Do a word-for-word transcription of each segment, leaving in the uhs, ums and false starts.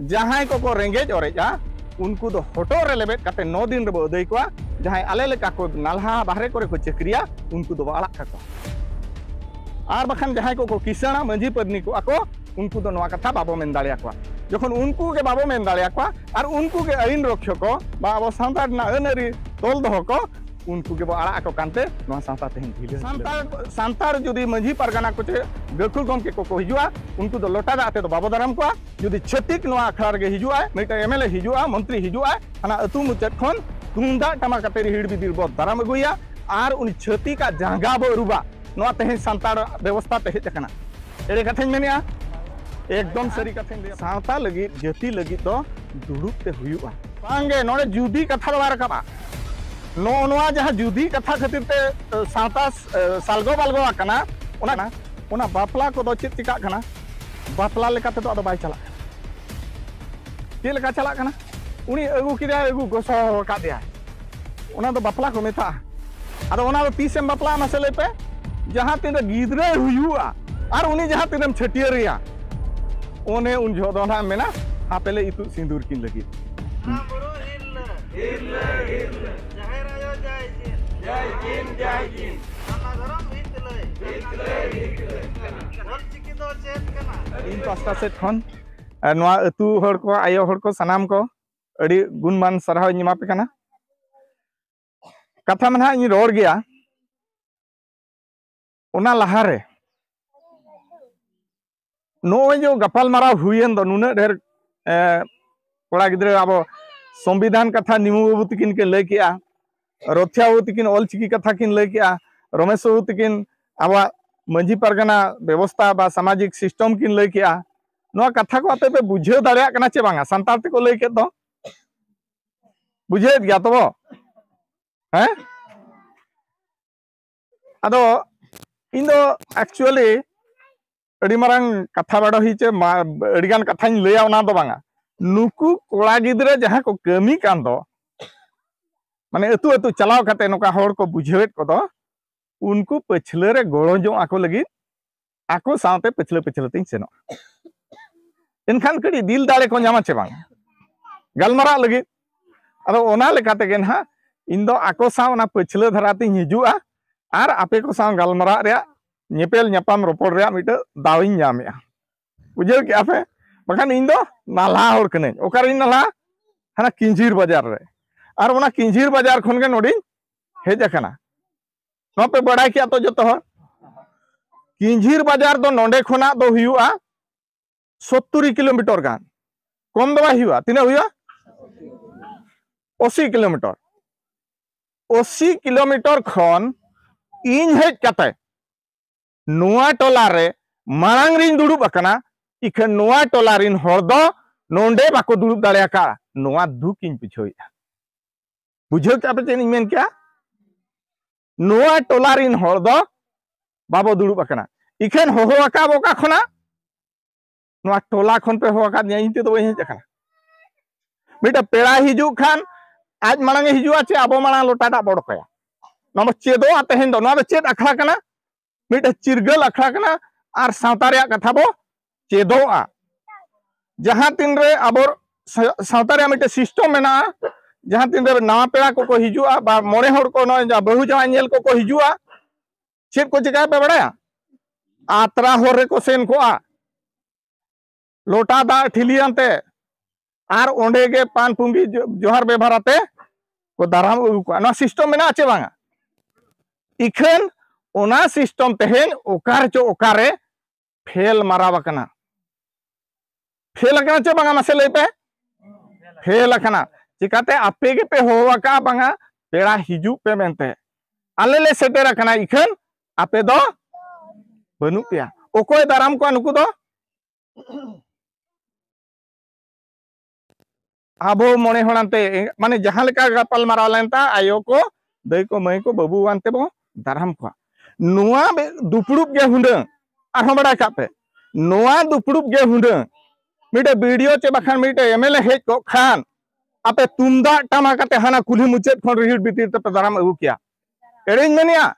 ᱡᱟᱦᱟᱸᱭ ᱠᱚᱠᱚ ᱨᱮᱸᱜᱮᱡ ᱚᱨᱮᱡᱼᱟ, ᱩᱱᱠᱩ ᱫᱚ ᱦᱚᱴᱚᱜ ᱨᱮ ᱞᱮᱵᱮᱫ ᱠᱟᱛᱮ ᱱᱚ ᱫᱤᱱ ᱨᱮᱵᱚ ᱟᱹᱫᱟᱹᱭ ᱠᱚᱣᱟ᱾ ᱡᱟᱦᱟᱸᱭ ᱟᱞᱮ ᱞᱮᱠᱟ ᱠᱚ ᱱᱟᱞᱦᱟ ᱵᱟᱦᱨᱮ ᱠᱚᱨᱮ ᱠᱚ ᱪᱟᱹᱠᱨᱤᱭᱟ, ᱩᱱᱠᱩ ᱫᱚᱵᱚ ᱟᱲᱟᱜ ᱠᱟᱠᱚᱣᱟ᱾ ᱟᱨ ᱵᱟᱠᱷᱟᱱ ᱡᱟᱦᱟᱸᱭ ᱠᱚᱠᱚ ᱠᱤᱥᱟᱹᱬᱟ, ᱢᱟᱹᱡᱷᱤ ᱯᱟᱹᱨᱱᱤ ᱠᱚᱜᱼᱟ ᱠᱚ, ᱩᱱᱠᱩ ᱫᱚ ᱱᱚᱣᱟ ᱠᱟᱛᱷᱟ ᱵᱟᱵᱚ ᱢᱮᱱ ᱫᱟᱲᱮᱭᱟᱠᱚᱣᱟ᱾ ᱡᱚᱠᱷᱚᱱ ᱩᱱᱠᱩ ᱜᱮ ᱵᱟᱵᱚ ᱢᱮᱱ ᱫᱟᱲᱮᱭᱟᱠᱚᱣᱟ ᱟᱨ ᱩᱱᱠᱩ ᱜᱮ ᱟᱹᱭᱤᱱ ᱨᱚᱠᱷᱭᱚᱠ ᱠᱚ ᱵᱟ ᱟᱵᱚ ᱥᱟᱶᱛᱟ ᱨᱮᱱᱟᱜ ᱟᱹᱱ ᱟᱹᱨᱤ ᱛᱚᱞ ᱫᱚᱦᱚ ᱠᱚ, ᱩᱱᱠᱩ ᱜᱮᱵᱚ ᱟᱲᱟᱜ ᱟᱠᱚ ᱠᱟᱱᱛᱮ ᱱᱚᱣᱟ ᱥᱟᱶᱛᱟ ᱛᱮᱦᱮᱧ ᱰᱷᱤᱞᱟᱹ ᱰᱷᱤᱞᱟᱹ᱾ ᱥᱟᱱᱛᱟᱲ, ᱥᱟᱱᱛᱟᱲ ᱡᱩᱫᱤ ᱢᱟᱹᱡᱷᱤ ᱯᱟᱨᱜᱟᱱᱟ ᱠᱚ ᱪᱮ ᱜᱟᱹᱠᱷᱩᱲ ᱜᱚᱢᱠᱮ ᱠᱚᱠᱚ ᱦᱤᱡᱩᱜᱼᱟ, ᱩᱱᱠᱩ ᱫᱚ ᱞᱚᱴᱟ ᱫᱟᱜ ᱛᱮᱫᱚ ᱵᱟᱵᱚ ᱫᱟᱨᱟᱢ ᱠᱚᱣᱟ᱾ ᱡᱩᱫᱤ ᱪᱷᱟᱹᱛᱤᱠ ᱱᱚᱣᱟ ᱟᱠᱷᱲᱟ ᱨᱮᱜᱮ ᱦᱤᱡᱩᱜᱼᱟᱭ, ᱢᱤᱫᱴᱟᱝ ᱮᱢ ᱮᱞ ᱮ ᱦᱤᱡᱩᱜᱼᱟ, ᱢᱚᱱᱛᱨᱤ ᱦᱤᱡᱩᱜᱼᱟᱭ, ᱦᱟᱱᱟ ᱟᱹᱛᱩ ᱢᱩᱪᱟᱹᱫ ᱠᱷᱚᱱ ᱛᱩᱢᱫᱟᱜ ᱴᱟᱢᱟᱠ ᱟᱛᱮ ᱨᱤᱦᱤᱲ ᱵᱤᱫᱤᱲ ᱵᱚ ᱫᱟᱨᱟᱢ ᱟᱹᱜᱩᱭᱟ ᱟᱨ ᱩᱱᱤ ᱪᱷᱟᱹᱛᱤᱠᱟᱜ ᱡᱟᱸᱜᱟ ᱵᱚ ᱟᱹᱨᱩᱵᱟ᱾ ᱱᱚᱣᱟ ᱛᱮᱦᱮᱧ ᱥᱟᱱᱛᱟᱲ ᱵᱮᱵᱚᱥᱛᱷᱟ ᱛᱮ ᱦᱮᱡ ᱟᱠᱟᱱᱟ᱾ ᱮᱲᱮ ᱠᱟᱛᱷᱟᱧ ᱢᱮᱱᱮᱜᱼᱟ? ᱮᱠᱫᱚᱢ ᱥᱟᱹᱨᱤ ᱠᱟᱛᱷᱟᱧ ᱞᱟᱹᱭᱟ᱾ ᱥᱟᱶᱛᱟ ᱞᱟᱹᱜᱤᱫ, ᱡᱟᱹᱛᱤ ᱞᱟᱹᱜᱤᱫ ᱫᱚ ᱫᱩᱲᱩᱵ ᱛᱮ ᱦᱩᱭᱩᱜᱼᱟ᱾ ᱵᱟᱝᱜᱮ, ᱱᱚᱰᱮ ᱡᱩᱫᱤ ᱠᱟᱛᱷᱟ ᱫᱚ ᱵᱟᱭ ᱨᱟᱠᱟᱵᱼᱟ᱾ ᱱᱚᱜᱼᱚ ᱱᱚᱣᱟ ᱡᱟᱦᱟᱸ ᱡᱩᱫᱤ ᱠᱟᱛᱷᱟ ᱠᱷᱟᱹᱛᱤᱨ ᱛᱮ, ᱮ, ᱥᱟᱶᱛᱟ, ᱮ, ᱥᱟᱞᱜᱚ ᱵᱟᱞᱜᱚ ᱟᱠᱟᱱᱟ, ᱚᱱᱟ, ᱚᱱᱟ ᱵᱟᱯᱞᱟ ᱠᱚᱫᱚ ᱪᱮᱫ ᱪᱤᱠᱟᱜ ᱠᱟᱱᱟ? ᱵᱟᱯᱞᱟ ᱞᱮᱠᱟ ᱛᱮᱫᱚ ᱟᱫᱚ ᱵᱟᱭ ᱪᱟᱞᱟᱜ ᱠᱟᱱᱟ᱾ ᱪᱮᱫ ᱞᱮᱠᱟ ᱪᱟᱞᱟᱜ ᱠᱟᱱᱟ? ᱩᱱᱤ ᱟᱹᱜᱩ ᱠᱮᱫᱮᱭᱟᱭ, ᱟᱹᱜᱩ ᱜᱚᱥᱚ ᱟᱠᱟᱫᱮᱭᱟᱭ, ᱚᱱᱟ ᱫᱚ ᱵᱟᱯᱞᱟ ᱠᱚ ᱢᱮᱛᱟᱜᱼᱟ᱾ ᱟᱫᱚ ᱚᱱᱟ ᱫᱚ ᱛᱤᱥᱮᱢ ᱵᱟᱯᱞᱟᱜᱼᱟ ᱢᱟᱥᱮ ᱞᱟᱹᱭ ᱯᱮ? ᱡᱟᱦᱟᱸ ᱛᱤᱱᱨᱮ ᱜᱤᱫᱽᱨᱟᱹᱭ ᱦᱩᱭᱩᱜᱼᱟ ᱟᱨ ᱩᱱᱤ ᱡᱟᱦᱟᱸ ᱛᱤᱱᱨᱮᱢ ᱪᱷᱟᱹᱴᱭᱟᱹᱨᱮᱭᱟ, ᱚᱱᱮ ᱩᱱ ᱡᱚᱦᱚᱜ ᱫᱚ ᱱᱟᱦᱟᱜ ᱮᱢ ᱢᱮᱱᱟ, ᱦᱟᱯᱮ ᱞᱮ ᱤᱛᱩᱫ ᱥᱤᱸᱫᱩᱨ ᱠᱤᱱ ᱞᱟᱹᱜᱤᱫ᱾ ᱵᱚᱸᱜᱟ ᱵᱩᱨᱩ ᱦᱤᱨᱞᱟᱹ, ᱦᱤᱨᱞᱟᱹ, ᱦᱤᱨᱞᱟᱹ᱾ ᱡᱟᱦᱮᱨ ᱟᱭᱳ ᱡᱟᱭ ᱡᱤᱱ᱾ ᱡᱟᱭ ᱡᱤᱱ, ᱡᱟᱭ ᱡᱤᱱ᱾ ᱥᱟᱨᱱᱟ ᱫᱷᱚᱨᱚᱢ ᱦᱤᱛᱞᱟᱹᱭ᱾ ᱦᱤᱛᱞᱟᱹᱭ, ᱦᱤᱛᱞᱟᱹᱭ᱾ ᱚᱞ ᱪᱤᱠᱤ ᱫᱚ ᱪᱮᱫ ᱠᱟᱱᱟ? ᱤᱧ ᱯᱟᱥᱴᱟ ᱥᱮᱫ ᱠᱷᱚᱱ, ᱟᱨ ᱱᱚᱣᱟ ᱟᱹᱛᱩ ᱦᱚᱲ ᱠᱚ, ᱟᱭᱳ ᱦᱚᱲ ᱠᱚ, ᱥᱟᱱᱟᱢ ᱠᱚ ᱟᱹᱰᱤ ᱜᱩᱱᱢᱟᱱ ᱥᱟᱨᱦᱟᱣ ᱤᱧ ᱮᱢᱟ ᱯᱮ ᱠᱟᱱᱟ᱾ ᱠᱟᱛᱷᱟ ᱢᱟ ᱱᱟᱦᱟᱜ ᱤᱧ ᱨᱚᱲ ᱜᱮᱭᱟ, ᱚᱱᱟ ᱞᱟᱦᱟᱨᱮ ᱱᱚᱜᱼᱚᱭ ᱡᱮ ᱜᱟᱯᱟᱞᱢᱟᱨᱟᱣ ᱦᱩᱭᱮᱱ ᱫᱚ, ᱱᱩᱱᱟᱹᱜ ᱰᱷᱮᱨ, ᱮ, ᱠᱚᱲᱟ ᱜᱤᱫᱽᱨᱟᱹ ᱟᱵᱚ ᱥᱚᱝᱵᱤᱫᱷᱟᱱ ᱠᱟᱛᱷᱟ ᱱᱤᱢᱩ ᱵᱟᱹᱵᱩ ᱛᱟᱹᱠᱤᱱ ᱠᱤᱱ ᱞᱟᱹᱭ ᱠᱮᱜᱼᱟ, ᱨᱚᱛᱷᱭᱟ ᱵᱟᱹᱵᱩ ᱛᱟᱹᱠᱤᱱ ᱚᱞᱪᱤᱠᱤ ᱠᱟᱛᱷᱟ ᱠᱤᱱ ᱞᱟᱹᱭ ᱠᱮᱜᱼᱟ, ᱨᱚᱢᱮᱥ ᱵᱟᱹᱵᱩ ᱛᱟᱹᱠᱤᱱ ᱟᱵᱚᱣᱟᱜ ᱢᱟᱹᱡᱷᱤ ᱯᱟᱨᱜᱟᱱᱟ ᱵᱮᱵᱚᱥᱛᱷᱟ ᱵᱟ ᱥᱟᱢᱟᱡᱤᱠ system ᱠᱤᱱ ᱞᱟᱹᱭ ᱠᱮᱜᱼᱟ᱾ ᱱᱚᱣᱟ ᱠᱟᱛᱷᱟ ᱠᱚ ᱟᱯᱮ ᱯᱮ ᱵᱩᱡᱷᱟᱹᱣ ᱫᱟᱲᱮᱭᱟᱜ ᱠᱟᱱᱟ ᱪᱮ ᱵᱟᱝᱟ? ᱥᱟᱱᱛᱟᱲ ᱛᱮᱠᱚ ᱞᱟᱹᱭ ᱠᱮᱫ ᱫᱚ, ᱵᱩᱡᱷᱟᱹᱣᱮᱫ ᱜᱮᱭᱟ ᱛᱚᱵᱚ? ᱦᱮᱸ? ᱟᱫᱚ ᱤᱧ ᱫᱚ actually ᱟᱹᱰᱤ ᱢᱟᱨᱟᱝ ᱠᱟᱛᱷᱟ ᱵᱟᱰᱚᱦᱤ ᱪᱮ ᱢᱟ-, ᱟᱹᱰᱤᱜᱟᱱ ᱠᱟᱛᱷᱟᱧ ᱞᱟᱹᱭᱟ, ᱚᱱᱟ ᱫᱚ ᱵᱟᱝᱟ᱾ ᱱᱩᱠᱩ ᱠᱚᱲᱟ ᱜᱤᱫᱽᱨᱟᱹ ᱡᱟᱦᱟᱸ ᱠᱚ ᱠᱟᱹᱢᱤ ᱠᱟᱱ ᱫᱚ, ᱢᱟᱱᱮ ᱟᱹᱛᱩ ᱟᱹᱛᱩ ᱪᱟᱞᱟᱣ ᱠᱟᱛᱮ ᱱᱚᱝᱠᱟ ᱦᱚᱲ ᱠᱚ ᱵᱩᱡᱷᱟᱹᱣᱮᱫ ᱠᱚᱫᱚ, ᱩᱱᱠᱩ ᱯᱟᱹᱪᱷᱞᱟᱹ ᱨᱮ ᱜᱚᱲᱚ ᱧᱚᱜ ᱟᱠᱚ ᱞᱟᱹᱜᱤᱫ ᱟᱠᱚ ᱥᱟᱶᱛᱮ ᱯᱟᱹᱪᱷᱞᱟᱹ ᱯᱟᱹᱪᱷᱞᱟᱹ ᱛᱤᱧ ᱥᱮᱱᱚᱜᱼᱟ᱾ ᱮᱱᱠᱷᱟᱱ ᱠᱟᱹᱴᱤᱡ ᱫᱤᱞ ᱫᱟᱲᱮ ᱠᱚ ᱧᱟᱢᱟ ᱪᱮ ᱵᱟᱝ ᱜᱟᱞᱢᱟᱨᱟᱜ ᱞᱟᱹᱜᱤᱫ? ᱟᱫᱚ ᱚᱱᱟ ᱞᱮᱠᱟ ᱛᱮᱜᱮ ᱱᱟᱦᱟᱜ ᱤᱧ ᱫᱚ ᱟᱠᱚ ᱥᱟᱶ ᱚᱱᱟ ᱯᱟᱹᱪᱷᱞᱟᱹ ᱫᱷᱟᱨᱟ ᱛᱤᱧ ᱦᱤᱡᱩᱜᱼᱟ ᱟᱨ ᱟᱯᱮ ᱠᱚ ᱥᱟᱶ ᱜᱟᱞᱢᱟᱨᱟᱜ ᱨᱮᱭᱟᱜ, ᱧᱮᱯᱮᱞ ᱧᱟᱯᱟᱢ ᱨᱚᱯᱚᱲ ᱨᱮᱭᱟᱜ ᱢᱤᱫᱴᱟᱹᱝ ᱫᱟᱣ ᱤᱧ ᱧᱟᱢᱮᱜᱼᱟ᱾ ᱵᱩᱡᱷᱟᱹᱣ ᱠᱮᱜᱼᱟ ᱯᱮ? ᱵᱟᱠᱷᱟᱱ ᱤᱧ ᱫᱚ ᱱᱟᱞᱦᱟ ᱦᱚᱲ ᱠᱟᱹᱱᱟᱹᱧ᱾ ᱚᱠᱟᱨᱤᱧ ᱱᱟᱞᱦᱟ? ᱦᱟᱱᱟ ᱠᱤᱧᱡᱷᱤᱨ ᱵᱟᱡᱟᱨ ᱨᱮ᱾ ᱟᱨ ᱚᱱᱟ ᱠᱤᱧᱡᱷᱤᱨ ᱵᱟᱡᱟᱨ ᱠᱷᱚᱱ ᱜᱮ ᱱᱚᱰᱮᱧ ᱦᱮᱡ ᱟᱠᱟᱱᱟ᱾ ᱱᱚᱣᱟ ᱯᱮ ᱵᱟᱲᱟᱭ ᱠᱮᱜᱼᱟ ᱛᱚ ᱡᱚᱛᱚ ᱦᱚᱲ? ᱠᱤᱧᱡᱷᱤᱨ ᱵᱟᱡᱟᱨ ᱫᱚ ᱱᱚᱰᱮ ᱠᱷᱚᱱᱟᱜ ᱫᱚ ᱦᱩᱭᱩᱜᱼᱟ ᱥᱚᱛᱛᱚᱨ ᱠᱤᱞᱳᱢᱤᱴᱟᱨ ᱜᱟᱱ, ᱠᱚᱢ ᱫᱚ ᱵᱟᱭ ᱦᱩᱭᱩᱜᱼᱟ᱾ ᱛᱤᱱᱟᱹᱜ ᱦᱩᱭᱩᱜᱼᱟ? ᱟᱥᱤ ᱠᱤᱞᱳᱢᱤᱴᱟᱨ᱾ ᱟᱥᱤ ᱠᱤᱞᱳᱢᱤᱴᱟᱨ ᱠᱷᱚᱱ ᱤᱧ ᱦᱮᱡ ᱠᱟᱛᱮ ᱱᱚᱣᱟ ᱴᱚᱞᱟ ᱨᱮ ᱢᱟᱲᱟᱝ ᱨᱤᱧ ᱫᱩᱲᱩᱵ ᱟᱠᱟᱱᱟ, ᱤᱠᱷᱟᱹᱱ ᱱᱚᱣᱟ ᱴᱚᱞᱟ ᱨᱤᱱ ᱦᱚᱲ ᱫᱚ ᱱᱚᱰᱮ ᱵᱟᱠᱚ ᱫᱩᱲᱩᱵ ᱫᱟᱲᱮ ᱟᱠᱟᱫᱼᱟ᱾ ᱱᱚᱣᱟ ᱫᱩᱠ ᱤᱧ ᱵᱩᱡᱷᱟᱹᱣᱮᱫᱼᱟ᱾ ᱵᱩᱡᱷᱟᱹᱣ ᱠᱮᱜᱼᱟ ᱯᱮ ᱪᱮᱫ ᱤᱧ ᱢᱮᱱ ᱠᱮᱜᱼᱟ? ᱱᱚᱣᱟ ᱴᱚᱞᱟ ᱨᱤᱱ ᱦᱚᱲ ᱫᱚ ᱵᱟᱵᱚ ᱫᱩᱲᱩᱵ ᱟᱠᱟᱱᱟ᱾ ᱤᱠᱷᱟᱹᱱ ᱦᱚᱦᱚ ᱟᱠᱟᱫ ᱚᱠᱟ ᱠᱷᱚᱱᱟᱜ? ᱱᱚᱣᱟ ᱴᱚᱞᱟ ᱠᱷᱚᱱ ᱯᱮ ᱦᱚᱦᱚ ᱟᱠᱟᱫᱤᱧᱟ, ᱤᱧ ᱛᱮᱫᱚ ᱵᱟᱹᱧ ᱦᱮᱡ ᱟᱠᱟᱱᱟ᱾ ᱢᱤᱫᱴᱮᱱ ᱯᱮᱲᱟ ᱦᱤᱡᱩᱜ ᱠᱷᱟᱱ ᱟᱡ ᱢᱟᱲᱟᱝ ᱮ ᱦᱤᱡᱩᱜᱼᱟ ᱪᱮ ᱟᱵᱚ ᱢᱟᱲᱟᱝ ᱞᱚᱴᱟ ᱫᱟᱜ ᱵᱚ ᱚᱰᱚᱠᱟᱭᱟ? ᱱᱚᱣᱟ ᱵᱚ ᱪᱮᱫᱚᱜᱼᱟ ᱛᱮᱦᱮᱧ ᱫᱚ᱾ ᱱᱚᱣᱟ ᱫᱚ ᱪᱮᱫ ᱟᱠᱷᱲᱟ ᱠᱟᱱᱟ? ᱢᱤᱫᱴᱮᱱ ᱪᱤᱨᱜᱟᱹᱞ ᱟᱠᱷᱲᱟ ᱠᱟᱱᱟ᱾ ᱟᱨ ᱥᱟᱶᱛᱟ ᱨᱮᱭᱟᱜ ᱠᱟᱛᱷᱟ ᱵᱚ ᱪᱮᱫᱚᱜᱼᱟ᱾ ᱡᱟᱦᱟᱸ ᱛᱤᱱᱨᱮ ᱟᱵᱚ ᱥᱟ-, ᱥᱟᱶᱛᱟ ᱨᱮᱭᱟᱜ ᱢᱤᱫᱴᱮᱱ system ᱢᱮᱱᱟᱜᱼᱟ, ᱡᱟᱦᱟᱸ ᱛᱤᱱᱨᱮ ᱱᱟᱣᱟ ᱯᱮᱲᱟ ᱠᱚᱠᱚ ᱦᱤᱡᱩᱜᱼᱟ ᱵᱟ ᱢᱚᱬᱮ ᱦᱚᱲ ᱠᱚ ᱱᱚᱜᱼᱚᱭ ᱡᱟ ᱵᱟᱹᱦᱩ ᱡᱟᱶᱟᱭ ᱧᱮᱞ ᱠᱚᱠᱚ ᱦᱤᱡᱩᱜᱼᱟ, ᱪᱮᱫ ᱠᱚ ᱪᱮᱠᱟᱭᱟ ᱯᱮ ᱵᱟᱲᱟᱭᱟ? ᱟᱛᱨᱟ ᱦᱚᱨ ᱨᱮᱠᱚ ᱥᱮᱱ ᱠᱚᱜᱼᱟ, ᱞᱚᱴᱟ ᱫᱟᱜ ᱴᱷᱤᱞᱤ ᱟᱱᱛᱮ, ᱟᱨ ᱚᱸᱰᱮ ᱜᱮ ᱯᱟᱱ ᱯᱩᱸᱜᱤ ᱡᱚ-, ᱡᱚᱦᱟᱨ ᱵᱮᱵᱷᱟᱨ ᱟᱛᱮ ᱠᱚ ᱫᱟᱨᱟᱢ ᱟᱹᱜᱩ ᱠᱚᱣᱟ᱾ ᱱᱚᱣᱟ system ᱢᱮᱱᱟᱜᱼᱟ ᱪᱮ ᱵᱟᱝᱟ? ᱤᱠᱷᱟᱹᱱ ᱚᱱᱟ system ᱛᱮᱦᱮᱧ ᱚᱠᱟ ᱨᱮᱪᱚ ᱚᱠᱟᱨᱮ ᱯᱷᱮᱞ ᱢᱟᱨᱟᱣ ᱟᱠᱟᱱᱟ᱾ ᱯᱷᱮᱞ ᱟᱠᱟᱱᱟ ᱪᱮ ᱵᱟᱝᱟ? ᱢᱟᱥᱮ ᱞᱟᱹᱭ ᱯᱮ᱾ ᱯᱷᱮᱞ ᱟᱠᱟᱱᱟ᱾ ᱪᱤᱠᱟᱹᱛᱮ? ᱟᱯᱮ ᱜᱮᱯᱮ ᱦᱚᱦᱚ ᱟᱠᱟᱫᱼᱟ ᱵᱟᱝᱟ ᱯᱮᱲᱟ ᱦᱤᱡᱩᱜ ᱯᱮ ᱢᱮᱱᱛᱮ᱾ ᱟᱞᱮ ᱞᱮ ᱥᱮᱴᱮᱨ ᱟᱠᱟᱱᱟ, ᱤᱠᱷᱟᱹᱱ ᱟᱯᱮ ᱫᱚ ᱵᱟᱹᱱᱩᱜ ᱯᱮᱭᱟ᱾ ᱚᱠᱚᱭ ᱫᱟᱨᱟᱢ ᱠᱚᱣᱟ ᱱᱩᱠᱩ ᱫᱚ? ᱟᱵᱚ ᱢᱚᱬᱮ ᱦᱚᱲ ᱟᱱᱛᱮ, ᱢᱟᱱᱮ ᱡᱟᱦᱟᱸ ᱞᱮᱠᱟ ᱜᱟᱯᱟᱞ ᱢᱟᱨᱟᱣ ᱞᱮᱱ ᱛᱟ, ᱟᱭᱳ ᱠᱚ, ᱫᱟᱹᱭ ᱠᱚ, ᱢᱟᱹᱭ ᱠᱚ, ᱵᱟᱹᱵᱩ ᱟᱱᱛᱮ ᱵᱚ ᱫᱟᱨᱟᱢ ᱠᱚᱣᱟ᱾ ᱱᱚᱣᱟ ᱵᱮ-, ᱫᱩᱯᱲᱩᱵ ᱜᱮ ᱦᱩᱰᱟᱹᱝ᱾ ᱟᱨᱦᱚᱸ ᱵᱟᱲᱟᱭ ᱠᱟᱜ ᱯᱮ, ᱱᱚᱣᱟ ᱫᱩᱯᱲᱩᱵ ᱜᱮ ᱦᱩᱰᱟᱹᱝ᱾ ᱢᱤᱫᱴᱮᱡ BDO ᱪᱮ ᱵᱟᱠᱷᱟᱱ ᱢᱤᱫᱴᱮᱡ MLA ᱦᱮᱡ ᱠᱚᱜ ᱠᱷᱟᱱ, ᱟᱯᱮ ᱛᱩᱢᱫᱟᱜ ᱴᱟᱢᱟᱠ ᱟᱛᱮ ᱦᱟᱱᱟ ᱠᱩᱞᱦᱤ ᱢᱩᱪᱟᱹᱫ ᱠᱷᱚᱱ ᱨᱤᱦᱤᱲ ᱵᱤᱛᱤᱨ ᱛᱮᱯᱮ ᱫᱟᱨᱟᱢ ᱟᱹᱜᱩ ᱠᱮᱭᱟ᱾ ᱮᱲᱮᱧ ᱢᱮᱱᱮᱜᱼᱟ?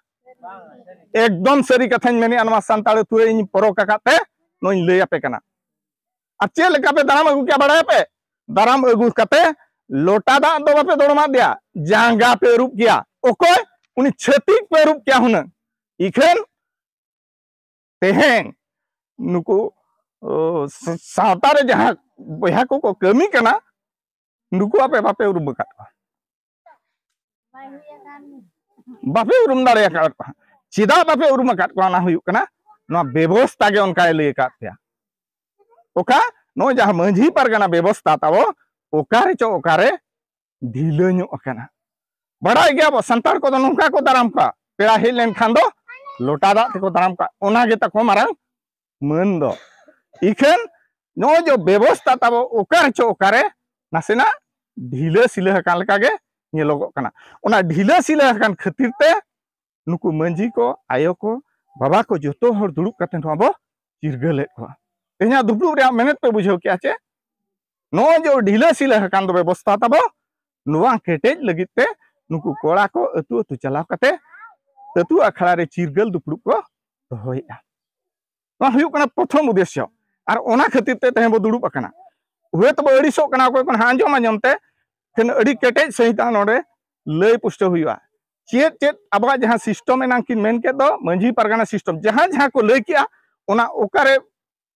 ᱮᱠᱫᱚᱢ ᱥᱟᱹᱨᱤ ᱠᱟᱛᱷᱟᱧ ᱢᱮᱱᱮᱜᱼᱟ᱾ ᱱᱚᱣᱟ ᱥᱟᱱᱛᱟᱲ ᱟᱹᱛᱩ ᱨᱮ ᱤᱧ ᱯᱚᱨᱚᱠ ᱟᱠᱟᱫ ᱛᱮ ᱱᱚᱣᱟᱧ ᱞᱟᱹᱭ ᱟᱯᱮ ᱠᱟᱱᱟ᱾ ᱟᱨ ᱪᱮᱫ ᱞᱮᱠᱟ ᱯᱮ ᱫᱟᱨᱟᱢ ᱟᱹᱜᱩ ᱠᱮᱭᱟ ᱵᱟᱲᱟᱭᱟᱯᱮ? ᱫᱟᱨᱟᱢ ᱟᱹᱜᱩ ᱠᱟᱛᱮ ᱞᱚᱴᱟ ᱫᱟᱜ ᱫᱚ ᱵᱟᱯᱮ ᱫᱚᱲᱚᱢᱟᱫ ᱫᱮᱭᱟ, ᱡᱟᱸᱜᱟ ᱯᱮ ᱟᱹᱨᱩᱵ ᱠᱮᱭᱟ᱾ ᱚᱠᱚᱭ? ᱩᱱᱤ ᱪᱷᱟᱹᱛᱤᱠ ᱯᱮ ᱟᱹᱨᱩᱵ ᱠᱮᱭᱟ ᱦᱩᱱᱟᱹᱝ᱾ ᱤᱠᱷᱟᱹᱱ ᱛᱮᱦᱮᱧ ᱱᱩᱠᱩ, ᱚ, ᱥᱟ-, ᱥᱟᱶᱛᱟ ᱨᱮ ᱡᱟᱦᱟᱸ ᱵᱚᱭᱦᱟ ᱠᱚᱠᱚ ᱠᱟᱹᱢᱤ ᱠᱟᱱᱟ, ᱱᱩᱠᱩ ᱟᱯᱮ ᱵᱟᱯᱮ ᱩᱨᱩᱢ ᱟᱠᱟᱫ ᱠᱚᱣᱟ᱾ ᱵᱟᱯᱮ ᱩᱨᱩᱢ ᱫᱟᱲᱮ ᱟᱠᱟᱫ ᱠᱚᱣᱟ᱾ ᱪᱮᱫᱟᱜ ᱵᱟᱯᱮ ᱩᱨᱩᱢ ᱟᱠᱟᱫ ᱠᱚᱣᱟ? ᱚᱱᱟ ᱦᱩᱭᱩᱜ ᱠᱟᱱᱟ, ᱱᱚᱣᱟ ᱵᱮᱵᱚᱥᱛᱟ ᱜᱮ ᱚᱱᱠᱟᱭ ᱞᱟᱹᱭ ᱟᱠᱟᱫ ᱯᱮᱭᱟ᱾ ᱚᱠᱟ? ᱱᱚᱜᱼᱚᱭ ᱡᱟᱦᱟᱸ ᱢᱟᱹᱡᱷᱤ ᱯᱟᱨᱜᱟᱱᱟ ᱵᱮᱵᱚᱥᱛᱟ ᱛᱟᱵᱚ, ᱚᱠᱟ ᱨᱮᱪᱚ ᱚᱠᱟᱨᱮ ᱰᱷᱤᱞᱟᱹ ᱧᱚᱜ ᱟᱠᱟᱱᱟ᱾ ᱵᱟᱲᱟᱭ ᱜᱮᱭᱟ ᱵᱚ, ᱥᱟᱱᱛᱟᱲ ᱠᱚᱫᱚ ᱱᱚᱝᱠᱟ ᱠᱚ ᱫᱟᱨᱟᱢ ᱠᱚᱣᱟ, ᱯᱮᱲᱟ ᱦᱮᱡ ᱞᱮᱱᱠᱷᱟᱱ ᱫᱚ ᱞᱚᱴᱟ ᱫᱟᱜ ᱛᱮᱠᱚ ᱫᱟᱨᱟᱢ ᱠᱚᱣᱟ, ᱚᱱᱟ ᱜᱮ ᱛᱟᱠᱚ ᱢᱟᱨᱟᱝ ᱢᱟᱹᱱ ᱫᱚ᱾ ᱤᱠᱷᱟᱹᱱ ᱱᱚᱜᱼᱚᱭ ᱡᱮ ᱵᱮᱵᱚᱥᱛᱟ ᱛᱟᱵᱚ ᱚᱠᱟ ᱨᱮᱪᱚ ᱚᱠᱟᱨᱮ ᱱᱟᱥᱮᱱᱟᱜ ᱰᱷᱤᱞᱟᱹ ᱥᱤᱞᱟᱹ ᱟᱠᱟᱱ ᱞᱮᱠᱟ ᱜᱮ ᱧᱮᱞᱚᱜᱚᱜ ᱠᱟᱱᱟ᱾ ᱚᱱᱟ ᱰᱷᱤᱞᱟᱹ ᱥᱤᱞᱟᱹ ᱟᱠᱟᱱ ᱠᱷᱟᱹᱛᱤᱨ ᱛᱮ ᱱᱩᱠᱩ ᱢᱟᱹᱡᱷᱤ ᱠᱚ, ᱟᱭᱳ ᱠᱚ, ᱵᱟᱵᱟ ᱠᱚ ᱡᱚᱛᱚ ᱦᱚᱲ ᱫᱩᱲᱩᱵ ᱠᱟᱛᱮ ᱱᱚᱣᱟ ᱵᱚ ᱪᱤᱨᱜᱟᱹᱞᱮᱫ ᱠᱚᱣᱟ᱾ ᱛᱮᱦᱮᱧᱟᱜ ᱫᱩᱯᱲᱩᱵ ᱨᱮᱭᱟᱜ ᱢᱮᱱᱮᱛ ᱯᱮ ᱵᱩᱡᱷᱟᱹᱣ ᱠᱮᱜᱼᱟ ᱪᱮ? ᱱᱚᱜᱼᱚᱭ ᱡᱮ ᱰᱷᱤᱞᱟᱹ ᱥᱤᱞᱟᱹ ᱟᱠᱟᱱ ᱫᱚ ᱵᱮᱵᱚᱥᱛᱟ ᱛᱟᱵᱚ, ᱱᱚᱣᱟ ᱠᱮᱴᱮᱡ ᱞᱟᱹᱜᱤᱫ ᱛᱮ ᱱᱩᱠᱩ ᱠᱚᱲᱟ ᱠᱚ ᱟᱹᱛᱩ ᱟᱹᱛᱩ ᱪᱟᱞᱟᱣ ᱠᱟᱛᱮ ᱟᱹᱛᱩ ᱟᱠᱷᱲᱟ ᱨᱮ ᱪᱤᱨᱜᱟᱹᱞ ᱫᱩᱯᱲᱩᱵ ᱠᱚ ᱫᱚᱦᱚᱭᱮᱫᱼᱟ᱾ ᱱᱚᱣᱟ ᱦᱩᱭᱩᱜ ᱠᱟᱱᱟ ᱯᱨᱚᱛᱷᱚᱢ ᱩᱫᱽᱫᱮᱥᱥᱚ᱾ ᱟᱨ ᱚᱱᱟ ᱠᱷᱟᱹᱛᱤᱨ ᱛᱮ ᱛᱮᱦᱮᱧ ᱵᱚ ᱫᱩᱲᱩᱵ ᱟᱠᱟᱱᱟ᱾ ᱦᱚᱭᱛᱳ ᱵᱚ ᱟᱹᱲᱤᱥᱚᱜ ᱠᱟᱱᱟ, ᱚᱠᱚᱭ ᱠᱚ ᱱᱟᱦᱟᱜ ᱟᱸᱡᱚᱢ ᱟᱸᱡᱚᱢ ᱛᱮ, ᱠᱷᱟᱱ ᱟᱹᱰᱤ ᱠᱮᱴᱮᱡ ᱥᱟᱺᱦᱤᱡ ᱱᱚᱰᱮ ᱞᱟᱹᱭ ᱯᱩᱥᱴᱟᱹᱣ ᱦᱩᱭᱩᱜᱼᱟ᱾ ᱪᱮᱫ ᱪᱮᱫ ᱟᱵᱚᱣᱟᱜ ᱡᱟᱦᱟᱸ system ᱮᱱᱟᱝ ᱠᱤᱱ ᱢᱮᱱ ᱠᱮᱫ ᱫᱚ, ᱢᱟᱹᱡᱷᱤ ᱯᱟᱨᱜᱟᱱᱟ system, ᱡᱟᱦᱟᱸ ᱡᱟᱦᱟᱸ ᱠᱚ ᱞᱟᱹᱭ ᱠᱮᱜᱼᱟ, ᱚᱱᱟ ᱚᱠᱟᱨᱮ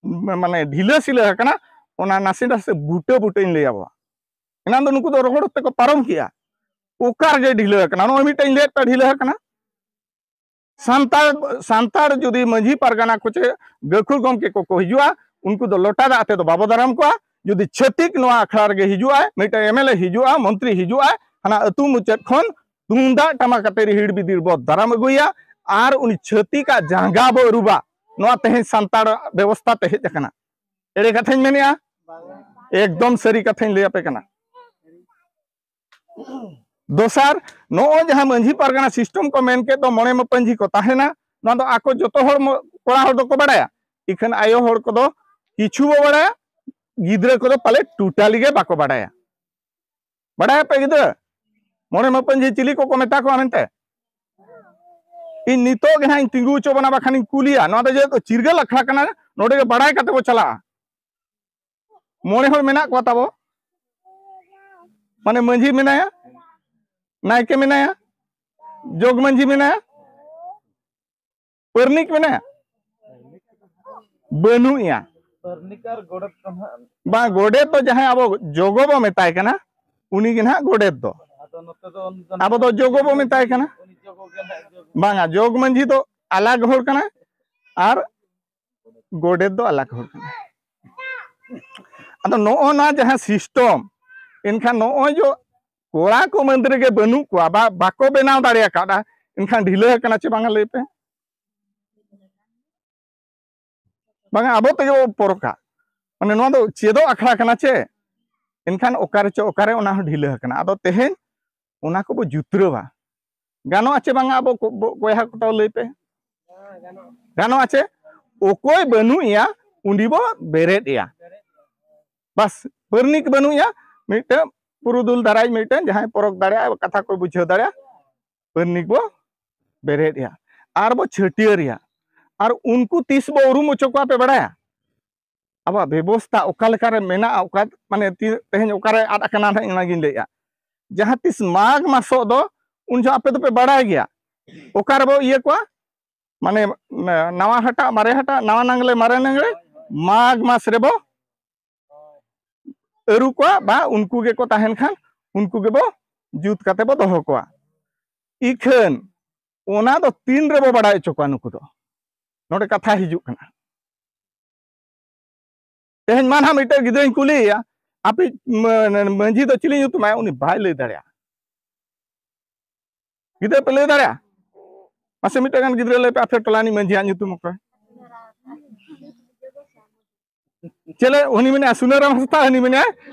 ᱢᱟᱱᱮ ᱰᱷᱤᱞᱟᱹ ᱥᱤᱞᱟᱹ ᱟᱠᱟᱱᱟ, ᱚᱱᱟ ᱱᱟᱥᱮ ᱱᱟᱥᱮ ᱵᱩᱴᱟᱹ ᱵᱩᱴᱟᱹᱧ ᱞᱟᱹᱭ ᱟᱵᱚᱣᱟ᱾ ᱮᱱᱟᱝ ᱫᱚ ᱱᱩᱠᱩ ᱫᱚ ᱨᱚᱜᱚᱲ ᱛᱮᱠᱚ ᱯᱟᱨᱚᱢ ᱠᱮᱜᱼᱟ᱾ ᱚᱠᱟ ᱨᱮᱜᱮ ᱰᱷᱤᱞᱟᱹ ᱟᱠᱟᱱᱟ? ᱱᱚᱜᱼᱚᱭ ᱢᱤᱫᱴᱟᱝ ᱞᱟᱹᱭᱮᱫ ᱯᱮ ᱰᱷᱤᱞᱟᱹ ᱟᱠᱟᱱᱟ᱾ ᱥᱟᱱᱛᱟᱲ, ᱥᱟᱱᱛᱟᱲ ᱡᱩᱫᱤ ᱢᱟᱹᱡᱷᱤ ᱯᱟᱨᱜᱟᱱᱟ ᱠᱚ ᱪᱮ ᱜᱟᱹᱠᱷᱩᱲ ᱜᱚᱢᱠᱮ ᱠᱚᱠᱚ ᱦᱤᱡᱩᱜᱼᱟ, ᱩᱱᱠᱩ ᱫᱚ ᱞᱚᱴᱟ ᱫᱟᱜ ᱛᱮᱫᱚ ᱵᱟᱵᱚ ᱫᱟᱨᱟᱢ ᱠᱚᱣᱟ᱾ ᱡᱩᱫᱤ ᱪᱷᱟᱹᱛᱤᱠ ᱱᱚᱣᱟ ᱟᱠᱷᱲᱟ ᱨᱮᱜᱮ ᱦᱤᱡᱩᱜᱼᱟᱭ, ᱢᱤᱫᱴᱟᱝ MLA ᱦᱤᱡᱩᱜᱼᱟ, ᱢᱚᱱᱛᱨᱤ ᱦᱤᱡᱩᱜᱼᱟᱭ, ᱦᱟᱱᱟ ᱟᱹᱛᱩ ᱢᱩᱪᱟᱹᱫ ᱠᱷᱚᱱ ᱛᱩᱢᱫᱟᱜ ᱴᱟᱢᱟᱠ ᱟᱛᱮ ᱨᱤᱦᱤᱲ ᱵᱤᱫᱤᱲ ᱵᱚ ᱫᱟᱨᱟᱢ ᱟᱹᱜᱩᱭᱟ ᱟᱨ ᱩᱱᱤ ᱪᱷᱟᱹᱛᱤᱠᱟᱜ ᱡᱟᱸᱜᱟ ᱵᱚ ᱟᱹᱨᱩᱵᱟ᱾ ᱱᱚᱣᱟ ᱛᱮᱦᱮᱧ ᱥᱟᱱᱛᱟᱲ ᱵᱮᱵᱚᱥᱛᱷᱟ ᱛᱮ ᱦᱮᱡ ᱟᱠᱟᱱᱟ᱾ ᱮᱲᱮ ᱠᱟᱛᱷᱟᱧ ᱢᱮᱱᱮᱜᱼᱟ? ᱮᱠᱫᱚᱢ ᱥᱟᱹᱨᱤ ᱠᱟᱛᱷᱟᱧ ᱞᱟᱹᱭ ᱟᱯᱮ ᱠᱟᱱᱟ᱾ ᱫᱚᱥᱟᱨ, ᱱᱚᱜᱼᱚᱭ ᱡᱟᱦᱟᱸ ᱢᱟᱹᱡᱷᱤ ᱯᱟᱨᱜᱟᱱᱟ system ᱠᱚ ᱢᱮᱱ ᱠᱮᱫ ᱫᱚ, ᱢᱚᱬᱮ ᱢᱟᱹᱯᱟᱹᱧᱡᱷᱤ ᱠᱚ ᱛᱟᱦᱮᱱᱟ, ᱱᱚᱣᱟ ᱫᱚ ᱟᱠᱚ ᱡᱚᱛᱚ ᱦᱚᱲ ᱢᱚ-, ᱠᱚᱲᱟ ᱦᱚᱲ ᱫᱚᱠᱚ ᱵᱟᱲᱟᱭᱟ, ᱤᱠᱷᱟᱹᱱ ᱟᱭᱳ ᱦᱚᱲ ᱠᱚᱫᱚ ᱠᱤᱪᱷᱩ ᱵᱚ ᱵᱟᱲᱟᱭᱟ, ᱜᱤᱫᱽᱨᱟᱹ ᱠᱚᱫᱚ ᱯᱟᱞᱮ totally ᱜᱮ ᱵᱟᱠᱚ ᱵᱟᱲᱟᱭᱟ᱾ ᱵᱟᱲᱟᱭᱟᱯᱮ ᱜᱤᱫᱽᱨᱟᱹ, ᱢᱚᱬᱮ ᱢᱟᱹᱯᱟᱹᱧᱡᱷᱤ ᱪᱤᱞᱤ ᱠᱚᱠᱚ ᱢᱮᱛᱟ ᱠᱚᱣᱟ ᱢᱮᱱᱛᱮ? ᱤᱧ ᱱᱤᱛᱚᱜ ᱜᱮ ᱦᱟᱸᱜ ᱤᱧ ᱛᱤᱸᱜᱩ ᱦᱚᱪᱚ ᱵᱚᱱᱟ, ᱵᱟᱠᱷᱟᱱᱤᱧ ᱠᱩᱞᱤᱭᱟ᱾ ᱱᱚᱣᱟ ᱫᱚ ᱡᱮᱦᱮᱛᱩ ᱪᱤᱨᱜᱟᱹᱞ ᱟᱠᱷᱲᱟ ᱠᱟᱱᱟ, ᱱᱚᱰᱮ ᱜᱮ ᱵᱟᱲᱟᱭ ᱠᱟᱛᱮ ᱵᱚ ᱪᱟᱞᱟᱜᱼᱟ᱾ ᱢᱚᱬᱮ ᱦᱚᱲ ᱢᱮᱱᱟᱜ ᱠᱚᱣᱟ ᱛᱟᱵᱚ᱾ ᱢᱟᱱᱮ ᱢᱟᱹᱡᱷᱤ ᱢᱮᱱᱟᱭᱟ, ᱱᱟᱭᱠᱮ ᱢᱮᱱᱟᱭᱟ, ᱡᱚᱜᱽ ᱢᱟᱹᱡᱷᱤ ᱢᱮᱱᱟᱭᱟ, ᱯᱟᱹᱨᱱᱤᱠ ᱢᱮᱱᱟᱭᱟ, ᱵᱟᱹᱱᱩᱜ ᱮᱭᱟ᱾ ᱯᱟᱹᱨᱱᱤᱠ ᱟᱨ ᱜᱚᱰᱮᱛ ᱫᱚ ᱱᱟᱦᱟᱜ ᱵᱟᱝ, ᱜᱚᱰᱮᱛ ᱫᱚ ᱡᱟᱦᱟᱸᱭ ᱟᱵᱚ ᱡᱚᱜᱚ ᱵᱚ ᱢᱮᱛᱟᱭ ᱠᱟᱱᱟ, ᱩᱱᱤ ᱜᱮ ᱱᱟᱦᱟᱜ ᱜᱚᱰᱮᱛ ᱫᱚ᱾ ᱟᱫᱚ ᱱᱚᱛᱮ ᱫᱚ ᱩᱱᱤ ᱫᱚ ᱟᱵᱚ ᱫᱚ ᱡᱚᱜᱚ ᱵᱚ ᱢᱮᱛᱟᱭ ᱠᱟᱱᱟ᱾ ᱩᱱᱤ ᱡᱚᱜᱚ ᱜᱮ ᱱᱟᱦᱟᱜ ᱡᱚᱜᱚ᱾ ᱵᱟᱝᱟ, ᱡᱚᱜᱽ ᱢᱟᱹᱡᱷᱤ ᱫᱚ ᱟᱞᱟᱜᱽ ᱦᱚᱲ ᱠᱟᱱᱟᱭ ᱟᱨ ᱜᱚᱰᱮᱛ ᱫᱚ ᱟᱞᱟᱜᱽ ᱦᱚᱲ ᱠᱟᱱᱟᱭ᱾ ᱟᱫᱚ ᱱᱚᱜᱼᱚ ᱱᱚᱣᱟ ᱡᱟᱦᱟᱸ system, ᱮᱱᱠᱷᱟᱱ ᱱᱚᱜᱼᱚᱭ ᱡᱮ ᱠᱚᱲᱟ ᱠᱚ ᱢᱟᱹᱫᱽ ᱨᱮᱜᱮ ᱵᱟᱹᱱᱩᱜ ᱠᱚᱣᱟ, ᱵᱟ-, ᱵᱟᱠᱚ ᱵᱮᱱᱟᱣ ᱫᱟᱲᱮ ᱟᱠᱟᱫᱟ, ᱮᱱᱠᱷᱟᱱ ᱰᱷᱤᱞᱟᱹ ᱟᱠᱟᱱᱟ ᱪᱮ ᱵᱟᱝᱟ ᱞᱟᱹᱭ ᱯᱮ? ᱵᱟᱝᱟ, ᱟᱵᱚ ᱛᱮᱜᱮ ᱵᱚ ᱯᱚᱨᱚᱠᱟ᱾ ᱢᱟᱱᱮ ᱱᱚᱣᱟ ᱫᱚ ᱪᱮᱫᱚᱜ ᱟᱠᱷᱲᱟ ᱠᱟᱱᱟ ᱪᱮ, ᱮᱱᱠᱷᱟᱱ ᱚᱠᱟᱨᱮ ᱪᱚ ᱚᱠᱟᱨᱮ ᱚᱱᱟ ᱦᱚᱸ ᱰᱷᱤᱞᱟᱹ ᱟᱠᱟᱱᱟ᱾ ᱟᱫᱚ ᱛᱮᱦᱮᱧ ᱚᱱᱟ ᱠᱚᱵᱚ ᱡᱩᱛᱨᱟᱹᱣᱟ᱾ ᱜᱟᱱᱚᱜᱼᱟ ᱪᱮ ᱵᱟᱝᱟ ᱟᱵᱚ ᱠᱚ-, ᱵᱚ-, ᱵᱚᱭᱦᱟ ᱠᱚ ᱛᱟᱵᱚ ᱞᱟᱹᱭ ᱯᱮ? ᱜᱟᱱᱚᱜᱼᱟ ᱪᱮ? ᱚᱠᱚᱭ ᱵᱟᱹᱱᱩᱜ ᱮᱭᱟ, ᱩᱱᱤ ᱵᱚ ᱵᱮᱨᱮᱫ ᱮᱭᱟ᱾ ᱵᱟᱥ, ᱯᱟᱹᱨᱱᱤᱠ ᱵᱟᱹᱱᱩᱜ ᱮᱭᱟ, ᱢᱤᱫᱴᱟᱝ ᱯᱩᱨᱩᱫᱩᱞ ᱫᱷᱟᱨᱟᱭ, ᱢᱤᱫᱴᱟᱝ ᱡᱟᱦᱟᱸᱭ ᱯᱚᱨᱚᱠ ᱫᱟᱲᱮᱭᱟᱜᱼᱟ, ᱠᱟᱛᱷᱟ ᱠᱚ ᱵᱩᱡᱷᱟᱹᱣ ᱫᱟᱲᱮᱭᱟᱜᱼᱟ, ᱯᱟᱹᱨᱱᱤᱠ ᱵᱚ ᱵᱮᱨᱮᱫ ᱮᱭᱟ ᱟᱨ ᱵᱚ ᱪᱷᱟᱹᱴᱭᱟᱹᱨ ᱮᱭᱟ᱾ ᱟᱨ ᱩᱱᱠᱩ ᱛᱤᱥ ᱵᱚ ᱩᱨᱩᱢ ᱦᱚᱪᱚ ᱠᱚᱣᱟ ᱯᱮ ᱵᱟᱲᱟᱭᱟ? ᱟᱵᱚᱣᱟᱜ ᱵᱮᱵᱚᱥᱛᱷᱟ ᱚᱠᱟ ᱞᱮᱠᱟᱨᱮ ᱢᱮᱱᱟᱜᱼᱟ, ᱚᱠᱟ, ᱢᱟᱱᱮ ᱛᱤ-, ᱛᱮᱦᱮᱧ ᱚᱠᱟᱨᱮ ᱟᱫ ᱟᱠᱟᱱᱟ ᱱᱟᱦᱟᱜ, ᱚᱱᱟᱜᱤᱧ ᱞᱟᱹᱭᱮᱫᱼᱟ᱾ ᱡᱟᱦᱟᱸ ᱛᱤᱥ ᱢᱟᱜᱽ ᱢᱟᱥᱚᱜ ᱫᱚ, ᱩᱱ ᱡᱚᱦᱚᱜ ᱟᱯᱮ ᱫᱚᱯᱮ ᱵᱟᱲᱟᱭ ᱜᱮᱭᱟ ᱚᱠᱟ ᱨᱮᱵᱚ ᱤᱭᱟᱹ ᱠᱚᱣᱟ, ᱢᱟᱱᱮ, ᱱᱟᱣᱟ ᱦᱟᱴᱟᱜ, ᱢᱟᱨᱮ ᱦᱟᱴᱟᱜ, ᱱᱟᱣᱟ ᱱᱟᱝᱞᱮ, ᱢᱟᱨᱮ ᱱᱟᱝᱞᱮ, ᱢᱟᱜᱽ ᱢᱟᱥ ᱨᱮᱵᱚ ᱟᱹᱨᱩ ᱠᱚᱣᱟ, ᱵᱟ ᱩᱱᱠᱩ ᱜᱮᱠᱚ ᱛᱟᱦᱮᱱ ᱠᱷᱟᱱ ᱩᱱᱠᱩ ᱜᱮᱵᱚ ᱡᱩᱛ ᱠᱟᱛᱮ ᱵᱚ ᱫᱚᱦᱚ ᱠᱚᱣᱟ᱾ ᱤᱠᱷᱟᱹᱱ ᱚᱱᱟ ᱫᱚ ᱛᱤᱱ ᱨᱮᱵᱚ ᱵᱟᱲᱟᱭ ᱦᱚᱪᱚ ᱠᱚᱣᱟ ᱱᱩᱠᱩ ᱫᱚ? ᱱᱚᱰᱮ ᱠᱟᱛᱷᱟ ᱦᱤᱡᱩᱜ ᱠᱟᱱᱟ᱾ ᱛᱮᱦᱮᱧ ᱢᱟ ᱱᱟᱦᱟᱜ ᱢᱤᱫᱴᱮᱱ ᱜᱤᱫᱽᱨᱟᱹᱧ ᱠᱩᱞᱤᱭᱮᱭᱟ, "ᱟᱯᱮ ᱢᱟ-, ᱢᱟᱹᱡᱷᱤ ᱫᱚ ᱪᱤᱞᱤ ᱧᱩᱛᱩᱢᱟᱭ?" ᱩᱱᱤ ᱵᱟᱭ ᱞᱟᱹᱭ ᱫᱟᱲᱮᱭᱟᱜᱼᱟ᱾ ᱜᱤᱫᱽᱨᱟᱹ ᱯᱮ ᱞᱟᱹᱭ ᱫᱟᱲᱮᱭᱟᱜᱼᱟ? ᱢᱟᱥᱮ ᱢᱤᱫᱴᱟᱝ ᱜᱟᱱ ᱜᱤᱫᱽᱨᱟᱹ ᱞᱟᱹᱭ ᱯᱮ, ᱟᱯᱮ ᱴᱚᱞᱟ ᱨᱤᱱᱤᱡ ᱢᱟᱹᱡᱷᱤᱭᱟᱜ ᱧᱩᱛᱩᱢ ᱚᱠᱚᱭ? ᱪᱮᱞᱮ ᱩᱱᱤ ᱢᱮᱱᱟᱭᱟ ᱥᱩᱱᱟᱹᱨᱟᱢ ᱦᱟᱸᱥᱫᱟ, ᱦᱟᱹᱱᱤ ᱢᱮᱱᱟᱭᱟ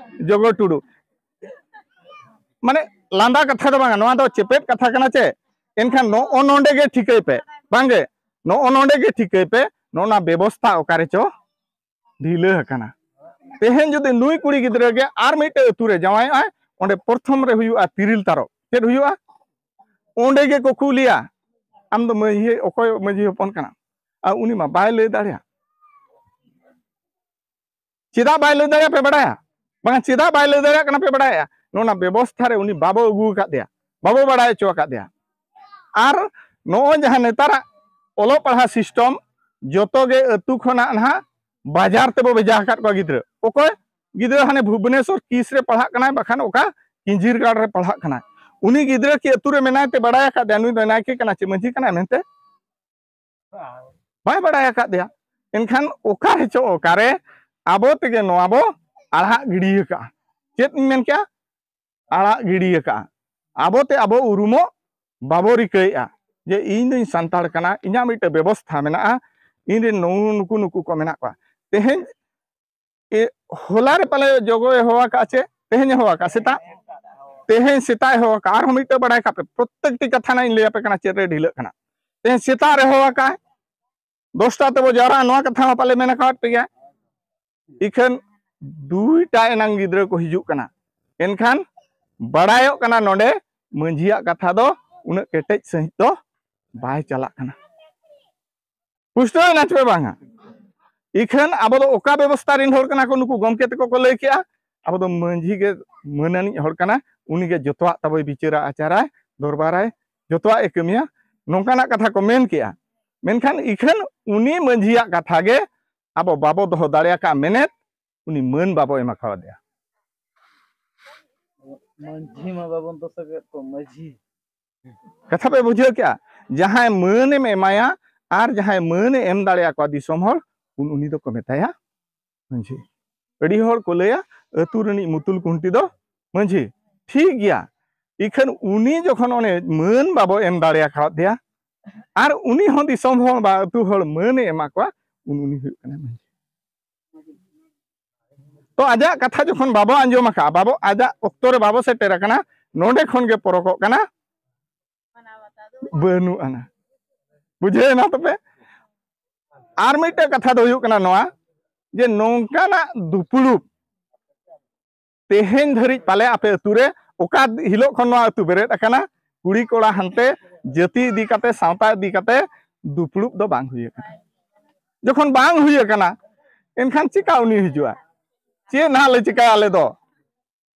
ᱡᱚᱜᱚ ᱴᱩᱰᱩ᱾ ᱢᱟᱱᱮ ᱞᱟᱸᱫᱟ ᱠᱟᱛᱷᱟ ᱫᱚ ᱵᱟᱝᱟ, ᱱᱚᱣᱟ ᱫᱚ ᱪᱮᱯᱮᱫ ᱠᱟᱛᱷᱟ ᱠᱟᱱᱟ ᱪᱮ᱾ ᱮᱱᱠᱷᱟᱱ ᱱᱚᱜᱼᱚ ᱱᱚᱰᱮ ᱜᱮ ᱴᱷᱤᱠᱟᱹᱭ ᱯᱮ, ᱵᱟᱝᱜᱮ, ᱱᱚᱜᱼᱚ ᱱᱚᱰᱮ ᱜᱮ ᱴᱷᱤᱠᱟᱹᱭ ᱯᱮ, ᱱᱚᱜᱼᱚ ᱱᱚᱣᱟ ᱵᱮᱵᱚᱥᱛᱷᱟ ᱚᱠᱟᱨᱮ ᱪᱚ ᱰᱷᱤᱞᱟᱹ ᱟᱠᱟᱱᱟ᱾ ᱛᱮᱦᱮᱧ ᱡᱩᱫᱤ ᱱᱩᱭ ᱠᱩᱲᱤ ᱜᱤᱫᱽᱨᱟᱹ ᱜᱮ ᱟᱨ ᱢᱤᱫᱴᱮᱡ ᱟᱹᱛᱩ ᱨᱮ ᱡᱟᱶᱟᱭᱚᱜᱼᱟᱭ, ᱚᱸᱰᱮ ᱯᱨᱚᱛᱷᱚᱢ ᱨᱮ ᱦᱩᱭᱩᱜᱼᱟ ᱛᱤᱨᱤᱞ ᱛᱟᱨᱚᱵ᱾ ᱪᱮᱫ ᱦᱩᱭᱩᱜᱼᱟ? ᱚᱸᱰᱮ ᱜᱮᱠᱚ ᱠᱩᱞᱤᱭᱟ, "ᱟᱢ ᱫᱚ ᱢᱟᱹᱡᱷᱤ, ᱚᱠᱚᱭ ᱢᱟᱹᱡᱷᱤ ᱦᱚᱯᱚᱱ ᱠᱟᱱᱟᱢ?" ᱟᱨ ᱩᱱᱤ ᱢᱟ ᱵᱟᱭ ᱞᱟᱹᱭ ᱫᱟᱲᱮᱭᱟᱜ᱾ ᱪᱮᱫᱟᱜ ᱵᱟᱭ ᱞᱟᱹᱭ ᱫᱟᱲᱮᱭᱟᱜᱼᱟ ᱯᱮ ᱵᱟᱲᱟᱭᱟ? ᱵᱟᱝ, ᱪᱮᱫᱟᱜ ᱵᱟᱭ ᱞᱟᱹᱭ ᱫᱟᱲᱮᱭᱟᱜ ᱠᱟᱱᱟ ᱯᱮ ᱵᱟᱲᱟᱭᱟ? ᱱᱚᱣᱟ ᱵᱮᱵᱚᱥᱛᱷᱟ ᱨᱮ ᱩᱱᱤ ᱵᱟᱵᱚ ᱟᱹᱜᱩ ᱟᱠᱟᱫᱮᱭᱟ, ᱵᱟᱵᱚ ᱵᱟᱲᱟᱭ ᱦᱚᱪᱚ ᱟᱠᱟᱫᱮᱭᱟ᱾ ᱟᱨ ᱱᱚᱜᱼᱚᱭ ᱡᱟᱦᱟᱸ ᱱᱮᱛᱟᱨᱟᱜ ᱚᱞᱚᱜ ᱯᱟᱲᱦᱟᱜ system, ᱡᱚᱛᱚ ᱜᱮ ᱟᱹᱛᱩ ᱠᱷᱚᱱᱟᱜ ᱱᱟᱦᱟᱜ ᱵᱟᱡᱟᱨ ᱛᱮᱵᱚ ᱵᱷᱮᱡᱟ ᱟᱠᱟᱫ ᱠᱚᱣᱟ ᱜᱤᱫᱽᱨᱟᱹ᱾ ᱚᱠᱚᱭ ᱜᱤᱫᱽᱨᱟᱹ ᱦᱟᱱᱮ ᱵᱷᱩᱵᱽᱱᱮᱥᱚᱨ ᱠᱤᱥ ᱨᱮ ᱯᱟᱲᱦᱟᱜ ᱠᱟᱱᱟᱭ, ᱵᱟᱠᱷᱟᱱ ᱚᱠᱟ ᱠᱤᱧᱡᱤᱨ ᱜᱟᱲ ᱨᱮ ᱯᱟᱲᱦᱟᱜ ᱠᱟᱱᱟᱭ, ᱩᱱᱤ ᱜᱤᱫᱽᱨᱟᱹ ᱠᱤ ᱟᱹᱛᱩ ᱨᱮ ᱢᱮᱱᱟᱭ ᱛᱮ ᱵᱟᱲᱟᱭ ᱟᱠᱟᱫᱮᱭᱟ ᱱᱩᱭ ᱫᱚ ᱱᱟᱭᱠᱮ ᱠᱟᱱᱟ ᱪᱮ ᱢᱟᱹᱡᱷᱤ ᱠᱟᱱᱟᱭ ᱢᱮᱱᱛᱮ? ᱵᱟᱭ ᱵᱟᱲᱟᱭ ᱟᱠᱟᱫᱮᱭᱟ᱾ ᱮᱱᱠᱷᱟᱱ ᱚᱠᱟ ᱨᱮᱪᱚ ᱚᱠᱟᱨᱮ ᱟᱵᱚ ᱛᱮᱜᱮ ᱱᱚᱣᱟ ᱵᱚ ᱟᱲᱟᱜ ᱜᱤᱰᱤ ᱟᱠᱟᱫᱼᱟ᱾ ᱪᱮᱫ ᱤᱧ ᱢᱮᱱ ᱠᱮᱜᱼᱟ? ᱟᱲᱟᱜ ᱜᱤᱰᱤ ᱟᱠᱟᱫᱼᱟ᱾ ᱟᱵᱚ ᱛᱮ ᱟᱵᱚ ᱩᱨᱩᱢᱚᱜ ᱵᱟᱵᱚ ᱨᱤᱠᱟᱹᱭᱮᱫᱼᱟ ᱡᱮ ᱤᱧ ᱫᱚᱧ ᱥᱟᱱᱛᱟᱲ ᱠᱟᱱᱟ, ᱤᱧᱟᱹᱜ ᱢᱤᱫᱴᱮᱱ ᱵᱮᱵᱚᱥᱛᱷᱟ ᱢᱮᱱᱟᱜᱼᱟ, ᱤᱧ ᱨᱮᱱ ᱱᱩ-, ᱱᱩᱠᱩ ᱱᱩᱠᱩ ᱠᱚ ᱢᱮᱱᱟᱜ ᱠᱚᱣᱟ᱾ ᱛᱮᱦᱮᱧ ᱮ, ᱦᱚᱞᱟ ᱨᱮ ᱯᱟᱞᱮ ᱡᱚᱜᱚᱭ ᱦᱚᱦᱚ ᱟᱠᱟᱫᱼᱟ ᱪᱮ? ᱛᱮᱦᱮᱧ ᱦᱚᱦᱚ ᱟᱠᱟᱫᱼᱟ ᱥᱮᱛᱟᱜ? ᱛᱮᱦᱮᱧ ᱥᱮᱛᱟᱜ ᱮ ᱦᱚᱦᱚ ᱟᱠᱟᱫᱼᱟ᱾ ᱟᱨᱦᱚᱸ ᱢᱤᱫᱴᱮᱡ ᱵᱟᱲᱟᱭ ᱠᱟᱜ ᱯᱮ, ᱯᱨᱚᱛᱮᱠᱴᱤ ᱠᱟᱛᱷᱟ ᱱᱟᱜ ᱤᱧ ᱞᱟᱹᱭ ᱟᱯᱮ ᱠᱟᱱᱟ ᱪᱮᱫ ᱨᱮ ᱰᱷᱤᱞᱟᱹᱜ ᱠᱟᱱᱟ᱾ ᱛᱮᱦᱮᱧ ᱥᱮᱛᱟᱜ ᱨᱮ ᱦᱚᱦᱚ ᱟᱠᱟᱫᱼᱟᱭ, ᱫᱚᱥᱴᱟ ᱛᱮᱵᱚ ᱡᱟᱣᱨᱟᱜᱼᱟ, ᱱᱚᱣᱟ ᱠᱟᱛᱷᱟ ᱦᱚᱸ ᱯᱟᱞᱮ ᱢᱮᱱ ᱟᱠᱟᱫ ᱯᱮ ᱜᱮᱭᱟ᱾ ᱤᱠᱷᱟᱹᱱ ᱫᱩᱭᱴᱟ ᱮᱱᱟᱝ ᱜᱤᱫᱽᱨᱟᱹ ᱠᱚ ᱦᱤᱡᱩᱜ ᱠᱟᱱᱟ᱾ ᱮᱱᱠᱷᱟᱱ ᱵᱟᱲᱟᱭᱚᱜ ᱠᱟᱱᱟ ᱱᱚᱰᱮ ᱢᱟᱹᱡᱷᱤᱭᱟᱜ ᱠᱟᱛᱷᱟ ᱫᱚ ᱩᱱᱟᱹᱜ ᱠᱮᱴᱮᱡ ᱥᱟᱺᱦᱤᱡ ᱫᱚ ᱵᱟᱭ ᱪᱟᱞᱟᱜ ᱠᱟᱱᱟ᱾ ᱯᱩᱥᱴᱟᱹᱣ ᱮᱱᱟ ᱪᱮ ᱵᱟᱝᱟ? ᱤᱠᱷᱟᱹᱱ ᱟᱵᱚ ᱫᱚ ᱚᱠᱟ ᱵᱮᱵᱚᱥᱛᱷᱟ ᱨᱮᱱ ᱦᱚᱲ ᱠᱟᱱᱟ ᱠᱚ? ᱱᱩᱠᱩ ᱜᱚᱢᱠᱮ ᱛᱟᱠᱚ ᱠᱚ ᱞᱟᱹᱭ ᱠᱮᱜᱼᱟ, ᱟᱵᱚ ᱫᱚ ᱢᱟᱹᱡᱷᱤ ᱜᱮ ᱢᱟᱹᱱᱟᱱᱤᱡ ᱦᱚᱲ ᱠᱟᱱᱟ, ᱩᱱᱤ ᱜᱮ ᱡᱚᱛᱚᱣᱟᱜ ᱛᱟᱵᱚᱭ ᱵᱤᱪᱟᱹᱨᱟ, ᱟᱪᱟᱨᱟᱭ, ᱫᱚᱨᱵᱟᱨᱟᱭ, ᱡᱚᱛᱚᱣᱟᱜ ᱮ ᱠᱟᱹᱢᱤᱭᱟ, ᱱᱚᱝᱠᱟᱱᱟᱜ ᱠᱟᱛᱷᱟ ᱠᱚ ᱢᱮᱱ ᱠᱮᱜᱼᱟ᱾ ᱢᱮᱱᱠᱷᱟᱱ ᱤᱠᱷᱟᱹᱱ ᱩᱱᱤ ᱢᱟᱹᱡᱷᱤᱭᱟᱜ ᱠᱟᱛᱷᱟ ᱜᱮ ᱟᱵᱚ ᱵᱟᱵᱚ ᱫᱚᱦᱚ ᱫᱟᱲᱮ ᱟᱠᱟᱫ ᱢᱮᱱᱮᱛ ᱩᱱᱤ ᱢᱟᱹᱱ ᱵᱟᱵᱚ ᱮᱢᱟ ᱠᱟᱣᱫᱮᱭᱟ᱾ ᱢᱟᱹᱡᱷᱤ ᱢᱟ ᱵᱟᱵᱚᱱ ᱫᱚᱥᱮ ᱠᱮᱫ ᱠᱚ, ᱢᱟᱹᱡᱷᱤ᱾ ᱠᱟᱛᱷᱟ ᱯᱮ ᱵᱩᱡᱷᱟᱹᱣ ᱠᱮᱜᱼᱟ? ᱡᱟᱦᱟᱸᱭ ᱢᱟᱹᱱ ᱮᱢ ᱮᱢᱟᱭᱟ ᱟᱨ ᱡᱟᱦᱟᱸᱭ ᱢᱟᱹᱱ ᱮ ᱮᱢ ᱫᱟᱲᱮᱭᱟᱠᱚᱣᱟ ᱫᱤᱥᱚᱢ ᱦᱚᱲ, ᱩᱱ ᱩᱱᱤ ᱫᱚᱠᱚ ᱢᱮᱛᱟᱭᱟ ᱢᱟᱹᱡᱷᱤ᱾ ᱟᱹᱰᱤ ᱦᱚᱲ ᱠᱚ ᱞᱟᱹᱭᱟ, "ᱟᱹᱛᱩ ᱨᱤᱱᱤᱡ ᱢᱩᱛᱩᱞ ᱠᱩᱱᱴᱤ ᱫᱚ ᱢᱟᱹᱡᱷᱤ᱾" ᱴᱷᱤᱠ ᱜᱮᱭᱟ, ᱤᱠᱷᱟᱹᱱ ᱩᱱᱤ ᱡᱚᱠᱷᱚᱱ ᱚᱱᱮ ᱢᱟᱹᱱ ᱵᱟᱵᱚ ᱮᱢ ᱫᱟᱲᱮ ᱟᱠᱟᱫᱮᱭᱟ ᱟᱨ ᱩᱱᱤ ᱦᱚᱸ ᱫᱤᱥᱚᱢ ᱦᱚᱲ ᱵᱟ ᱟᱹᱛᱩ ᱦᱚᱲ ᱢᱟᱹᱱ ᱮ ᱮᱢᱟ ᱠᱚᱣᱟ, ᱩᱱ ᱩᱱᱤ ᱦᱩᱭᱩᱜ ᱠᱟᱱᱟ ᱢᱟᱹᱡᱷᱤ᱾ ᱛᱚ ᱟᱡᱟᱜ ᱠᱟᱛᱷᱟ ᱡᱚᱠᱷᱚᱱ ᱵᱟᱵᱚ ᱟᱸᱡᱚᱢ ᱟᱠᱟᱫᱼᱟ, ᱵᱟᱵᱚ, ᱟᱡᱟᱜ ᱚᱠᱛᱚ ᱨᱮ ᱵᱟᱵᱚ ᱥᱮᱴᱮᱨ ᱟᱠᱟᱱᱟ, ᱱᱚᱰᱮ ᱠᱷᱚᱱ ᱜᱮ ᱯᱚᱨᱚᱠᱚᱜ ᱠᱟᱱᱟ, ᱵᱟᱹᱱᱩᱜ ᱟᱱᱟ᱾ ᱵᱩᱡᱷᱟᱹᱣ ᱮᱱᱟ ᱛᱚᱵᱮ? ᱟᱨ ᱢᱤᱫᱴᱮᱡ ᱠᱟᱛᱷᱟ ᱫᱚ ᱦᱩᱭᱩᱜ ᱠᱟᱱᱟ ᱱᱚᱣᱟ, ᱡᱮ ᱱᱚᱝᱠᱟᱱᱟᱜ ᱫᱩᱯᱲᱩᱵ ᱛᱮᱦᱮᱧ ᱫᱷᱟᱹᱨᱤᱡ ᱯᱟᱞᱮ ᱟᱯᱮ ᱟᱹᱛᱩ ᱨᱮ ᱚᱠᱟ ᱦᱤᱞᱳᱜ ᱠᱷᱚᱱ ᱱᱚᱣᱟ ᱟᱹᱛᱩ ᱵᱮᱨᱮᱫ ᱟᱠᱟᱱᱟ, ᱠᱩᱲᱤ ᱠᱚᱲᱟ ᱦᱟᱱᱛᱮ ᱡᱟᱹᱛᱤ ᱤᱫᱤ ᱠᱟᱛᱮ, ᱥᱟᱶᱛᱟ ᱤᱫᱤ ᱠᱟᱛᱮ ᱫᱩᱯᱲᱩᱵ ᱫᱚ ᱵᱟᱝ ᱦᱩᱭ ᱟᱠᱟᱱᱟ᱾ ᱡᱚᱠᱷᱚᱱ ᱵᱟᱝ ᱦᱩᱭ ᱟᱠᱟᱱᱟ, ᱮᱱᱠᱷᱟᱱ ᱪᱮᱠᱟ ᱩᱱᱤ ᱦᱤᱡᱩᱜᱼᱟ? ᱪᱮᱫ ᱱᱟᱦᱟᱜ ᱞᱮ ᱪᱮᱠᱟᱭᱟ ᱟᱞᱮ ᱫᱚ?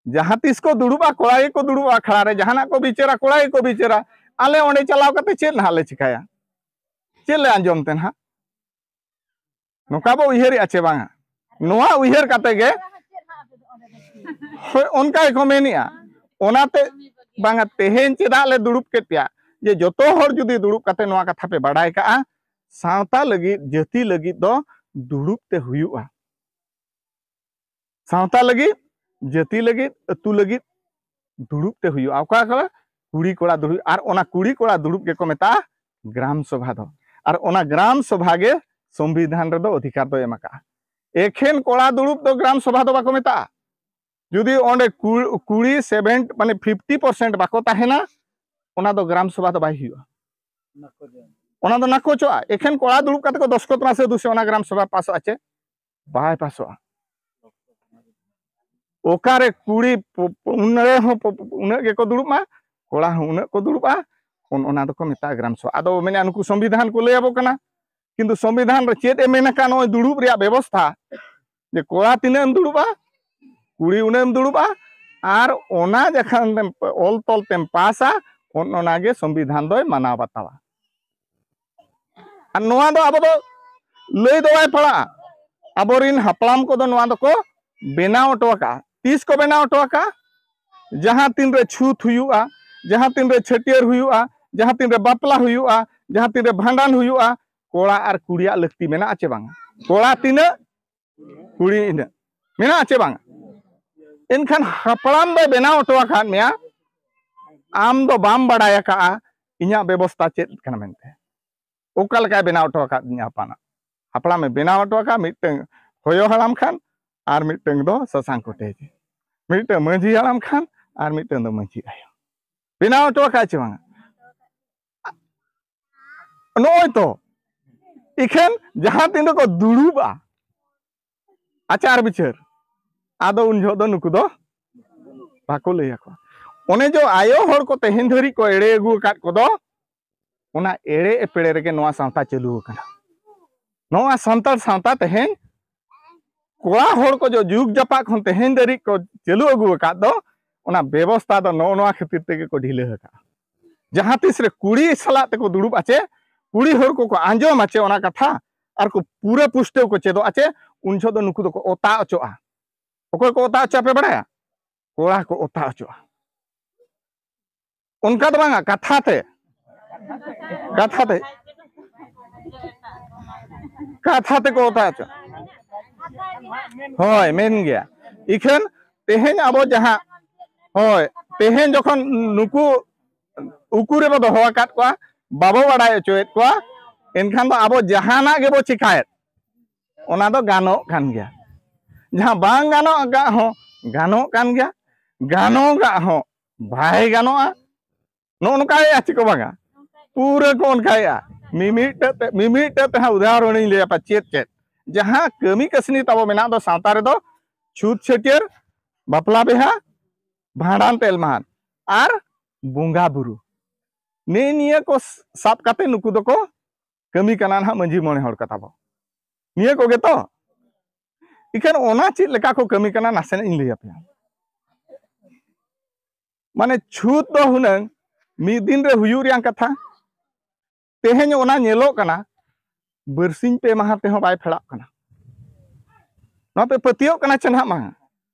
ᱡᱟᱦᱟᱸ ᱛᱤᱥ ᱠᱚ ᱫᱩᱲᱩᱵᱼᱟ, ᱠᱚᱲᱟ ᱜᱮᱠᱚ ᱫᱩᱲᱩᱵᱼᱟ ᱟᱠᱷᱲᱟ ᱨᱮ, ᱡᱟᱦᱟᱱᱟᱜ ᱠᱚ ᱵᱤᱪᱟᱹᱨᱟ, ᱠᱚᱲᱟ ᱜᱮᱠᱚ ᱵᱤᱪᱟᱹᱨᱟ᱾ ᱟᱞᱮ ᱚᱸᱰᱮ ᱪᱟᱞᱟᱣ ᱠᱟᱛᱮ ᱪᱮᱫ ᱱᱟᱦᱟᱜ ᱞᱮ ᱪᱮᱠᱟᱭᱟ? ᱪᱮᱫ ᱞᱮ ᱟᱸᱡᱚᱢ ᱛᱮ ᱱᱟᱦᱟᱜ? ᱱᱚᱝᱠᱟ ᱵᱚ ᱩᱭᱦᱟᱹᱨᱮᱜᱼᱟ ᱪᱮ ᱵᱟᱝᱟ? ᱱᱚᱣᱟ ᱩᱭᱦᱟᱹᱨ ᱠᱟᱛᱮ ᱜᱮ, ᱦᱳᱭ, ᱚᱱᱠᱟ ᱜᱮᱠᱚ ᱢᱮᱱᱮᱜᱼᱟ᱾ ᱚᱱᱟᱛᱮ ᱵᱟᱝᱟ, ᱛᱮᱦᱮᱧ ᱪᱮᱫᱟᱜ ᱞᱮ ᱫᱩᱲᱩᱵ ᱠᱮᱫ ᱯᱮᱭᱟ? ᱡᱮ ᱡᱚᱛᱚ ᱦᱚᱲ ᱡᱩᱫᱤ ᱫᱩᱲᱩᱵ ᱠᱟᱛᱮ ᱱᱚᱣᱟ ᱠᱟᱛᱷᱟ ᱯᱮ ᱵᱟᱰᱟᱭ ᱠᱟᱜᱼᱟ, ᱥᱟᱶᱛᱟ ᱞᱟᱹᱜᱤᱫ, ᱡᱟᱹᱛᱤ ᱞᱟᱹᱜᱤᱫ ᱫᱚ ᱫᱩᱲᱩᱵ ᱛᱮ ᱦᱩᱭᱩᱜᱼᱟ᱾ ᱥᱟᱶᱛᱟ ᱞᱟᱹᱜᱤᱫ, ᱡᱟᱹᱛᱤ ᱞᱟᱹᱜᱤᱫ, ᱟᱹᱛᱩ ᱞᱟᱹᱜᱤᱫ ᱫᱩᱲᱩᱵ ᱛᱮ ᱦᱩᱭᱩᱜᱼᱟ᱾ ᱚᱠᱟ ᱠᱚᱨᱮ? ᱠᱩᱲᱤ ᱠᱚᱲᱟ ᱫᱩᱲᱩᱵ, ᱟᱨ ᱚᱱᱟ ᱠᱩᱲᱤ ᱠᱚᱲᱟ ᱫᱩᱲᱩᱵ ᱜᱮᱠᱚ ᱢᱮᱛᱟᱜᱼᱟ ᱜᱨᱟᱢ ᱥᱚᱵᱷᱟ ᱫᱚ᱾ ᱟᱨ ᱚᱱᱟ ᱜᱨᱟᱢ ᱥᱚᱵᱷᱟ ᱜᱮ ᱥᱚᱝᱵᱤᱫᱷᱟᱱ ᱨᱮᱫᱚ ᱚᱫᱷᱤᱠᱟᱨ ᱫᱚᱭ ᱮᱢ ᱟᱠᱟᱜᱼᱟ᱾ ᱮᱠᱷᱮᱱ ᱠᱚᱲᱟ ᱫᱩᱲᱩᱵ ᱫᱚ ᱜᱨᱟᱢ ᱥᱚᱵᱷᱟ ᱫᱚ ᱵᱟᱠᱚ ᱢᱮᱛᱟᱜᱼᱟ᱾ ᱡᱩᱫᱤ ᱚᱸᱰᱮ ᱠᱩ-, ᱠᱩᱲᱤ ᱥᱮᱵᱷᱮᱱ, ᱢᱟᱱᱮ ᱯᱷᱤᱯᱴᱤ ᱯᱟᱨᱥᱮᱱᱴ ᱵᱟᱠᱚ ᱛᱟᱦᱮᱱᱟ, ᱚᱱᱟ ᱫᱚ ᱜᱨᱟᱢ ᱥᱚᱵᱷᱟ ᱫᱚ ᱵᱟᱭ ᱦᱩᱭᱩᱜᱼᱟ᱾ ᱚᱱᱟ ᱫᱚ ᱱᱟᱠᱚᱪᱚᱜᱼᱟ᱾ ᱮᱠᱷᱮᱱ ᱠᱚᱲᱟ ᱫᱩᱲᱩᱵ ᱠᱟᱛᱮ ᱠᱚ ᱫᱚᱥᱠᱚᱛ ᱢᱟᱥᱮ ᱫᱩᱥᱮ ᱚᱱᱟ ᱜᱨᱟᱢ ᱥᱚᱵᱷᱟ ᱯᱟᱥᱚᱜᱼᱟ ᱪᱮ? ᱵᱟᱭ ᱯᱟᱥᱚᱜᱼᱟ᱾ ᱚᱠᱟᱨᱮ ᱠᱩᱲᱤ ᱯᱚ-, ᱯᱚ-, ᱩᱱ ᱨᱮᱦᱚᱸ ᱯᱚ-, ᱯᱚ-, ᱩᱱᱟᱹᱜ ᱜᱮᱠᱚ ᱫᱩᱲᱩᱵ ᱢᱟ, ᱠᱚᱲᱟ ᱦᱚᱸ ᱩᱱᱟᱹᱜ ᱠᱚ ᱫᱩᱲᱩᱵᱼᱟ, ᱚᱱ-, ᱚᱱᱟ ᱫᱚᱠᱚ ᱢᱮᱛᱟᱜᱼᱟ ᱜᱨᱟᱢ ᱥᱚᱵᱷᱟ᱾ ᱟᱫᱚ ᱢᱮᱱᱟ ᱱᱩᱠᱩ ᱥᱚᱝᱵᱤᱫᱷᱟᱱ ᱠᱚ ᱞᱟᱹᱭ ᱟᱵᱚ ᱠᱟᱱᱟ, ᱠᱤᱱᱛᱩ ᱥᱚᱝᱵᱤᱫᱷᱟᱱ ᱨᱮ ᱪᱮᱫ ᱮ ᱢᱮᱱ ᱟᱠᱟᱫ ᱱᱚᱜᱼᱚᱭ ᱫᱩᱲᱩᱵ ᱨᱮᱭᱟᱜ ᱵᱮᱵᱚᱥᱛᱷᱟ, ᱡᱮ ᱠᱚᱲᱟ ᱛᱤᱱᱟᱹᱜ ᱮᱢ ᱫᱩᱲᱩᱵᱼᱟ, ᱠᱩᱲᱤ ᱩᱱᱟᱹᱜ ᱮᱢ ᱫᱩᱲᱩᱵᱼᱟ, ᱟᱨ ᱚᱱᱟ ᱡᱚᱠᱷᱚᱱ ᱛᱮᱢ ᱚᱞ ᱛᱚᱞ ᱛᱮᱢ ᱯᱟᱥᱟ, ᱚᱱ-, ᱚᱱᱟᱜᱮ ᱥᱚᱝᱵᱤᱫᱷᱟᱱ ᱫᱚᱭ ᱢᱟᱱᱟᱣ ᱵᱟᱛᱟᱣᱟ᱾ ᱟᱨ ᱱᱚᱣᱟ ᱫᱚ ᱟᱵᱚ ᱫᱚ ᱞᱟᱹᱭ ᱫᱚ ᱵᱟᱭ ᱯᱟᱲᱟᱜᱼᱟ᱾ ᱟᱵᱚᱨᱤᱱ ᱦᱟᱯᱲᱟᱢ ᱠᱚᱫᱚ ᱱᱚᱣᱟ ᱫᱚᱠᱚ ᱵᱮᱱᱟᱣ ᱦᱚᱴᱚ ᱟᱠᱟᱫᱼᱟ᱾ ᱛᱤᱥ ᱠᱚ ᱵᱮᱱᱟᱣ ᱦᱚᱴᱚ ᱟᱠᱟᱫᱼᱟ? ᱡᱟᱦᱟᱸ ᱛᱤᱱᱨᱮ ᱪᱷᱩᱛ ᱦᱩᱭᱩᱜᱼᱟ, ᱡᱟᱦᱟᱸ ᱛᱤᱱᱨᱮ ᱪᱷᱟᱹᱴᱭᱟᱹᱨ ᱦᱩᱭᱩᱜᱼᱟ, ᱡᱟᱦᱟᱸ ᱛᱤᱱᱨᱮ ᱵᱟᱯᱞᱟ ᱦᱩᱭᱩᱜᱼᱟ, ᱡᱟᱦᱟᱸ ᱛᱤᱱᱨᱮ ᱵᱷᱟᱸᱰᱟᱱ ᱦᱩᱭᱩᱜᱼᱟ, ᱠᱚᱲᱟ ᱟᱨ ᱠᱩᱲᱤᱭᱟᱜ ᱞᱟᱹᱠᱛᱤ ᱢᱮᱱᱟᱜᱼᱟ ᱪᱮ ᱵᱟᱝᱟ? ᱠᱚᱲᱟ ᱛᱤᱱᱟᱹᱜ, ᱠᱩᱲᱤ ᱤᱱᱟᱹᱜ᱾ ᱢᱮᱱᱟᱜᱼᱟ ᱪᱮ ᱵᱟᱝᱟ? ᱮᱱᱠᱷᱟᱱ ᱦᱟᱯᱲᱟᱢ ᱫᱚᱭ ᱵᱮᱱᱟᱣ ᱦᱚᱴᱚ ᱟᱠᱟᱫ ᱢᱮᱭᱟ, ᱟᱢ ᱫᱚ ᱵᱟᱢ ᱵᱟᱲᱟᱭ ᱟᱠᱟᱫᱼᱟ ᱤᱧᱟᱹᱜ ᱵᱮᱵᱚᱥᱛᱟ ᱪᱮᱫ ᱠᱟᱱᱟ ᱢᱮᱱᱛᱮ᱾ ᱚᱠᱟ ᱞᱮᱠᱟᱭ ᱵᱮᱱᱟᱣ ᱦᱚᱴᱚ ᱟᱠᱟᱫ ᱫᱤᱧᱟ ᱦᱟᱯᱲᱟᱢ? ᱦᱟᱯᱲᱟᱢᱮ ᱵᱮᱱᱟᱣ ᱦᱚᱴᱚ ᱟᱠᱟᱫ, ᱢᱤᱫᱴᱟᱝ ᱦᱚᱭᱚ ᱦᱟᱲᱟᱢ ᱠᱷᱟᱱ, ᱟᱨ ᱢᱤᱫᱴᱟᱝ ᱫᱚ ᱥᱟᱥᱟᱝ ᱠᱚᱴᱮᱡ, ᱢᱤᱫᱴᱟᱝ ᱢᱟᱹᱡᱷᱤ ᱦᱟᱲᱟᱢ ᱠᱷᱟᱱ, ᱟᱨ ᱢᱤᱫᱴᱟᱝ ᱫᱚ ᱢᱟᱹᱡᱷᱤ ᱟᱭᱳ᱾ ᱵᱮᱱᱟᱣ ᱦᱚᱴᱚ ᱟᱠᱟᱫ ᱪᱮ ᱵᱟᱝᱟ? ᱱᱚᱜᱼᱚᱭ ᱛᱚ, ᱤᱠᱷᱟᱹᱱ ᱡᱟᱦᱟᱸ ᱛᱤᱱ ᱨᱮᱠᱚ ᱫᱩᱲᱩᱵᱼᱟ ᱟᱪᱟᱨ ᱵᱤᱪᱟᱹᱨ, ᱟᱫᱚ ᱩᱱ ᱡᱚᱦᱚᱜ ᱫᱚ ᱱᱩᱠᱩ ᱫᱚ ᱵᱟᱠᱚ ᱞᱟᱹᱭ ᱟᱠᱚᱣᱟ᱾ ᱚᱱᱮ ᱡᱮ ᱟᱭᱳ ᱦᱚᱲ ᱠᱚ ᱛᱮᱦᱮᱧ ᱫᱷᱟᱹᱨᱤᱡ ᱠᱚ ᱮᱲᱮ ᱟᱹᱜᱩ ᱟᱠᱟᱫ ᱠᱚᱫᱚ, ᱚᱱᱟ ᱮᱲᱮ ᱮᱯᱮᱲᱮ ᱨᱮᱜᱮ ᱱᱚᱣᱟ ᱥᱟᱶᱛᱟ ᱪᱟᱹᱞᱩ ᱟᱠᱟᱱᱟ᱾ ᱱᱚᱣᱟ ᱥᱟᱱᱛᱟᱲ ᱥᱟᱶᱛᱟ ᱛᱮᱦᱮᱧ ᱠᱚᱲᱟ ᱦᱚᱲ ᱠᱚ ᱡᱚ ᱡᱩᱜᱽ ᱡᱟᱯᱟᱜ ᱠᱷᱚᱱ ᱛᱮᱦᱮᱧ ᱫᱷᱟᱹᱨᱤᱡ ᱠᱚ ᱪᱟᱹᱞᱩ ᱟᱹᱜᱩ ᱟᱠᱟᱫ ᱫᱚ, ᱚᱱᱟ ᱵᱮᱵᱚᱥᱛᱷᱟ ᱫᱚ ᱱᱚᱜᱼᱚ ᱱᱚᱣᱟ ᱠᱷᱟᱹᱛᱤᱨ ᱛᱮᱜᱮ ᱠᱚ ᱰᱷᱤᱞᱟᱹ ᱟᱠᱟᱫᱼᱟ᱾ ᱡᱟᱦᱟᱸ ᱛᱤᱥ ᱨᱮ ᱠᱩᱲᱤ ᱥᱟᱞᱟᱜ ᱛᱮᱠᱚ ᱫᱩᱲᱩᱵ ᱟᱪᱮ, ᱠᱩᱲᱤ ᱦᱚᱲ ᱠᱚᱠᱚ ᱟᱸᱡᱚᱢ ᱟᱪᱮ ᱚᱱᱟ ᱠᱟᱛᱷᱟ, ᱟᱨ ᱠᱚ ᱯᱩᱨᱟᱹ ᱯᱩᱥᱴᱟᱹᱣ ᱠᱚ ᱪᱮᱫᱚᱜ ᱟᱪᱮ, ᱩᱱ ᱡᱚᱦᱚᱜ ᱫᱚ ᱱᱩᱠᱩ ᱫᱚᱠᱚ ᱚᱛᱟ ᱚᱪᱚᱜᱼᱟ᱾ ᱚᱠᱚᱭ ᱠᱚ ᱚᱛᱟ ᱚᱪᱚᱜᱼᱟ ᱯᱮ ᱵᱟᱲᱟᱭᱟ? ᱠᱚᱲᱟ ᱠᱚ ᱚᱛᱟ ᱚᱪᱚᱜᱼᱟ᱾ ᱚᱱᱠᱟ ᱫᱚ ᱵᱟᱝᱟ, ᱠᱟᱛᱷᱟ ᱛᱮ, ᱠᱟᱛᱷᱟ ᱛᱮ, ᱠᱟᱛᱷᱟ ᱛᱮᱠᱚ ᱚᱛᱟ ᱚᱪᱚᱜᱼᱟ᱾ ᱦᱳᱭ, ᱢᱮᱱ ᱜᱮᱭᱟ᱾ ᱤᱠᱷᱟᱹᱱ ᱛᱮᱦᱮᱧ ᱟᱵᱚ ᱡᱟᱦᱟᱸ, ᱦᱳᱭ, ᱛᱮᱦᱮᱧ ᱡᱚᱠᱷᱚᱱ ᱱᱩᱠᱩ ᱩᱠᱩ ᱨᱮᱵᱚ ᱫᱚᱦᱚ ᱟᱠᱟᱫ ᱠᱚᱣᱟ, ᱵᱟᱵᱚ ᱵᱟᱲᱟᱭ ᱦᱚᱪᱚᱭᱮᱫ ᱠᱚᱣᱟ, ᱮᱱᱠᱷᱟᱱ ᱫᱚ ᱟᱵᱚ ᱡᱟᱦᱟᱱᱟᱜ ᱜᱮᱵᱚ ᱪᱮᱠᱟᱭᱮᱫ, ᱚᱱᱟ ᱫᱚ ᱜᱟᱱᱚᱜ ᱠᱟᱱ ᱜᱮᱭᱟ᱾ ᱡᱟᱦᱟᱸ ᱵᱟᱝ ᱜᱟᱱᱚᱜ ᱟᱠᱟᱫ ᱦᱚᱸ ᱜᱟᱱᱚᱜ ᱠᱟᱱ ᱜᱮᱭᱟ, ᱜᱟᱱᱚᱜᱟᱜ ᱦᱚᱸ ᱵᱟᱭ ᱜᱟᱱᱚᱜᱼᱟ᱾ ᱱᱚᱜᱼᱚ ᱱᱚᱝᱠᱟᱭᱮᱫᱼᱟ ᱪᱮᱫ ᱠᱚ ᱵᱟᱝᱟ, ᱯᱩᱨᱟᱹ ᱠᱚ ᱚᱱᱠᱟᱭᱮᱫᱼᱟ᱾ ᱢᱤᱢᱤᱫᱴᱟᱹᱜ ᱛᱮ, ᱢᱤᱢᱤᱫᱴᱟᱹᱜ ᱛᱮ ᱦᱟᱸᱜ ᱩᱫᱟᱦᱚᱨᱚᱱᱤᱧ ᱞᱟᱹᱭ ᱟᱯᱮ ᱪᱮᱫ ᱪᱮᱫ᱾ ᱡᱟᱦᱟᱸ ᱠᱟᱹᱢᱤ ᱠᱟᱹᱥᱱᱤ ᱛᱟᱵᱚ ᱢᱮᱱᱟᱜ ᱫᱚ ᱥᱟᱶᱛᱟ ᱨᱮᱫᱚ, ᱪᱷᱩᱛ ᱪᱷᱟᱹᱴᱭᱟᱹᱨ, ᱵᱟᱯᱞᱟ ᱵᱤᱦᱟ, ᱵᱷᱟᱸᱰᱟᱱ ᱛᱮᱞᱢᱟᱦᱟᱱ ᱟᱨ ᱵᱚᱸᱜᱟ ᱵᱩᱨᱩ, ᱱᱮᱜᱼᱮ ᱱᱤᱭᱟᱹ ᱠᱚ ᱥᱟᱵ ᱠᱟᱛᱮ ᱱᱩᱠᱩ ᱫᱚᱠᱚ ᱠᱟᱹᱢᱤ ᱠᱟᱱᱟ ᱱᱟᱦᱟᱜ ᱢᱟᱹᱡᱷᱤ ᱢᱚᱬᱮ ᱦᱚᱲ ᱠᱟᱛᱷᱟ ᱵᱚ᱾ ᱱᱤᱭᱟᱹ ᱠᱚᱜᱮ ᱛᱚ᱾ ᱤᱠᱷᱟᱹᱱ ᱚᱱᱟ ᱪᱮᱫ ᱞᱮᱠᱟ ᱠᱚ ᱠᱟᱹᱢᱤ ᱠᱟᱱᱟ ᱱᱟᱥᱮᱱᱟᱜ ᱤᱧ ᱞᱟᱹᱭ ᱟᱯᱮᱭᱟ᱾ ᱢᱟᱱᱮ ᱪᱷᱩᱛ ᱫᱚ ᱦᱩᱱᱟᱹᱝ ᱢᱤᱫ ᱫᱤᱱ ᱨᱮ ᱦᱩᱭᱩᱜ ᱨᱮᱭᱟᱜ ᱠᱟᱛᱷᱟ, ᱛᱮᱦᱮᱧ ᱚᱱᱟ ᱧᱮᱞᱚᱜ ᱠᱟᱱᱟ ᱵᱟᱨᱥᱤᱧ ᱯᱮ ᱢᱟᱦᱟ ᱛᱮᱦᱚᱸ ᱵᱟᱭ ᱯᱷᱮᱲᱟᱜ ᱠᱟᱱᱟ᱾ ᱱᱚᱣᱟ ᱯᱮ ᱯᱟᱹᱛᱭᱟᱹᱜ ᱠᱟᱱᱟ ᱪᱮ ᱱᱟᱦᱟᱜ ᱵᱟᱝ?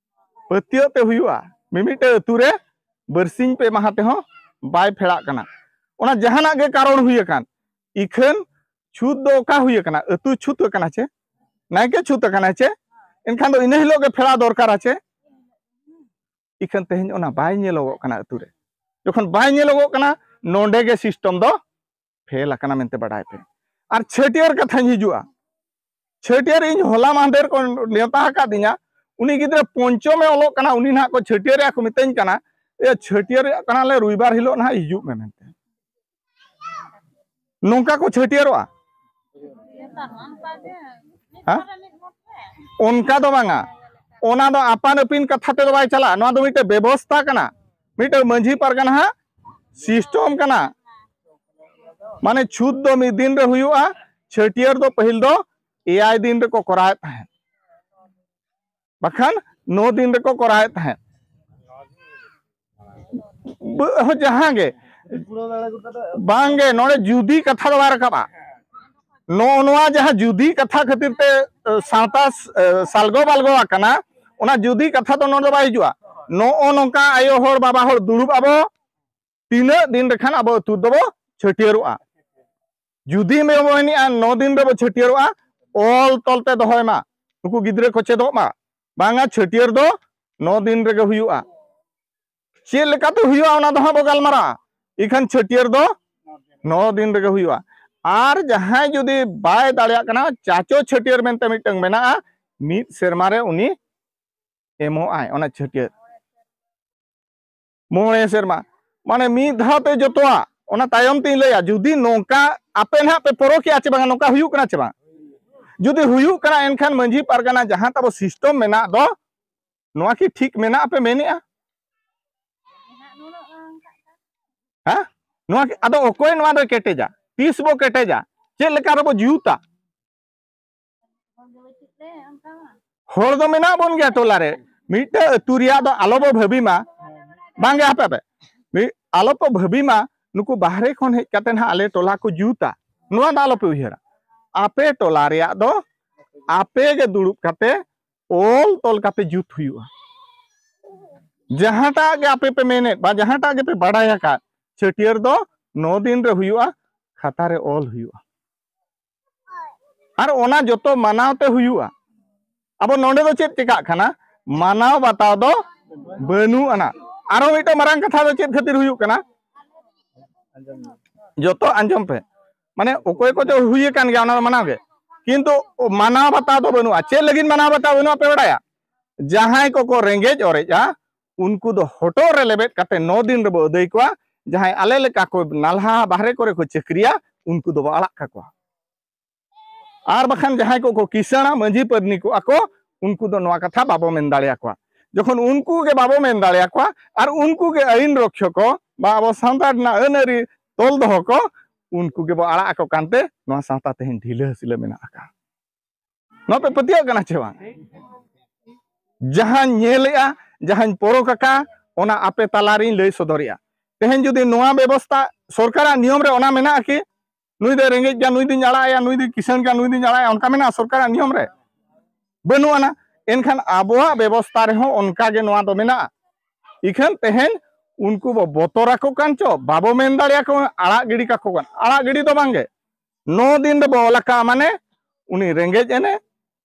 ᱯᱟᱹᱛᱭᱟᱹᱜ ᱛᱮ ᱦᱩᱭᱩᱜᱼᱟ᱾ ᱢᱤᱢᱤᱫᱴᱟᱹᱜ ᱟᱹᱛᱩ ᱨᱮ ᱵᱟᱨᱥᱤᱧ ᱯᱮ ᱢᱟᱦᱟ ᱛᱮᱦᱚᱸ ᱵᱟᱭ ᱯᱷᱮᱲᱟᱜ ᱠᱟᱱᱟ᱾ ᱚᱱᱟ ᱡᱟᱦᱟᱱᱟᱜ ᱜᱮ ᱠᱟᱨᱚᱱ ᱦᱩᱭ ᱟᱠᱟᱱ, ᱤᱠᱷᱟᱹᱱ ᱪᱷᱩᱛ ᱫᱚ ᱚᱠᱟ ᱦᱩᱭ ᱟᱠᱟᱱᱟ? ᱟᱹᱛᱩ ᱪᱷᱩᱛ ᱟᱠᱟᱱᱟ ᱪᱮ? ᱱᱟᱭᱠᱮ ᱪᱷᱩᱛ ᱟᱠᱟᱱᱟᱭ ᱪᱮ? ᱮᱱᱠᱷᱟᱱ ᱫᱚ ᱤᱱᱟᱹ ᱦᱤᱞᱳᱜ ᱜᱮ ᱯᱷᱮᱲᱟᱣ ᱫᱚᱨᱠᱟᱨᱟ ᱪᱮ? ᱤᱠᱷᱟᱹᱱ ᱛᱮᱦᱮᱧ ᱚᱱᱟ ᱵᱟᱭ ᱧᱮᱞᱚᱜᱚᱜ ᱠᱟᱱᱟ ᱟᱹᱛᱩ ᱨᱮ᱾ ᱡᱚᱠᱷᱚᱱ ᱵᱟᱭ ᱧᱮᱞᱚᱜᱚᱜ ᱠᱟᱱᱟ, ᱱᱚᱰᱮ ᱜᱮ ᱥᱤᱥᱴᱮᱢ ᱫᱚ ᱯᱷᱮᱞ ᱟᱠᱟᱱᱟ ᱢᱮᱱᱛᱮ ᱵᱟᱰᱟᱭ ᱯᱮ᱾ ᱟᱨ ᱪᱷᱟᱹᱴᱭᱟᱹᱨ ᱠᱟᱛᱷᱟᱧ ᱦᱤᱡᱩᱜᱼᱟ᱾ ᱪᱷᱟᱹᱴᱭᱟᱹᱨ ᱤᱧ ᱦᱚᱞᱟ ᱢᱟᱦᱫᱮᱨ ᱠᱚ ᱱᱮᱣᱛᱟ ᱟᱠᱟᱫᱤᱧᱟ, ᱩᱱᱤ ᱜᱤᱫᱽᱨᱟᱹ ᱯᱚᱧᱪᱚᱢᱮ ᱚᱞᱚᱜ ᱠᱟᱱᱟ, ᱩᱱᱤ ᱱᱟᱦᱟᱜ ᱠᱚ ᱪᱷᱟᱹᱴᱭᱟᱹᱨᱮᱜᱼᱟ ᱠᱚ ᱢᱤᱛᱟᱹᱧ ᱠᱟᱱᱟ, "ᱮ, ᱪᱷᱟᱹᱴᱭᱟᱹᱨᱮᱜ ᱠᱟᱱᱟᱞᱮ, ᱨᱚᱵᱤᱵᱟᱨ ᱦᱤᱞᱳᱜ ᱱᱟᱦᱟᱜ ᱦᱤᱡᱩᱜ ᱢᱮ" ᱢᱮᱱᱛᱮ᱾ ᱱᱚᱝᱠᱟ ᱠᱚ ᱪᱷᱟᱹᱴᱭᱟᱹᱨᱚᱜᱼᱟ? ᱦᱮᱸ? ᱚᱱᱠᱟ ᱫᱚ ᱵᱟᱝᱟ, ᱚᱱᱟ ᱫᱚ ᱟᱯᱟᱱ ᱟᱹᱯᱤᱱ ᱠᱟᱛᱷᱟ ᱛᱮᱫᱚ ᱵᱟᱭ ᱪᱟᱞᱟᱜᱼᱟ᱾ ᱱᱚᱣᱟ ᱫᱚ ᱢᱤᱫᱴᱮᱡ ᱵᱮᱵᱚᱥᱛᱷᱟ ᱠᱟᱱᱟ, ᱢᱤᱫᱴᱮᱡ ᱢᱟᱹᱡᱷᱤ ᱯᱟᱨᱜᱟᱱᱟ ᱦᱟᱸᱜ ᱥᱤᱥᱴᱚᱢ ᱠᱟᱱᱟ᱾ ᱢᱟᱱᱮ ᱪᱷᱩᱛ ᱫᱚ ᱢᱤᱫ ᱫᱤᱱ ᱨᱮ ᱦᱩᱭᱩᱜᱼᱟ, ᱪᱷᱟᱹᱴᱭᱟᱹᱨ ᱫᱚ ᱯᱟᱹᱦᱤᱞ ᱫᱚ ᱮᱭᱟᱭ ᱫᱤᱱ ᱨᱮᱠᱚ ᱠᱚᱨᱟᱣᱮᱫ ᱛᱟᱦᱮᱸᱫ᱾ ᱵᱟᱠᱷᱟᱱ ᱱᱚ ᱫᱤᱱ ᱨᱮᱠᱚ ᱠᱚᱨᱟᱣᱮᱫ ᱛᱟᱦᱮᱸᱫ᱾ ᱵᱟᱹ- ᱦᱚᱸ, ᱡᱟᱦᱟᱸ ᱜᱮ ᱵᱟᱝᱜᱮ, ᱱᱚᱰᱮ ᱡᱩᱫᱤ ᱠᱟᱛᱷᱟ ᱫᱚ ᱵᱟᱭ ᱨᱟᱠᱟᱵᱼᱟ᱾ ᱱᱚᱜᱼᱚ ᱱᱚᱣᱟ ᱡᱟᱦᱟᱸ ᱡᱩᱫᱤ ᱠᱟᱛᱷᱟ ᱠᱷᱟᱹᱛᱤᱨ ᱛᱮ ᱮ, ᱥᱟᱶᱛᱟ ᱮ, ᱥᱟᱞᱜᱚ ᱵᱟᱞᱜᱚ ᱟᱠᱟᱱᱟ, ᱚᱱᱟ ᱡᱩᱫᱤ ᱠᱟᱛᱷᱟ ᱫᱚ ᱱᱚᱰᱮ ᱫᱚ ᱵᱟᱭ ᱦᱤᱡᱩᱜᱼᱟ᱾ ᱱᱚᱜᱼᱚ ᱱᱚᱝᱠᱟ ᱟᱭᱳ ᱦᱚᱲ, ᱵᱟᱵᱟ ᱦᱚᱲ ᱫᱩᱲᱩᱵ ᱟᱵᱚ, ᱛᱤᱱᱟᱹᱜ ᱫᱤᱱ ᱨᱮᱠᱷᱟᱱ ᱟᱵᱚ ᱟᱹᱛᱩ ᱫᱚᱵᱚ ᱪᱷᱟᱹᱴᱭᱟᱹᱨᱚᱜᱼᱟ᱾ ᱡᱩᱫᱤ ᱵᱚ ᱢᱮᱱᱮᱜᱼᱟ ᱱᱚ ᱫᱤᱱ ᱨᱮᱵᱚ ᱪᱷᱟᱹᱴᱭᱟᱹᱨᱚᱜᱼᱟ, ᱚᱞ ᱛᱚᱞ ᱛᱮ ᱫᱚᱦᱚᱭ ᱢᱟ, ᱱᱩᱠᱩ ᱜᱤᱫᱽᱨᱟᱹ ᱠᱚ ᱪᱮᱫᱚᱜ ᱢᱟ, ᱵᱟᱝᱟ ᱪᱷᱟᱹᱴᱭᱟᱹᱨ ᱫᱚ ᱱᱚ ᱫᱤᱱ ᱨᱮᱜᱮ ᱦᱩᱭᱩᱜᱼᱟ᱾ ᱪᱮᱫ ᱞᱮᱠᱟᱛᱮ ᱦᱩᱭᱩᱜᱼᱟ ᱚᱱᱟ ᱫᱚ ᱦᱟᱸᱜ ᱵᱚ ᱜᱟᱞᱢᱟᱨᱟᱜᱼᱟ᱾ ᱤᱠᱷᱟᱱ ᱪᱷᱟᱹᱴᱭᱟᱹᱨ ᱫᱚ ᱱᱚ ᱫᱤᱱ ᱨᱮᱜᱮ ᱦᱩᱭᱩᱜᱼᱟ᱾ ᱟᱨ ᱡᱟᱦᱟᱸᱭ ᱡᱩᱫᱤ ᱵᱟᱭ ᱫᱟᱲᱮᱭᱟᱜ ᱠᱟᱱᱟ, ᱪᱟᱪᱚ ᱪᱷᱟᱹᱴᱭᱟᱹᱨ ᱢᱮᱱᱛᱮ ᱢᱤᱫᱴᱟᱝ ᱢᱮᱱᱟᱜᱼᱟ, ᱢᱤᱫ ᱥᱮᱨᱢᱟ ᱨᱮ ᱩᱱᱤ ᱮᱢᱚᱜ ᱟᱭ ᱚᱱᱟ ᱪᱷᱟᱹᱴᱭᱟᱹᱨ᱾ ᱢᱚᱬᱮ ᱥᱮᱨᱢᱟ, ᱢᱟᱱᱮ ᱢᱤᱫ ᱫᱷᱟᱣ ᱛᱮ ᱡᱚᱛᱚᱣᱟᱜ᱾ ᱚᱱᱟ ᱛᱟᱭᱚᱢ ᱛᱤᱧ ᱞᱟᱹᱭᱟ, ᱡᱩᱫᱤ ᱱᱚᱝᱠᱟ ᱟᱯᱮ ᱱᱟᱦᱟᱜ ᱯᱮ ᱯᱚᱨᱚᱠᱮᱜᱼᱟ ᱪᱮ ᱵᱟᱝᱟ, ᱱᱚᱝᱠᱟ ᱦᱩᱭᱩᱜ ᱠᱟᱱᱟ ᱪᱮ ᱵᱟᱝ? ᱡᱩᱫᱤ ᱦᱩᱭᱩᱜ ᱠᱟᱱᱟ, ᱮᱱᱠᱷᱟᱱ ᱢᱟᱺᱡᱷᱤ ᱯᱟᱨᱜᱟᱱᱟ ᱡᱟᱦᱟᱸ ᱛᱟᱵᱚ ᱥᱤᱥᱴᱮᱢ ᱢᱮᱱᱟᱜ ᱫᱚ, ᱱᱚᱣᱟ ᱠᱤ ᱴᱷᱤᱠ ᱢᱮᱱᱟᱜ ᱯᱮ ᱢᱮᱱᱮᱜᱼᱟ? ᱦᱮᱸ? ᱱᱚᱣᱟ ᱠᱤ, ᱟᱫᱚ ᱚᱠᱚᱭ ᱱᱚᱣᱟ ᱫᱚᱭ ᱠᱮᱴᱮᱡᱟ? ᱛᱤᱥ ᱵᱚ ᱠᱮᱴᱮᱡᱟ? ᱪᱮᱫ ᱞᱮᱠᱟ ᱨᱮᱵᱚ ᱡᱩᱛᱟ? ᱦᱚᱲ ᱫᱚ ᱢᱮᱱᱟᱜ ᱵᱚᱱ ᱜᱮᱭᱟ ᱴᱚᱞᱟ ᱨᱮ᱾ ᱢᱤᱫᱴᱮᱡ ᱟᱹᱛᱩ ᱨᱮᱭᱟᱜ ᱫᱚ ᱟᱞᱚ ᱵᱚ ᱵᱷᱟᱹᱵᱤ ᱢᱟ᱾ ᱵᱟᱝᱜᱮ, ᱦᱟᱯᱮ, ᱦᱟᱯᱮ᱾ ᱢᱤᱫ, ᱟᱞᱚ ᱯᱮ ᱵᱷᱟᱹᱵᱤ ᱢᱟ, ᱱᱩᱠᱩ ᱵᱟᱦᱨᱮ ᱠᱷᱚᱱ ᱦᱮᱡ ᱠᱟᱛᱮ ᱱᱟᱦᱟᱜ ᱟᱞᱮ ᱴᱚᱞᱟ ᱠᱚ ᱡᱩᱛᱟ᱾ ᱱᱚᱣᱟ ᱫᱚ ᱟᱞᱚ ᱯᱮ ᱩᱭᱦᱟᱹᱨᱟ᱾ ᱟᱯᱮ ᱴᱚᱞᱟ ᱨᱮᱭᱟᱜ ᱫᱚ ᱟᱯᱮ ᱜᱮ ᱫᱩᱲᱩᱵ ᱠᱟᱛᱮ ᱚᱞ ᱛᱚᱞ ᱠᱟᱛᱮ ᱡᱩᱛ ᱦᱩᱭᱩᱜᱼᱟ᱾ ᱡᱟᱦᱟᱸᱴᱟᱜ ᱜᱮ ᱟᱯᱮ ᱯᱮ ᱢᱮᱱᱮᱫ ᱵᱟ ᱡᱟᱦᱟᱸᱴᱟᱜ ᱜᱮᱯᱮ ᱵᱟᱰᱟᱭ ᱟᱠᱟᱫ, ᱪᱷᱟᱹᱴᱭᱟᱹᱨ ᱫᱚ ᱱᱚ ᱫᱤᱱ ᱨᱮ ᱦᱩᱭᱩᱜᱼᱟ, ᱠᱷᱟᱛᱟ ᱨᱮ ᱚᱞ ᱦᱩᱭᱩᱜᱼᱟ᱾ ᱟᱨ ᱚᱱᱟ ᱡᱚᱛᱚ ᱢᱟᱱᱟᱣ ᱛᱮ ᱦᱩᱭᱩᱜᱼᱟ᱾ ᱟᱵᱚ ᱱᱚᱰᱮ ᱫᱚ ᱪᱮᱫ ᱪᱮᱠᱟᱜ ᱠᱟᱱᱟ? ᱢᱟᱱᱟᱣ ᱵᱟᱛᱟᱣ ᱫᱚ ᱵᱟᱹᱱᱩᱜ ᱟᱱᱟ᱾ ᱟᱨᱚ ᱢᱤᱫᱴᱟᱝ ᱢᱟᱨᱟᱝ ᱠᱟᱛᱷᱟ ᱫᱚ ᱪᱮᱫ ᱠᱷᱟᱹᱛᱤᱨ ᱦᱩᱭᱩᱜ ᱠᱟᱱᱟ? ᱡᱚᱛᱚ ᱟᱸᱡᱚᱢ ᱯᱮ, ᱢᱟᱱᱮ ᱚᱠᱚᱭ ᱠᱚᱪᱚ ᱦᱩᱭ ᱟᱠᱟᱱ ᱜᱮᱭᱟ, ᱚᱱᱟ ᱫᱚ ᱢᱟᱱᱟᱣ ᱜᱮ, ᱠᱤᱱᱛᱩ ᱢᱟᱱᱟᱣ ᱵᱟᱛᱟᱣ ᱫᱚ ᱵᱟᱹᱱᱩᱜᱼᱟ᱾ ᱪᱮᱫ ᱞᱟᱹᱜᱤᱫ ᱢᱟᱱᱟᱣ ᱵᱟᱛᱟᱣ ᱵᱟᱹᱱᱩᱜᱼᱟ ᱯᱮ ᱵᱟᱲᱟᱭᱟ? ᱡᱟᱦᱟᱸᱭ ᱠᱚᱠᱚ ᱨᱮᱸᱜᱮᱡ ᱚᱨᱮᱡᱼᱟ, ᱩᱱᱠᱩ ᱫᱚ ᱦᱚᱴᱚᱜ ᱨᱮ ᱞᱮᱵᱮᱫ ᱠᱟᱛᱮ ᱱᱚ ᱫᱤᱱ ᱨᱮᱵᱚ ᱟᱹᱫᱟᱹᱭ ᱠᱚᱣᱟ᱾ ᱡᱟᱦᱟᱸᱭ ᱟᱞᱮ ᱞᱮᱠᱟ ᱠᱚ ᱱᱟᱞᱦᱟ ᱵᱟᱦᱨᱮ ᱠᱚᱨᱮ ᱠᱚ ᱪᱟᱹᱠᱨᱤᱭᱟ, ᱩᱱᱠᱩ ᱫᱚᱵᱚ ᱟᱲᱟᱜ ᱠᱟᱠᱚᱣᱟ᱾ ᱟᱨ ᱵᱟᱠᱷᱟᱱ ᱡᱟᱦᱟᱸᱭ ᱠᱚᱠᱚ ᱠᱤᱥᱟᱹᱬᱟ, ᱢᱟᱹᱡᱷᱤ ᱯᱟᱨᱱᱤ ᱠᱚᱜᱼᱟ ᱠᱚ, ᱩᱱᱠᱩ ᱫᱚ ᱱᱚᱣᱟ ᱠᱟᱛᱷᱟ ᱵᱟᱵᱚ ᱢᱮᱱ ᱫᱟᱲᱮᱭᱟᱠᱚᱣᱟ᱾ ᱡᱚᱠᱷᱚᱱ ᱩᱱᱠᱩ ᱜᱮ ᱵᱟᱵᱚ ᱢᱮᱱ ᱫᱟᱲᱮᱭᱟᱠᱚᱣᱟ ᱟᱨ ᱩᱱᱠᱩ ᱜᱮ ᱟᱹᱭᱤᱱ ᱨᱚᱠᱷᱭᱚ ᱠᱚ ᱵᱟ ᱟᱵᱚ ᱥᱟᱶᱛᱟ ᱨᱮᱱᱟᱜ ᱟᱹᱱ ᱟᱹᱨᱤ ᱛᱚᱞ ᱫᱚᱦᱚ ᱠᱚ, ᱩᱱᱠᱩ ᱜᱮᱵᱚ ᱟᱲᱟᱜ ᱟᱠᱚ ᱠᱟᱱᱛᱮ ᱱᱚᱣᱟ ᱥᱟᱶᱛᱟ ᱛᱮᱦᱮᱧ ᱰᱷᱤᱞᱟᱹ ᱦᱟᱹᱥᱤᱞᱟᱹ ᱢᱮᱱᱟᱜ ᱟᱠᱟᱫ᱾ ᱱᱚᱣᱟ ᱯᱮ ᱯᱟᱹᱛᱭᱟᱹᱜ ᱠᱟᱱᱟ ᱪᱮ ᱵᱟᱝ? ᱡᱟᱦᱟᱸᱧ ᱧᱮᱞᱮᱜᱼᱟ, ᱡᱟᱦᱟᱸᱧ ᱯᱚᱨᱚᱠ ᱟᱠᱟᱫᱼᱟ, ᱚᱱᱟ ᱟᱯᱮ ᱛᱟᱞᱟᱨᱤᱧ ᱞᱟᱹᱭ ᱥᱚᱫᱚᱨᱮᱜᱼᱟ᱾ ᱛᱮᱦᱮᱧ ᱡᱩᱫᱤ ᱱᱚᱣᱟ ᱵᱮᱵᱚᱥᱛᱟ ᱥᱚᱨᱠᱟᱨᱟᱜ ᱱᱤᱭᱚᱢ ᱨᱮ ᱚᱱᱟ ᱢᱮᱱᱟᱜᱼᱟ ᱠᱤ, ᱱᱩᱭ ᱫᱚᱭ ᱨᱮᱸᱜᱮᱡ ᱜᱮᱭᱟ, ᱱᱩᱭ ᱫᱚᱧ ᱟᱲᱟᱜ ᱟᱭᱟ, ᱱᱩᱭ ᱫᱚᱭ ᱠᱤᱥᱟᱹᱬ ᱜᱮᱭᱟ, ᱱᱩᱭ ᱫᱚᱧ ᱟᱲᱟᱜ ᱟᱭᱟ, ᱚᱱᱠᱟ ᱢᱮᱱᱟᱜᱼᱟ ᱥᱚᱨᱠᱟᱨᱟᱜ ᱱᱤᱭᱚᱢ ᱨᱮ? ᱵᱟᱹᱱᱩᱜ ᱟᱱᱟ᱾ ᱮᱱᱠᱷᱟᱱ ᱟᱵᱚᱣᱟᱜ ᱵᱮᱵᱚᱥᱛᱟ ᱨᱮᱦᱚᱸ ᱚᱱᱠᱟ ᱜᱮ ᱱᱚᱣᱟ ᱫᱚ ᱢᱮᱱᱟᱜᱼᱟ᱾ ᱤᱠᱷᱟᱹᱱ ᱛᱮᱦᱮᱧ ᱩᱱᱠᱩ ᱵᱚ ᱵᱚᱛᱚᱨ ᱟᱠᱚ ᱠᱟᱱ ᱪᱚ, ᱵᱟᱵᱚ ᱢᱮᱱ ᱫᱟᱲᱮᱭᱟᱠᱚ ᱠᱟᱱᱟ, ᱟᱲᱟᱜ ᱜᱤᱰᱤ ᱠᱟᱠᱚ ᱠᱟᱱᱟ᱾ ᱟᱲᱟᱜ ᱜᱤᱰᱤ ᱫᱚ ᱵᱟᱝᱜᱮ, ᱱᱚ ᱫᱤᱱ ᱨᱮᱵᱚ ᱚᱞ ᱟᱠᱟᱫᱼᱟ, ᱢᱟᱱᱮ ᱩᱱᱤ ᱨᱮᱸᱜᱮᱡ ᱮᱱᱮ,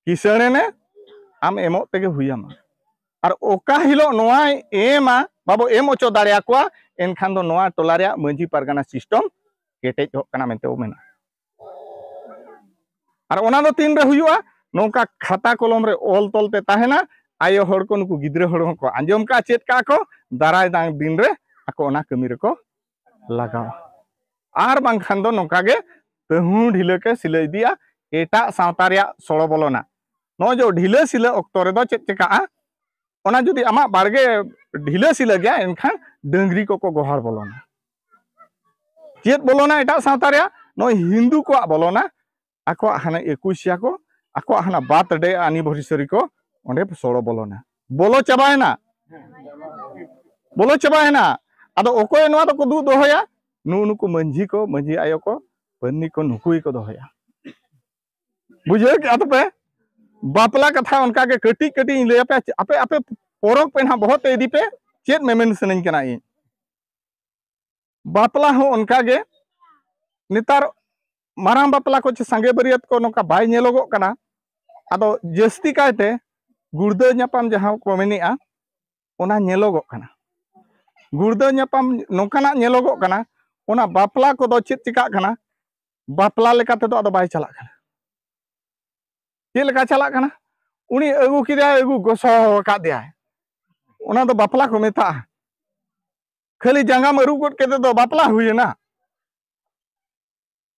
ᱠᱤᱥᱟᱹᱬ ᱮᱱᱮ, ᱟᱢ ᱮᱢᱚᱜ ᱛᱮᱜᱮ ᱦᱩᱭ ᱟᱢᱟ᱾ ᱟᱨ ᱚᱠᱟ ᱦᱤᱞᱳᱜ ᱱᱚᱣᱟᱭ ᱮᱢᱟ, ᱵᱟᱵᱚ ᱮᱢ ᱦᱚᱪᱚ ᱫᱟᱲᱮᱭᱟᱠᱚᱣᱟ, ᱮᱱᱠᱷᱟᱱ ᱫᱚ ᱱᱚᱣᱟ ᱴᱚᱞᱟ ᱨᱮᱭᱟᱜ ᱢᱟᱹᱡᱷᱤ ᱯᱟᱨᱜᱟᱱᱟ system ᱠᱮᱴᱮᱡᱚᱜ ᱠᱟᱱᱟ ᱢᱮᱱᱛᱮ ᱵᱚ ᱢᱮᱱᱟ᱾ ᱟᱨ ᱚᱱᱟ ᱫᱚ ᱛᱤᱱ ᱨᱮ ᱦᱩᱭᱩᱜᱼᱟ? ᱱᱚᱝᱠᱟ ᱠᱷᱟᱛᱟ ᱠᱚᱞᱚᱢ ᱨᱮ ᱚᱞ ᱛᱚᱞ ᱛᱮ ᱛᱟᱦᱮᱱᱟ᱾ ᱟᱭᱳ ᱦᱚᱲ ᱠᱚ, ᱱᱩᱠᱩ ᱜᱤᱫᱽᱨᱟᱹ ᱦᱚᱲ ᱦᱚᱸᱠᱚ ᱟᱸᱡᱚᱢ ᱠᱟᱜᱼᱟ, ᱪᱮᱫ ᱠᱟᱜᱼᱟ ᱠᱚ, ᱫᱟᱨᱟᱭ ᱫᱟᱝ ᱫᱤᱱ ᱨᱮ ᱟᱠᱚ ᱚᱱᱟ ᱠᱟᱹᱢᱤ ᱨᱮᱠᱚ ᱞᱟᱜᱟᱣᱟ᱾ ᱟᱨ ᱵᱟᱝᱠᱷᱟᱱ ᱫᱚ ᱱᱚᱝᱠᱟ ᱜᱮ ᱛᱟᱹᱦᱩ ᱰᱷᱤᱞᱟᱹ ᱠᱮ ᱥᱤᱞᱟᱹ ᱤᱫᱤᱜᱼᱟ, ᱮᱴᱟᱜ ᱥᱟᱶᱛᱟ ᱨᱮᱭᱟᱜ ᱥᱚᱲᱚ ᱵᱚᱞᱚᱱᱟ᱾ ᱱᱚᱜᱼᱚᱭ ᱡᱮ ᱰᱷᱤᱞᱟᱹ ᱥᱤᱞᱟᱹ ᱚᱠᱛᱚ ᱨᱮᱫᱚ ᱪᱮᱫ ᱪᱮᱠᱟᱜᱼᱟ? ᱚᱱᱟ ᱡᱩᱫᱤ ᱟᱢᱟᱜ ᱵᱟᱲᱜᱮ ᱰᱷᱤᱞᱟᱹ ᱥᱤᱞᱟᱹ ᱜᱮᱭᱟ, ᱮᱱᱠᱷᱟᱱ ᱰᱟᱹᱝᱨᱤ ᱠᱚᱠᱚ ᱜᱚᱦᱚᱲ ᱵᱚᱞᱚᱱᱟ᱾ ᱪᱮᱫ ᱵᱚᱞᱚᱱᱟ ᱮᱴᱟᱜ ᱥᱟᱶᱛᱟ ᱨᱮᱭᱟᱜ? ᱱᱚᱜᱼᱚᱭ ᱦᱤᱱᱫᱩ ᱠᱚᱣᱟᱜ ᱵᱚᱞᱚᱱᱟ, ᱟᱠᱚᱣᱟᱜ ᱦᱟᱱᱟ ᱮᱠᱩᱥᱤᱭᱟ ᱠᱚ, ᱟᱠᱚᱣᱟᱜ ᱦᱟᱱᱟ birthday anniversary ᱠᱚ, ᱚᱸᱰᱮ ᱥᱚᱲᱚ ᱵᱚᱞᱚᱱᱟ᱾ ᱵᱚᱞᱚ ᱪᱟᱵᱟᱭᱮᱱᱟ, ᱵᱚᱞᱚ ᱪᱟᱵᱟᱭᱮᱱᱟ᱾ ᱟᱫᱚ ᱚᱠᱚᱭ ᱱᱚᱣᱟ ᱫᱚᱠᱚ ᱫᱩᱜ ᱫᱚᱦᱚᱭᱟ? ᱱᱩᱜᱼᱩ ᱱᱩᱠᱩ ᱢᱟᱹᱡᱷᱤ ᱠᱚ, ᱢᱟᱹᱡᱷᱤ ᱟᱭᱳ ᱠᱚ, ᱯᱟᱹᱱᱱᱤ ᱠᱚ, ᱱᱩᱠᱩ ᱜᱮᱠᱚ ᱫᱚᱦᱚᱭᱟ᱾ ᱵᱩᱡᱷᱟᱹᱣ ᱠᱮᱜᱼᱟ ᱛᱚᱯᱮ? ᱵᱟᱯᱞᱟ ᱠᱟᱛᱷᱟ ᱚᱱᱠᱟ ᱜᱮ ᱠᱟᱹᱴᱤᱡ ᱠᱟᱹᱴᱤᱡ ᱤᱧ ᱞᱟᱹᱭ ᱟᱯᱮᱭᱟ, ᱟᱯᱮ, ᱟᱯᱮ ᱯᱚᱨᱚᱠ ᱯᱮ ᱱᱟᱦᱟᱜ, ᱵᱚᱦᱚᱜ ᱛᱮ ᱤᱫᱤ ᱯᱮ, ᱪᱮᱫ ᱢᱮᱢᱮᱱ ᱥᱟᱱᱟᱧ ᱠᱟᱱᱟ ᱤᱧ᱾ ᱵᱟᱯᱞᱟ ᱦᱚᱸ ᱚᱱᱠᱟ ᱜᱮ, ᱱᱮᱛᱟᱨ ᱢᱟᱨᱟᱝ ᱵᱟᱯᱞᱟ ᱠᱚ ᱪᱮ ᱥᱟᱸᱜᱮ ᱵᱟᱹᱨᱭᱟᱹᱛ ᱠᱚ ᱱᱚᱝᱠᱟ ᱵᱟᱭ ᱧᱮᱞᱚᱜᱚᱜ ᱠᱟᱱᱟ᱾ ᱟᱫᱚ ᱡᱟᱹᱥᱛᱤ ᱠᱟᱭᱛᱮ ᱜᱩᱲᱫᱟᱹ ᱧᱟᱯᱟᱢ ᱡᱟᱦᱟᱸ ᱠᱚ ᱢᱮᱱᱮᱜᱼᱟ, ᱚᱱᱟ ᱧᱮᱞᱚᱜᱚᱜ ᱠᱟᱱᱟ᱾ ᱜᱩᱲᱫᱟᱹ ᱧᱟᱯᱟᱢ ᱱᱚᱝᱠᱟᱱᱟᱜ ᱧᱮᱞᱚᱜᱚᱜ ᱠᱟᱱᱟ, ᱚᱱᱟ ᱵᱟᱯᱞᱟ ᱠᱚᱫᱚ ᱪᱮᱫ ᱪᱮᱠᱟᱜ ᱠᱟᱱᱟ, ᱵᱟᱯᱞᱟ ᱞᱮᱠᱟ ᱛᱮᱫᱚ ᱟᱫᱚ ᱵᱟᱭ ᱪᱟᱞᱟᱜ ᱠᱟᱱᱟ᱾ ᱪᱮᱫ ᱞᱮᱠᱟ ᱪᱟᱞᱟᱜ ᱠᱟᱱᱟ? ᱩᱱᱤ ᱟᱹᱜᱩ ᱠᱮᱫᱮᱭᱟᱭ, ᱟᱹᱜᱩ ᱜᱚᱥᱚ ᱟᱠᱟᱫᱮᱭᱟᱭ, ᱚᱱᱟ ᱫᱚ ᱵᱟᱯᱞᱟ ᱠᱚ ᱢᱮᱛᱟᱜᱼᱟ᱾ ᱠᱷᱟᱹᱞᱤ ᱡᱟᱸᱜᱟᱢ ᱟᱹᱨᱩᱵ ᱜᱚᱫ ᱠᱮᱫᱮ ᱫᱚ ᱵᱟᱯᱞᱟ ᱦᱩᱭᱮᱱᱟ?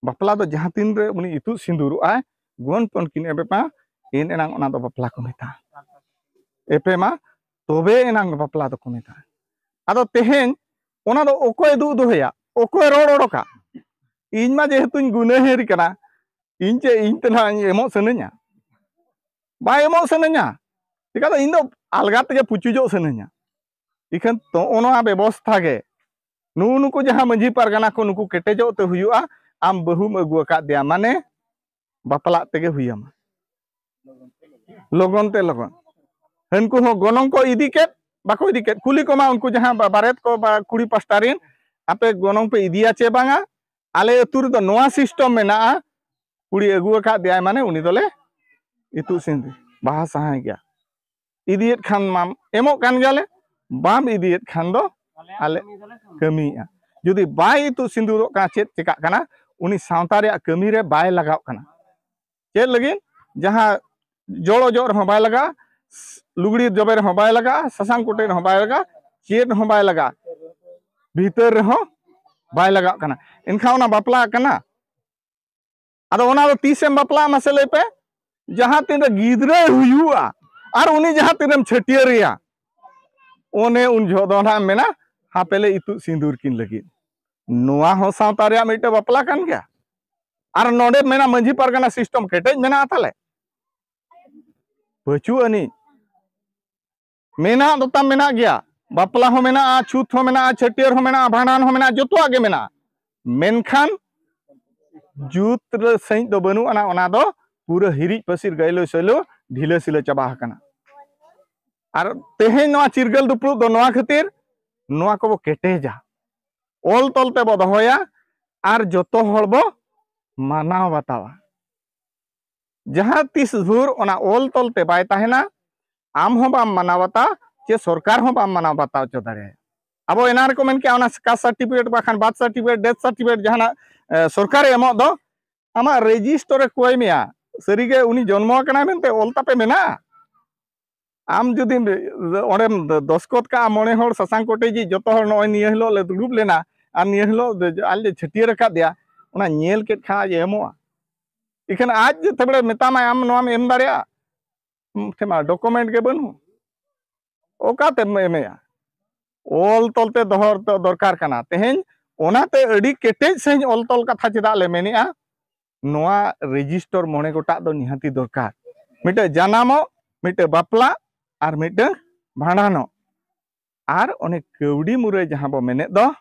ᱵᱟᱯᱞᱟ ᱫᱚ ᱡᱟᱦᱟᱸ ᱛᱤᱱ ᱨᱮ ᱩᱱᱤ ᱤᱛᱩᱫ ᱥᱤᱸᱫᱩᱨᱚᱜ ᱟᱭ, ᱜᱚᱱ ᱯᱚᱱ ᱠᱤᱱ ᱮᱯᱮᱢᱟ, ᱮᱱ ᱮᱱᱟᱝ ᱚᱱᱟ ᱫᱚ ᱵᱟᱯᱞᱟ ᱠᱚ ᱢᱮᱛᱟᱜᱼᱟ᱾ ᱮᱯᱮᱢᱟ, ᱛᱚᱵᱮ ᱮᱱᱟᱝ ᱵᱟᱯᱞᱟ ᱫᱚᱠᱚ ᱢᱮᱛᱟᱜᱼᱟ᱾ ᱟᱫᱚ ᱛᱮᱦᱮᱧ ᱚᱱᱟ ᱫᱚ ᱚᱠᱚᱭ ᱫᱩᱜ ᱫᱚᱦᱚᱭᱟ? ᱚᱠᱚᱭ ᱨᱚᱲ ᱚᱰᱚᱠᱟ? ᱤᱧ ᱢᱟ ᱡᱮᱦᱮᱛᱩᱧ ᱜᱩᱱᱟᱹᱦᱟᱹᱨᱤ ᱠᱟᱱᱟ, ᱤᱧ ᱪᱮᱫ ᱤᱧ ᱛᱮ ᱱᱟᱦᱟᱜ ᱤᱧ ᱮᱢᱚᱜ ᱥᱟᱱᱟᱧᱟ? ᱵᱟᱭ ᱮᱢᱚᱜ ᱥᱟᱱᱟᱧᱟ᱾ ᱪᱤᱠᱟᱹᱛᱮ ᱤᱧ ᱫᱚ ᱟᱞᱜᱟ ᱛᱮᱜᱮ ᱯᱩᱪᱩᱡᱚᱜ ᱥᱟᱱᱟᱧᱟ᱾ ᱤᱠᱷᱟᱹᱱ ᱛᱚ ᱱᱚᱣᱟ ᱵᱮᱵᱚᱥᱛᱷᱟ ᱜᱮ, ᱱᱩᱜᱼᱩ ᱱᱩᱠᱩ ᱡᱟᱦᱟᱸ ᱢᱟᱹᱡᱷᱤ ᱯᱟᱨᱜᱟᱱᱟ ᱠᱚ, ᱱᱩᱠᱩ ᱠᱮᱴᱮᱡᱚᱜ ᱛᱮ ᱦᱩᱭᱩᱜᱼᱟ᱾ ᱟᱢ ᱵᱟᱹᱦᱩᱢ ᱟᱹᱜᱩ ᱟᱠᱟᱫᱮᱭᱟ, ᱢᱟᱱᱮ ᱵᱟᱯᱞᱟᱜ ᱛᱮᱜᱮ ᱦᱩᱭᱟᱢᱟ, ᱞᱚᱜᱚᱱ ᱛᱮ ᱞᱚᱜᱚᱱ᱾ ᱦᱟᱹᱱᱠᱩ ᱦᱚᱸ ᱜᱚᱱᱚᱝ ᱠᱚ ᱤᱫᱤ ᱠᱮᱫ, ᱵᱟᱠᱚ ᱤᱫᱤ ᱠᱮᱫ, ᱠᱩᱞᱤ ᱠᱚᱢᱟ ᱩᱱᱠᱩ ᱡᱟᱦᱟᱸ ᱵᱟ-, ᱵᱟᱨᱮᱛ ᱠᱚ ᱵᱟ ᱠᱩᱲᱤ ᱯᱟᱥᱴᱟ ᱨᱮᱱ, ᱟᱯᱮ ᱜᱚᱱᱚᱝ ᱯᱮ ᱤᱫᱤᱭᱟ ᱪᱮ ᱵᱟᱝᱟ? ᱟᱞᱮ ᱟᱹᱛᱩ ᱨᱮᱫᱚ ᱱᱚᱣᱟ system ᱢᱮᱱᱟᱜᱼᱟ, ᱠᱩᱲᱤ ᱟᱹᱜᱩ ᱟᱠᱟᱫ ᱫᱮᱭᱟᱭ ᱢᱟᱱᱮ ᱩᱱᱤ ᱫᱚᱞᱮ ᱤᱛᱩᱫ ᱥᱤᱸᱫᱩᱨ ᱵᱟᱦᱟ ᱥᱟᱦᱟᱭ ᱜᱮᱭᱟ᱾ ᱤᱫᱤᱭᱮᱫ ᱠᱷᱟᱱ ᱢᱟᱢ ᱮᱢᱚᱜ ᱠᱟᱱ ᱜᱮᱭᱟᱞᱮ, ᱵᱟᱢ ᱤᱫᱤᱭᱮᱫ ᱠᱷᱟᱱ ᱫᱚ ᱟᱞᱮ ᱠᱟᱹᱢᱤᱭᱮᱫᱼᱟ᱾ ᱡᱩᱫᱤ ᱵᱟᱭ ᱤᱛᱩᱫ ᱥᱤᱸᱫᱩᱨᱚᱜ ᱠᱟᱱᱟ, ᱪᱮᱫ ᱪᱮᱠᱟᱜ ᱠᱟᱱᱟ? ᱩᱱᱤ ᱥᱟᱶᱛᱟ ᱨᱮᱭᱟᱜ ᱠᱟᱹᱢᱤ ᱨᱮ ᱵᱟᱭ ᱞᱟᱜᱟᱣ ᱠᱟᱱᱟ᱾ ᱪᱮᱫ ᱞᱟᱹᱜᱤᱫ? ᱡᱟᱦᱟᱸ ᱡᱚᱲ ᱚᱡᱚᱜ ᱨᱮᱦᱚᱸ ᱵᱟᱭ ᱞᱟᱜᱟᱜᱼᱟ, ᱞᱩᱜᱽᱲᱤ ᱡᱚᱵᱮ ᱨᱮᱦᱚᱸ ᱵᱟᱭ ᱞᱟᱜᱟᱜᱼᱟ, ᱥᱟᱥᱟᱝ ᱠᱚᱴᱮᱡ ᱨᱮᱦᱚᱸ ᱵᱟᱭ ᱞᱟᱜᱟᱜᱼᱟ, ᱪᱮᱫ ᱦᱚᱸ ᱵᱟᱭ ᱞᱟᱜᱟᱜᱼᱟ, ᱵᱷᱤᱛᱟᱹᱨ ᱨᱮᱦᱚᱸ ᱵᱟᱭ ᱞᱟᱜᱟᱜ ᱠᱟᱱᱟ᱾ ᱮᱱᱠᱷᱟᱱ ᱚᱱᱟ ᱵᱟᱯᱞᱟ ᱠᱟᱱᱟ? ᱟᱫᱚ ᱚᱱᱟ ᱫᱚ ᱛᱤᱥᱮᱢ ᱵᱟᱯᱞᱟᱜᱼᱟ ᱢᱟᱥᱮ ᱞᱟᱹᱭ ᱯᱮ? ᱡᱟᱦᱟᱸ ᱛᱤᱱᱨᱮ ᱜᱤᱫᱽᱨᱟᱹᱭ ᱦᱩᱭᱩᱜᱼᱟ ᱟᱨ ᱩᱱᱤ ᱡᱟᱦᱟᱸ ᱛᱤᱱᱨᱮᱢ ᱪᱷᱟᱹᱴᱭᱟᱹᱨᱮᱭᱟ, ᱚᱱᱮ ᱩᱱ ᱡᱚᱦᱚᱜ ᱫᱚ ᱱᱟᱦᱟᱜ ᱮᱢ ᱢᱮᱱᱟ, ᱦᱟᱯᱮ ᱞᱮ ᱤᱛᱩᱫ ᱥᱤᱸᱫᱩᱨ ᱠᱤᱱ ᱞᱟᱹᱜᱤᱫ᱾ ᱱᱚᱣᱟ ᱦᱚᱸ ᱥᱟᱶᱛᱟ ᱨᱮᱭᱟᱜ ᱢᱤᱫᱴᱮᱱ ᱵᱟᱯᱞᱟ ᱠᱟᱱ ᱜᱮᱭᱟ᱾ ᱟᱨ ᱱᱚᱰᱮ ᱢᱮᱱᱟ ᱢᱟᱹᱡᱷᱤ ᱯᱟᱨᱜᱟᱱᱟ system ᱠᱮᱴᱮᱡ ᱢᱮᱱᱟᱜᱼᱟ ᱛᱟᱞᱮ? ᱵᱟᱹᱪᱩᱜ ᱟᱹᱱᱤᱡ᱾ ᱢᱮᱱᱟᱜ ᱫᱚ ᱛᱟᱢ ᱢᱮᱱᱟᱜ ᱜᱮᱭᱟ, ᱵᱟᱯᱞᱟ ᱦᱚᱸ ᱢᱮᱱᱟᱜᱼᱟ, ᱪᱷᱩᱛ ᱦᱚᱸ ᱢᱮᱱᱟᱜᱼᱟ, ᱪᱷᱟᱹᱴᱭᱟᱹᱨ ᱦᱚᱸ ᱢᱮᱱᱟᱜᱼᱟ, ᱵᱷᱟᱸᱰᱟᱱ ᱦᱚᱸ ᱢᱮᱱᱟᱜᱼᱟ, ᱡᱚᱛᱚᱣᱟᱜ ᱜᱮ ᱢᱮᱱᱟᱜᱼᱟ᱾ ᱢᱮᱱᱠᱷᱟᱱ ᱡᱩᱛ ᱨᱮ ᱥᱟᱺᱦᱤᱡ ᱫᱚ ᱵᱟᱹᱱᱩᱜ ᱟᱱᱟ, ᱚᱱᱟ ᱫᱚ ᱯᱩᱨᱟᱹ ᱦᱤᱨᱤᱡ ᱯᱟᱹᱥᱤᱨ ᱜᱟᱭᱞᱳ ᱥᱟᱭᱞᱳ ᱰᱷᱤᱞᱟᱹ ᱥᱤᱞᱟᱹ ᱪᱟᱵᱟ ᱟᱠᱟᱱᱟ᱾ ᱟᱨ ᱛᱮᱦᱮᱧ ᱱᱚᱣᱟ ᱪᱤᱨᱜᱟᱹᱞ ᱫᱩᱯᱲᱩᱵ ᱫᱚ ᱱᱚᱣᱟ ᱠᱷᱟᱹᱛᱤᱨ, ᱱᱚᱣᱟ ᱠᱚᱵᱚ ᱠᱮᱴᱮᱡᱟ, ᱚᱞ ᱛᱚᱞ ᱛᱮᱵᱚ ᱫᱚᱦᱚᱭᱟ ᱟᱨ ᱡᱚᱛᱚ ᱦᱚᱲ ᱵᱚ ᱢᱟᱱᱟᱣ ᱵᱟᱛᱟᱣᱟ᱾ ᱡᱟᱦᱟᱸ ᱛᱤᱥ ᱵᱷᱳᱨ ᱚᱱᱟ ᱚᱞ ᱛᱚᱞ ᱛᱮ ᱵᱟᱭ ᱛᱟᱦᱮᱱᱟ, ᱟᱢ ᱦᱚᱸ ᱵᱟᱢ ᱢᱟᱱᱟᱣ ᱵᱟᱛᱟᱣᱟ, ᱪᱮ ᱥᱚᱨᱠᱟᱨ ᱦᱚᱸ ᱵᱟᱢ ᱢᱟᱱᱟᱣ ᱵᱟᱛᱟᱣ ᱦᱚᱪᱚ ᱫᱟᱲᱮᱭᱟᱜᱼᱟ᱾ ᱟᱵᱚ ᱮᱱᱟᱝ ᱨᱮᱠᱚ ᱢᱮᱱ ᱠᱮᱜᱼᱟ, ᱚᱱᱟ caste certificate ᱵᱟᱠᱷᱟᱱ birth certificate, death certificate ᱡᱟᱦᱟᱱᱟᱜ, ᱮ, ᱥᱚᱨᱠᱟᱨᱮ ᱮᱢᱚᱜ ᱫᱚ, ᱟᱢᱟᱜ register ᱮ ᱠᱚᱭ ᱢᱮᱭᱟ, ᱥᱟᱹᱨᱤᱜᱮ ᱩᱱᱤ ᱡᱚᱱᱢᱚ ᱟᱠᱟᱱᱟᱭ ᱢᱮᱱᱛᱮ ᱚᱞ ᱛᱟᱯᱮ ᱢᱮᱱᱟᱜᱼᱟ? ᱟᱢ ᱡᱩᱫᱤ ᱚᱸᱰᱮᱢ ᱫᱚᱥᱠᱚᱛ ᱠᱟᱜᱼᱟ, ᱢᱚᱬᱮ ᱦᱚᱲ ᱥᱟᱥᱟᱝ ᱠᱚᱴᱮᱡᱤᱡ, ᱡᱚᱛᱚ ᱦᱚᱲ ᱱᱚᱜᱼᱚᱭ ᱱᱤᱭᱟᱹ ᱦᱤᱞᱳᱜ ᱞᱮ ᱫᱩᱲᱩᱵ ᱞᱮᱱᱟ ᱟᱨ ᱱᱤᱭᱟᱹ ᱦᱤᱞᱳᱜ ᱫᱚ ᱟᱡ ᱞᱮ ᱪᱷᱟᱹᱴᱭᱟᱹᱨ ᱟᱠᱟᱫᱮᱭᱟ, ᱚᱱᱟ ᱧᱮᱞ ᱠᱮᱫ ᱠᱷᱟᱱ ᱟᱡ ᱮ ᱮᱢᱚᱜᱼᱟ᱾ ᱤᱠᱷᱟᱹᱱ ᱟᱡ ᱡᱮ ᱛᱷᱮᱵᱲᱮ ᱢᱮᱛᱟᱢᱟᱭ, ᱟᱢ ᱱᱚᱣᱟᱢ ᱮᱢ ᱫᱟᱲᱮᱭᱟᱜᱼᱟ? ᱴᱷᱮᱱ ᱢᱟ document ᱜᱮ ᱵᱟᱹᱱᱩᱜ, ᱚᱠᱟᱛᱮᱢ ᱮᱢᱮᱭᱟ? ᱚᱞ ᱛᱚᱞ ᱛᱮ ᱫᱚᱦᱚ ᱫᱚᱨᱠᱟᱨ ᱠᱟᱱᱟ᱾ ᱛᱮᱦᱮᱧ ᱚᱱᱟᱛᱮ ᱟᱹᱰᱤ ᱠᱮᱴᱮᱡ ᱥᱟᱺᱦᱤᱡ ᱚᱞ ᱛᱚᱞ ᱠᱟᱛᱷᱟ ᱪᱮᱫᱟᱜ ᱞᱮ ᱢᱮᱱᱮᱜᱼᱟ? ᱱᱚᱣᱟ register ᱢᱚᱬᱮ ᱜᱚᱴᱟᱜ ᱫᱚ ᱱᱤᱦᱟᱹᱛᱤ ᱫᱚᱨᱠᱟᱨ᱾ ᱢᱤᱫᱴᱮᱡ ᱡᱟᱱᱟᱢᱚᱜ, ᱢᱤᱫᱴᱮᱡ ᱵᱟᱯᱞᱟ, ᱟᱨ ᱢᱤᱫᱴᱟᱝ ᱵᱷᱟᱸᱰᱟᱱᱚᱜ, ᱟᱨ ᱚᱱᱮ ᱠᱟᱹᱣᱰᱤ ᱢᱩᱨᱟᱹᱭ ᱡᱟᱦᱟᱸ ᱵᱚ ᱢᱮᱱᱮᱫ ᱫᱚ,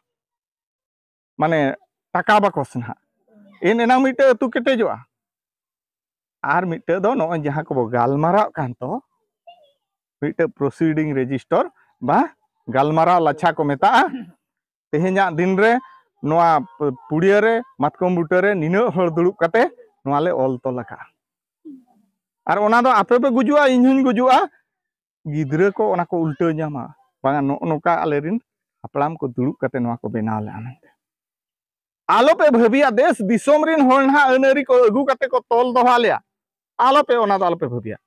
ᱢᱟᱱᱮ ᱴᱟᱠᱟ ᱵᱟᱠᱚᱥ ᱱᱟᱦᱟᱜ, ᱮᱱ ᱮᱱᱟᱝ ᱢᱤᱫᱴᱟᱝ ᱟᱹᱛᱩ ᱠᱮᱴᱮᱡᱚᱜᱼᱟ᱾ ᱟᱨ ᱢᱤᱫᱴᱟᱝ ᱫᱚ ᱱᱚᱜᱼᱚᱭ ᱡᱟᱦᱟᱸ ᱠᱚᱵᱚ ᱜᱟᱞᱢᱟᱨᱟᱣ ᱠᱟᱱ ᱫᱚ, ᱢᱤᱫᱴᱟᱝ ᱯᱨᱚᱥᱤᱰᱤᱝ ᱨᱮᱡᱤᱥᱴᱟᱨ ᱵᱟ ᱜᱟᱞᱢᱟᱨᱟᱣ ᱞᱟᱪᱷᱟ ᱠᱚ ᱢᱮᱛᱟᱜᱼᱟ᱾ ᱛᱮᱦᱮᱧᱟᱜ ᱫᱤᱱ ᱨᱮ ᱱᱚᱣᱟ ᱯᱩᱲᱤᱭᱟᱹ ᱨᱮ ᱢᱟᱛᱠᱚᱢ ᱵᱩᱴᱟᱹ ᱨᱮ ᱱᱤᱱᱟᱹᱜ ᱦᱚᱲ ᱫᱩᱲᱩᱵ ᱠᱟᱛᱮ ᱱᱚᱣᱟ ᱞᱮ ᱚᱞ ᱛᱚᱞ ᱟᱠᱟᱫᱼᱟ᱾ ᱟᱨ ᱚᱱᱟ ᱫᱚ ᱟᱯᱮ ᱯᱮ ᱜᱩᱡᱩᱜᱼᱟ, ᱤᱧ ᱦᱚᱧ ᱜᱩᱡᱩᱜᱼᱟ, ᱜᱤᱫᱽᱨᱟᱹ ᱠᱚ ᱚᱱᱟ ᱠᱚ ᱩᱞᱴᱟᱹᱣ ᱧᱟᱢᱟ, ᱵᱟᱝᱟ ᱱᱚᱜᱼᱚ ᱱᱚᱝᱠᱟ ᱟᱞᱮᱨᱮᱱ ᱦᱟᱯᱲᱟᱢ ᱠᱚ ᱫᱩᱲᱩᱵ ᱠᱟᱛᱮ ᱱᱚᱣᱟ ᱠᱚ ᱵᱮᱱᱟᱣ ᱞᱮᱫᱼᱟ ᱢᱮᱱᱛᱮ᱾ ᱟᱞᱚᱯᱮ ᱵᱷᱟᱹᱵᱤᱭᱟ ᱫᱮᱥ ᱫᱤᱥᱚᱢ ᱨᱮᱱ ᱦᱚᱲ ᱱᱟᱦᱟᱜ ᱟᱹᱱ ᱟᱹᱨᱤ ᱠᱚ ᱟᱹᱜᱩ ᱠᱟᱛᱮ ᱠᱚ ᱛᱚᱞ ᱫᱚᱦᱚ ᱟᱞᱮᱭᱟ, ᱟᱞᱚᱯᱮ, ᱚᱱᱟ ᱫᱚ ᱟᱞᱚᱯᱮ ᱵᱷᱟᱹᱵᱤᱭᱟ᱾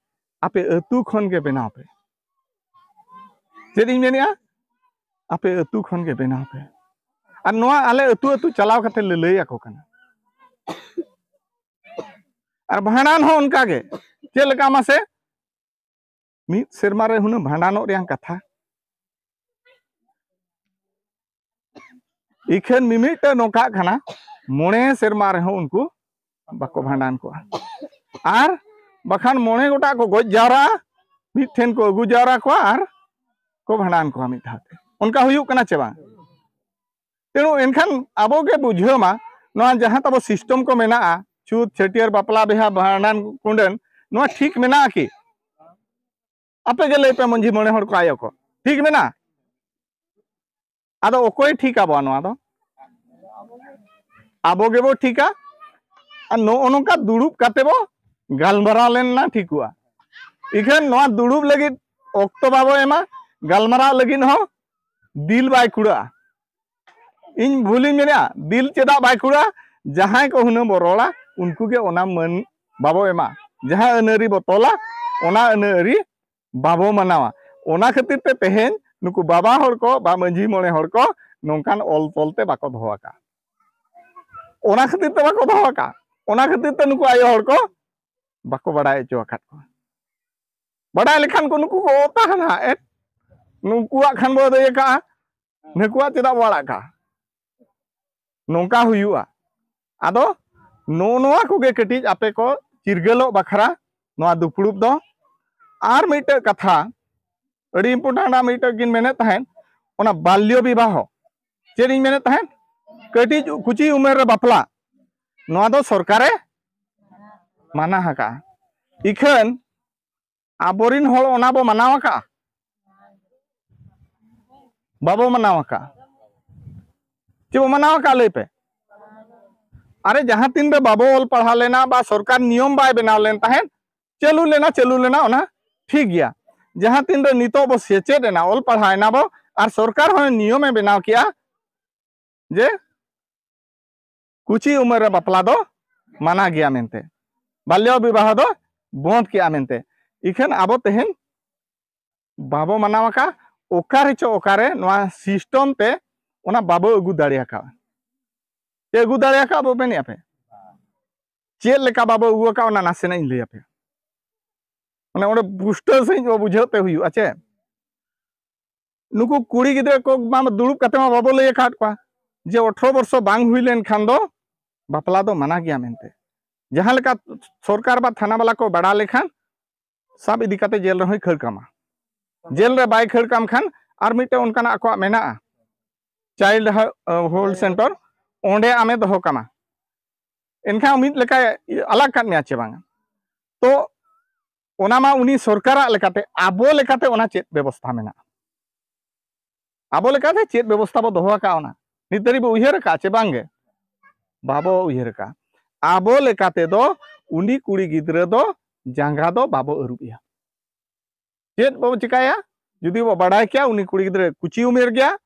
ᱟᱯᱮ ᱟᱹᱛᱩ ᱠᱷᱚᱱ ᱜᱮ ᱵᱮᱱᱟᱣ ᱯᱮ᱾ ᱪᱮᱫ ᱤᱧ ᱢᱮᱱᱮᱫᱼᱟ? ᱟᱯᱮ ᱟᱹᱛᱩ ᱠᱷᱚᱱ ᱜᱮ ᱵᱮᱱᱟᱣ ᱯᱮ᱾ ᱟᱨ ᱱᱚᱣᱟ ᱟᱞᱮ ᱟᱹᱛᱩ ᱟᱹᱛᱩ ᱪᱟᱞᱟᱣ ᱠᱟᱛᱮ ᱞᱮ ᱞᱟᱹᱭ ᱟᱠᱚ ᱠᱟᱱᱟ᱾ ᱟᱨ ᱵᱷᱟᱸᱰᱟᱱ ᱦᱚᱸ ᱚᱱᱠᱟ ᱜᱮ᱾ ᱪᱮᱫ ᱞᱮᱠᱟ ᱢᱟᱥᱮ? ᱢᱤᱫ ᱥᱮᱨᱢᱟ ᱨᱮ ᱦᱩᱱᱟᱹᱝ ᱵᱷᱟᱸᱰᱟᱱᱚᱜ ᱨᱮᱭᱟᱜ ᱠᱟᱛᱷᱟ, ᱤᱠᱷᱟᱹᱱ ᱢᱤᱢᱤᱫᱴᱟᱹᱝ ᱱᱚᱝᱠᱟᱜ ᱠᱟᱱᱟ, ᱢᱚᱬᱮ ᱥᱮᱨᱢᱟ ᱨᱮᱦᱚᱸ ᱩᱱᱠᱩ ᱵᱟᱠᱚ ᱵᱷᱟᱸᱰᱟᱱ ᱠᱚᱣᱟ᱾ ᱟᱨ ᱵᱟᱠᱷᱟᱱ ᱢᱚᱬᱮ ᱜᱚᱴᱟᱝ ᱠᱚ ᱜᱚᱡ ᱡᱟᱣᱨᱟᱜᱼᱟ, ᱢᱤᱫ ᱴᱷᱮᱱ ᱠᱚ ᱟᱹᱜᱩ ᱡᱟᱣᱨᱟ ᱠᱚᱣᱟ ᱟᱨ ᱠᱚ ᱵᱷᱟᱸᱰᱟᱱ ᱠᱚᱣᱟ ᱢᱤᱫ ᱫᱷᱟᱣ ᱛᱮ᱾ ᱚᱱᱠᱟ ᱦᱩᱭᱩᱜ ᱠᱟᱱᱟ ᱪᱮ ᱵᱟᱝ? ᱛᱮᱬᱩ ᱮᱱᱠᱷᱟᱱ ᱟᱵᱚ ᱜᱮ ᱵᱩᱡᱷᱟᱹᱣ ᱢᱟ, ᱱᱚᱣᱟ ᱡᱟᱦᱟᱸ ᱛᱟᱵᱚ ᱥᱤᱥᱴᱮᱢ ᱠᱚ ᱢᱮᱱᱟᱜᱼᱟ, ᱪᱷᱩᱛ, ᱪᱷᱟᱹᱴᱭᱟᱹᱨ, ᱵᱟᱯᱞᱟ, ᱵᱤᱦᱟ, ᱵᱷᱟᱸᱰᱟᱱ, ᱠᱩᱸᱰᱟᱹᱱ, ᱱᱚᱣᱟ ᱴᱷᱤᱠ ᱢᱮᱱᱟᱜᱼᱟ ᱠᱤ? ᱟᱯᱮ ᱜᱮ ᱞᱟᱹᱭ ᱯᱮ, ᱢᱟᱹᱡᱷᱤ ᱢᱚᱬᱮ ᱦᱚᱲ ᱠᱚ, ᱟᱭᱳ ᱠᱚ, ᱴᱷᱤᱠ ᱢᱮᱱᱟᱜᱼᱟ? ᱟᱫᱚ ᱚᱠᱚᱭ ᱴᱷᱤᱠ ᱟᱵᱚᱣᱟ ᱱᱚᱣᱟ ᱫᱚ? ᱟᱵᱚ ᱜᱮᱵᱚ ᱴᱷᱤᱠᱟ᱾ ᱟᱨ ᱱᱚᱜᱼᱚ ᱱᱚᱝᱠᱟ ᱫᱩᱲᱩᱵ ᱠᱟᱛᱮ ᱵᱚ ᱜᱟᱞᱢᱟᱨᱟᱣ ᱞᱮᱱ ᱱᱟ ᱴᱷᱤᱠᱚᱜᱼᱟ᱾ ᱤᱠᱷᱟᱹᱱ ᱱᱚᱣᱟ ᱫᱩᱲᱩᱵ ᱞᱟᱹᱜᱤᱫ ᱚᱠᱛᱚ ᱵᱟᱵᱚ ᱮᱢᱟ, ᱜᱟᱞᱢᱟᱨᱟᱣ ᱞᱟᱹᱜᱤᱫ ᱦᱚᱸ ᱫᱤᱞ ᱵᱟᱭ ᱠᱩᱲᱟᱹᱜᱼᱟ᱾ ᱤᱧ ᱵᱷᱩᱞᱤᱧ ᱢᱮᱱᱮᱫᱼᱟ? ᱫᱤᱞ ᱪᱮᱫᱟᱜ ᱵᱟᱭ ᱠᱩᱲᱟᱹᱜᱼᱟ? ᱡᱟᱦᱟᱸᱭ ᱠᱚ ᱦᱩᱱᱟᱹᱝ ᱵᱚ ᱨᱚᱲᱟ, ᱩᱱᱠᱩ ᱜᱮ ᱚᱱᱟ ᱢᱟᱹᱱ ᱵᱟᱵᱚ ᱮᱢᱟ᱾ ᱡᱟᱦᱟᱸ ᱟᱹᱱ ᱟᱹᱨᱤ ᱵᱚ ᱛᱚᱞᱟ, ᱚᱱᱟ ᱟᱹᱱ ᱟᱹᱨᱤ ᱵᱟᱵᱚ ᱢᱟᱱᱟᱣᱟ᱾ ᱚᱱᱟ ᱠᱷᱟᱹᱛᱤᱨ ᱛᱮ ᱛᱮᱦᱮᱧ ᱱᱩᱠᱩ ᱵᱟᱵᱟ ᱦᱚᱲ ᱠᱚ ᱵᱟ ᱢᱟᱹᱡᱷᱤ ᱢᱚᱬᱮ ᱦᱚᱲ ᱠᱚ ᱱᱚᱝᱠᱟᱱ ᱚᱞ ᱛᱚᱞ ᱛᱮ ᱵᱟᱠᱚ ᱫᱚᱦᱚ ᱟᱠᱟᱫᱼᱟ᱾ ᱚᱱᱟ ᱠᱷᱟᱹᱛᱤᱨ ᱛᱮ ᱵᱟᱠᱚ ᱫᱚᱦᱚ ᱟᱠᱟᱫᱼᱟ᱾ ᱚᱱᱟ ᱠᱷᱟᱹᱛᱤᱨ ᱛᱮ ᱱᱩᱠᱩ ᱟᱭᱳ ᱦᱚᱲ ᱠᱚ ᱵᱟᱠᱚ ᱵᱟᱲᱟᱭ ᱦᱚᱪᱚ ᱟᱠᱟᱫ ᱠᱚᱣᱟ᱾ ᱵᱟᱲᱟᱭ ᱞᱮᱠᱷᱟᱱ ᱠᱚ ᱱᱩᱠᱩ ᱠᱚ ᱚᱛᱟ ᱦᱟᱱᱟ ᱮᱴ, ᱱᱩᱠᱩᱣᱟᱜ ᱠᱷᱟᱱ ᱵᱚ ᱟᱹᱫᱟᱹᱭ ᱟᱠᱟᱫᱼᱟ, ᱱᱩᱠᱩᱣᱟᱜ ᱪᱮᱫᱟᱜ ᱵᱚ ᱟᱲᱟᱜ ᱠᱟᱜᱼᱟ? ᱱᱚᱝᱠᱟ ᱦᱩᱭᱩᱜᱼᱟ᱾ ᱟᱫᱚ ᱱᱚᱜᱼᱚ ᱱᱚᱣᱟ ᱠᱚᱜᱮ ᱠᱟᱹᱴᱤᱡ ᱟᱯᱮ ᱠᱚ ᱪᱤᱨᱜᱟᱹᱞᱚᱜ ᱵᱟᱠᱷᱨᱟ ᱱᱚᱣᱟ ᱫᱩᱯᱲᱩᱵ ᱫᱚ᱾ ᱟᱨ ᱢᱤᱫᱴᱟᱹᱜ ᱠᱟᱛᱷᱟ, ᱟᱹᱰᱤ important ᱟᱜ ᱢᱤᱫᱴᱮᱡ ᱠᱤᱱ ᱢᱮᱱᱮᱫ ᱛᱟᱦᱮᱸᱫ, ᱚᱱᱟ ᱵᱟᱞᱭᱚ ᱵᱤᱵᱟᱦᱚ᱾ ᱪᱮᱫ ᱤᱧ ᱢᱮᱱᱮᱫ ᱛᱟᱦᱮᱸᱫ? ᱠᱟᱹᱴᱤᱡ ᱠᱩᱪᱤ ᱩᱢᱮᱨ ᱨᱮ ᱵᱟᱯᱞᱟ, ᱱᱚᱣᱟ ᱫᱚ ᱥᱚᱨᱠᱟᱨᱮ ᱢᱟᱱᱟ ᱟᱠᱟᱫᱼᱟ᱾ ᱤᱠᱷᱟᱹᱱ ᱟᱵᱚᱨᱤᱱ ᱦᱚᱲ ᱚᱱᱟ ᱵᱚ ᱢᱟᱱᱟᱣ ᱟᱠᱟᱫᱼᱟ? ᱵᱟᱵᱚ ᱢᱟᱱᱟᱣ ᱟᱠᱟᱫᱼᱟ᱾ ᱪᱮᱫ ᱵᱚ ᱢᱟᱱᱟᱣ ᱟᱠᱟᱫᱼᱟ, ᱞᱟᱹᱭ ᱯᱮ? ᱟᱨᱮ, ᱡᱟᱦᱟᱸ ᱛᱤᱱ ᱨᱮ ᱵᱟᱵᱚ ᱚᱞ ᱯᱟᱲᱦᱟᱣ ᱞᱮᱱᱟ ᱵᱟ ᱥᱚᱨᱠᱟᱨ ᱱᱤᱭᱚᱢ ᱵᱟᱭ ᱵᱮᱱᱟᱣ ᱞᱮᱱ ᱛᱟᱦᱮᱸᱫ, ᱪᱟᱹᱞᱩ ᱞᱮᱱᱟ, ᱪᱟᱹᱞᱩ ᱞᱮᱱᱟ, ᱚᱱᱟ ᱴᱷᱤᱠ ᱜᱮᱭᱟ᱾ ᱡᱟᱦᱟᱸ ᱛᱤᱱ ᱨᱮ ᱱᱤᱛᱚᱜ ᱵᱚ ᱥᱮᱪᱮᱫ ᱮᱱᱟ, ᱚᱞ ᱯᱟᱲᱦᱟᱣ ᱮᱱᱟ ᱵᱚ, ᱟᱨ ᱥᱚᱨᱠᱟᱨ ᱦᱚᱸ ᱱᱤᱭᱚᱢᱮ ᱵᱮᱱᱟᱣ ᱠᱮᱜᱼᱟ ᱡᱮ ᱠᱩᱪᱤ ᱩᱢᱮᱨ ᱨᱮ ᱵᱟᱯᱞᱟ ᱫᱚ ᱢᱟᱱᱟ ᱜᱮᱭᱟ ᱢᱮᱱᱛᱮ, ᱵᱟᱞᱭᱚ ᱵᱤᱵᱟᱦᱚ ᱫᱚ ᱵᱚᱱᱫ ᱠᱮᱜᱼᱟ ᱢᱮᱱᱛᱮ᱾ ᱤᱠᱷᱟᱹᱱ ᱟᱵᱚ ᱛᱮᱦᱮᱧ ᱵᱟᱵᱚ ᱢᱟᱱᱟᱣ ᱟᱠᱟᱫ, ᱚᱠᱟ ᱨᱮᱪᱚ ᱚᱠᱟᱨᱮ ᱱᱚᱣᱟ system ᱛᱮ ᱚᱱᱟ ᱵᱟᱵᱚ ᱟᱹᱜᱩ ᱫᱟᱲᱮ ᱟᱠᱟᱫᱼᱟ᱾ ᱪᱮ ᱟᱹᱜᱩ ᱫᱟᱲᱮ ᱟᱠᱟᱫ ᱵᱚ ᱢᱮᱱᱮᱫᱼᱟ ᱯᱮ? ᱪᱮᱫ ᱞᱮᱠᱟ ᱵᱟᱵᱚ ᱟᱹᱜᱩ ᱟᱠᱟᱫ, ᱚᱱᱟ ᱱᱟᱥᱮᱱᱟᱜ ᱤᱧ ᱞᱟᱹᱭ ᱟᱯᱮᱭᱟ᱾ ᱢᱟᱱᱮ, ᱚᱸᱰᱮ ᱯᱩᱥᱴᱟᱹᱣ ᱥᱟᱺᱦᱤᱡ ᱵᱚ ᱵᱩᱡᱷᱟᱹᱣ ᱛᱮ ᱦᱩᱭᱩᱜᱼᱟ, ᱪᱮ? ᱱᱩᱠᱩ ᱠᱩᱲᱤ ᱜᱤᱫᱽᱨᱟᱹ ᱠᱚ ᱢᱟ ᱫᱩᱲᱩᱵ ᱠᱟᱛᱮ ᱢᱟ ᱵᱟᱵᱚ ᱞᱟᱹᱭ ᱟᱠᱟᱫ ᱠᱚᱣᱟ ᱡᱮ ᱟᱴᱷᱨᱚ ᱵᱚᱨᱥᱚ ᱵᱟᱝ ᱦᱩᱭ ᱞᱮᱱᱠᱷᱟᱱ ᱫᱚ ᱵᱟᱯᱞᱟ ᱫᱚ ᱢᱟᱱᱟ ᱜᱮᱭᱟ ᱢᱮᱱᱛᱮ᱾ ᱡᱟᱦᱟᱸ ᱞᱮᱠᱟ ᱥᱚᱨᱠᱟᱨ ᱵᱟ ᱛᱷᱟᱱᱟ ᱵᱟᱞᱟ ᱠᱚ ᱵᱟᱲᱟ ᱞᱮᱠᱷᱟᱱ, ᱥᱟᱵ ᱤᱫᱤ ᱠᱟᱛᱮ ᱡᱮᱞ ᱨᱮᱦᱚᱸᱭ ᱠᱷᱟᱹᱲ ᱠᱟᱢᱟ᱾ ᱡᱮᱞ ᱨᱮ ᱵᱟᱭ ᱠᱷᱟᱹᱲ ᱠᱟᱢ ᱠᱷᱟᱱ ᱟᱨ ᱢᱤᱫᱴᱮᱱ ᱚᱱᱠᱟᱱᱟᱜ ᱟᱠᱚᱣᱟᱜ ᱢᱮᱱᱟᱜᱼᱟ, ᱪᱟᱭᱤᱞᱰ ᱦᱳᱞᱰ ᱥᱮᱱᱴᱟᱨ, ᱚᱸᱰᱮ ᱟᱢᱮ ᱫᱚᱦᱚ ᱠᱟᱢᱟ᱾ ᱮᱱᱠᱷᱟᱱ ᱢᱤᱫ ᱞᱮᱠᱟᱭ ᱟᱞᱟᱜ ᱠᱟᱫ ᱢᱮᱭᱟ ᱪᱮ ᱵᱟᱝᱟ? ᱛᱚ ᱚᱱᱟ ᱢᱟ ᱩᱱᱤ ᱥᱚᱨᱠᱟᱨᱟᱜ ᱞᱮᱠᱟᱛᱮ, ᱟᱵᱚ ᱞᱮᱠᱟᱛᱮ ᱚᱱᱟ ᱪᱮᱫ ᱵᱮᱵᱚᱥᱛᱷᱟ ᱢᱮᱱᱟᱜᱼᱟ? ᱟᱵᱚ ᱞᱮᱠᱟᱛᱮ ᱪᱮᱫ ᱵᱮᱵᱚᱥᱛᱷᱟ ᱵᱚ ᱫᱚᱦᱚ ᱟᱠᱟᱫ, ᱚᱱᱟ ᱱᱤᱛ ᱫᱷᱟᱹᱨᱤᱡ ᱵᱚ ᱩᱭᱦᱟᱹᱨ ᱟᱠᱟᱫ ᱪᱮ ᱵᱟᱝᱜᱮ? ᱵᱟᱵᱚ ᱩᱭᱦᱟᱹᱨ ᱟᱠᱟᱫ᱾ ᱟᱵᱚ ᱞᱮᱠᱟᱛᱮ ᱫᱚ ᱩᱱᱤ ᱠᱩᱲᱤ ᱜᱤᱫᱽᱨᱟᱹ ᱫᱚ ᱡᱟᱸᱜᱟ ᱫᱚ ᱵᱟᱵᱚ ᱟᱹᱨᱩᱵ ᱮᱭᱟ᱾ ᱪᱮᱫ ᱵᱚ ᱪᱤᱠᱟᱹᱭᱟ? ᱡᱩᱫᱤ ᱵᱚ ᱵᱟᱲᱟᱭ ᱠᱮᱭᱟ ᱩᱱᱤ ᱠᱩᱲᱤ ᱜᱤᱫᱽᱨᱟᱹ ᱠᱩᱪᱤ ᱩᱢᱮᱨ ᱜᱮᱭᱟ,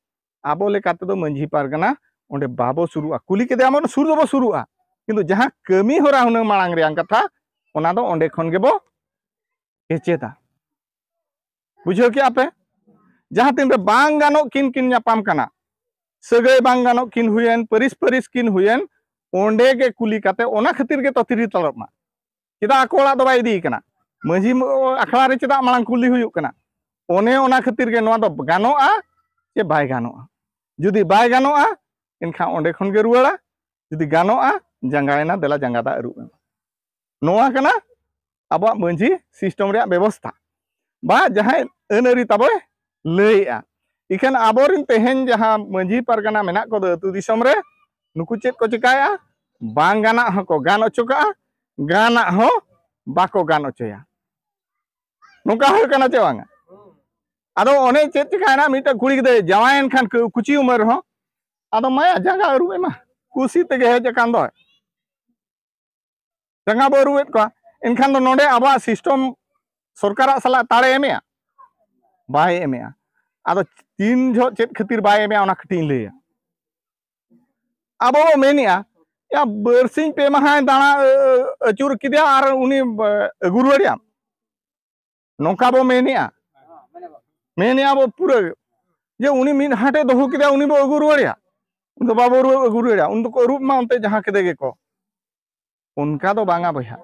ᱟᱵᱚ ᱞᱮᱠᱟ ᱛᱮᱫᱚ ᱢᱟᱹᱡᱷᱤ ᱯᱟᱨᱜᱟᱱᱟ ᱚᱸᱰᱮ ᱵᱟᱵᱚ ᱥᱩᱨᱩᱜᱼᱟ᱾ ᱠᱩᱞᱤ ᱠᱮᱫᱮᱭᱟ ᱵᱚᱱ, ᱥᱩᱨ ᱫᱚᱵᱚ ᱥᱩᱨᱩᱜᱼᱟ, ᱠᱤᱱᱛᱩ ᱡᱟᱦᱟᱸ ᱠᱟᱹᱢᱤ ᱦᱚᱨᱟ ᱦᱩᱱᱟᱹᱝ ᱢᱟᱲᱟᱝ ᱨᱮᱭᱟᱜ ᱠᱟᱛᱷᱟ, ᱚᱱᱟ ᱫᱚ ᱚᱸᱰᱮ ᱠᱷᱚᱱ ᱜᱮᱵᱚ ᱠᱮᱪᱮᱫᱟ᱾ ᱵᱩᱡᱷᱟᱹᱣ ᱠᱮᱜᱼᱟ ᱯᱮ? ᱡᱟᱦᱟᱸ ᱛᱤᱱᱨᱮ ᱵᱟᱝ ᱜᱟᱱᱚᱜ ᱠᱤᱱ ᱠᱤᱱ ᱧᱟᱯᱟᱢ ᱠᱟᱱᱟ, ᱥᱟᱹᱜᱟᱹᱭ ᱵᱟᱝ ᱜᱟᱱᱚᱜ ᱠᱤᱱ ᱦᱩᱭᱮᱱ, ᱯᱟᱹᱨᱤᱥ ᱯᱟᱹᱨᱤᱥ ᱠᱤᱱ ᱦᱩᱭᱮᱱ, ᱚᱸᱰᱮ ᱜᱮ ᱠᱩᱞᱤ ᱠᱟᱛᱮ, ᱚᱱᱟ ᱠᱷᱟᱹᱛᱤᱨ ᱜᱮ ᱛᱚ ᱛᱤᱨᱤ ᱛᱟᱞᱚᱵ ᱢᱟ᱾ ᱪᱮᱫᱟᱜ ᱟᱠᱚ ᱚᱲᱟᱜ ᱫᱚ ᱵᱟᱭ ᱤᱫᱤᱭᱮ ᱠᱟᱱᱟ? ᱢᱟᱹᱡᱷᱤ ᱟᱠᱷᱲᱟ ᱨᱮ ᱪᱮᱫᱟᱜ ᱢᱟᱲᱟᱝ ᱠᱩᱞᱤ ᱦᱩᱭᱩᱜ ᱠᱟᱱᱟ? ᱚᱱᱮ ᱚᱱᱟ ᱠᱷᱟᱹᱛᱤᱨ ᱜᱮ ᱱᱚᱣᱟ ᱫᱚ ᱜᱟᱱᱚᱜᱼᱟ ᱪᱮ ᱵᱟᱭ ᱜᱟᱱᱚᱜᱼᱟ? ᱡᱩᱫᱤ ᱵᱟᱭ ᱜᱟᱱᱚᱜᱼᱟ, ᱮᱱᱠᱷᱟᱱ ᱚᱸᱰᱮ ᱠᱷᱚᱱ ᱜᱮ ᱨᱩᱣᱟᱹᱲᱟ᱾ ᱡᱩᱫᱤ ᱜᱟᱱᱚᱜᱼᱟ, ᱡᱟᱸᱜᱟᱭᱮᱱᱟ, ᱫᱮᱞᱟ ᱡᱟᱸᱜᱟ ᱫᱟᱜ ᱟᱹᱨᱩᱵ ᱮᱢ᱾ ᱱᱚᱣᱟ ᱠᱟᱱᱟ ᱟᱵᱚᱣᱟᱜ ᱢᱟᱹᱡᱷᱤ system ᱨᱮᱭᱟᱜ ᱵᱮᱵᱚᱥᱛᱷᱟ᱾ ᱵᱟ ᱡᱟᱦᱟᱸᱭ ᱟᱹᱱ ᱟᱹᱨᱤ ᱛᱟᱵᱚᱭ ᱞᱟᱹᱭᱮᱜᱼᱟ᱾ ᱤᱠᱷᱟᱹᱱ ᱟᱵᱚᱨᱮᱱ ᱛᱮᱦᱮᱧ ᱡᱟᱦᱟᱸ ᱢᱟᱹᱡᱷᱤ ᱯᱟᱨᱜᱟᱱᱟ ᱢᱮᱱᱟᱜ ᱠᱚᱫᱚ ᱟᱹᱛᱩ ᱫᱤᱥᱚᱢ ᱨᱮ, ᱱᱩᱠᱩ ᱪᱮᱫ ᱠᱚ ᱪᱤᱠᱟᱭᱮᱜᱼᱟ? ᱵᱟᱝ ᱜᱟᱱᱟᱜ ᱦᱚᱸᱠᱚ ᱜᱟᱱ ᱦᱚᱪᱚ ᱠᱟᱜᱼᱟ, ᱜᱟᱱᱟᱜ ᱦᱚᱸ ᱵᱟᱠᱚ ᱜᱟᱱ ᱦᱚᱪᱚᱭᱟ᱾ ᱱᱚᱝᱠᱟ ᱦᱩᱭᱩᱜ ᱠᱟᱱᱟ ᱪᱮ ᱵᱟᱝᱟ? ᱟᱫᱚ ᱚᱱᱮ ᱪᱮᱫ ᱪᱤᱠᱟᱭᱮᱱᱟ, ᱢᱤᱫᱴᱟᱝ ᱠᱩᱲᱤ ᱜᱤᱫᱽᱨᱟᱹ ᱡᱟᱶᱟᱭᱮᱱ ᱠᱷᱟᱱ ᱠᱩ- ᱠᱩᱪᱤ ᱩᱢᱮᱨ ᱨᱮᱦᱚᱸ, ᱟᱫᱚ ᱢᱟᱭᱟ ᱡᱟᱸᱜᱟ ᱟᱹᱨᱩᱵ ᱮᱢᱟ, ᱠᱩᱥᱤ ᱛᱮᱜᱮ ᱦᱮᱡ ᱟᱠᱟᱱ ᱫᱚᱭ, ᱡᱟᱸᱜᱟ ᱵᱚ ᱟᱹᱨᱩᱵᱮᱫ ᱠᱚᱣᱟ᱾ ᱮᱱᱠᱷᱟᱱ ᱫᱚ ᱱᱚᱰᱮ ᱟᱵᱚᱣᱟᱜ system ᱥᱚᱨᱠᱟᱨᱟᱜ ᱥᱟᱞᱟᱜ ᱛᱟᱲᱮ ᱮᱢᱮᱜᱼᱟ? ᱵᱟᱭ ᱮᱢᱮᱜᱼᱟ᱾ ᱟᱫᱚ ᱛᱤᱱ ᱡᱚᱦᱚᱜ ᱪᱮᱫ ᱠᱷᱟᱹᱛᱤᱨ ᱵᱟᱭ ᱮᱢᱮᱜᱼᱟ, ᱚᱱᱟ ᱠᱟᱹᱴᱤᱡ ᱤᱧ ᱞᱟᱹᱭᱟ᱾ ᱟᱵᱚ ᱵᱚ ᱢᱮᱱᱮᱜᱼᱟ, ᱭᱟ, ᱵᱟᱨᱥᱤᱧ ᱯᱮ ᱢᱟᱦᱟᱭ ᱫᱟᱬᱟ, ᱟᱹ, ᱟᱹ, ᱟᱹᱪᱩᱨ ᱠᱮᱫᱮᱭᱟ ᱟᱨ ᱩᱱᱤ, ᱵ-, ᱟᱹᱜᱩ ᱨᱩᱣᱟᱹᱲᱮᱭᱟ᱾ ᱱᱚᱝᱠᱟ ᱵᱚ ᱢᱮᱱᱮᱜᱼᱟ᱾ ᱢᱮᱱᱮᱜᱼᱟ ᱵᱚ ᱯᱩᱨᱟᱹ ᱡᱮ ᱩᱱᱤ ᱢᱤᱫ ᱦᱟᱴᱮ ᱫᱚᱦᱚ ᱠᱮᱫᱮᱭᱟ, ᱩᱱᱤ ᱵᱚ ᱟᱹᱜᱩ ᱨᱩᱣᱟᱹᱲᱮᱭᱟ᱾ ᱩᱱᱤ ᱫᱚ ᱵᱟᱵᱚ ᱨᱩᱣᱟᱹ-, ᱟᱹᱜᱩ ᱨᱩᱣᱟᱹᱲᱮᱭᱟ, ᱩᱱᱤ ᱫᱚᱠᱚ ᱟᱹᱨᱩᱵ ᱢᱟ ᱚᱱᱛᱮ ᱡᱟᱦᱟᱸ ᱠᱮᱫᱮ ᱜᱮᱠᱚ᱾ ᱚᱱᱠᱟ ᱫᱚ ᱵᱟᱝᱟ ᱵᱚᱭᱦᱟ᱾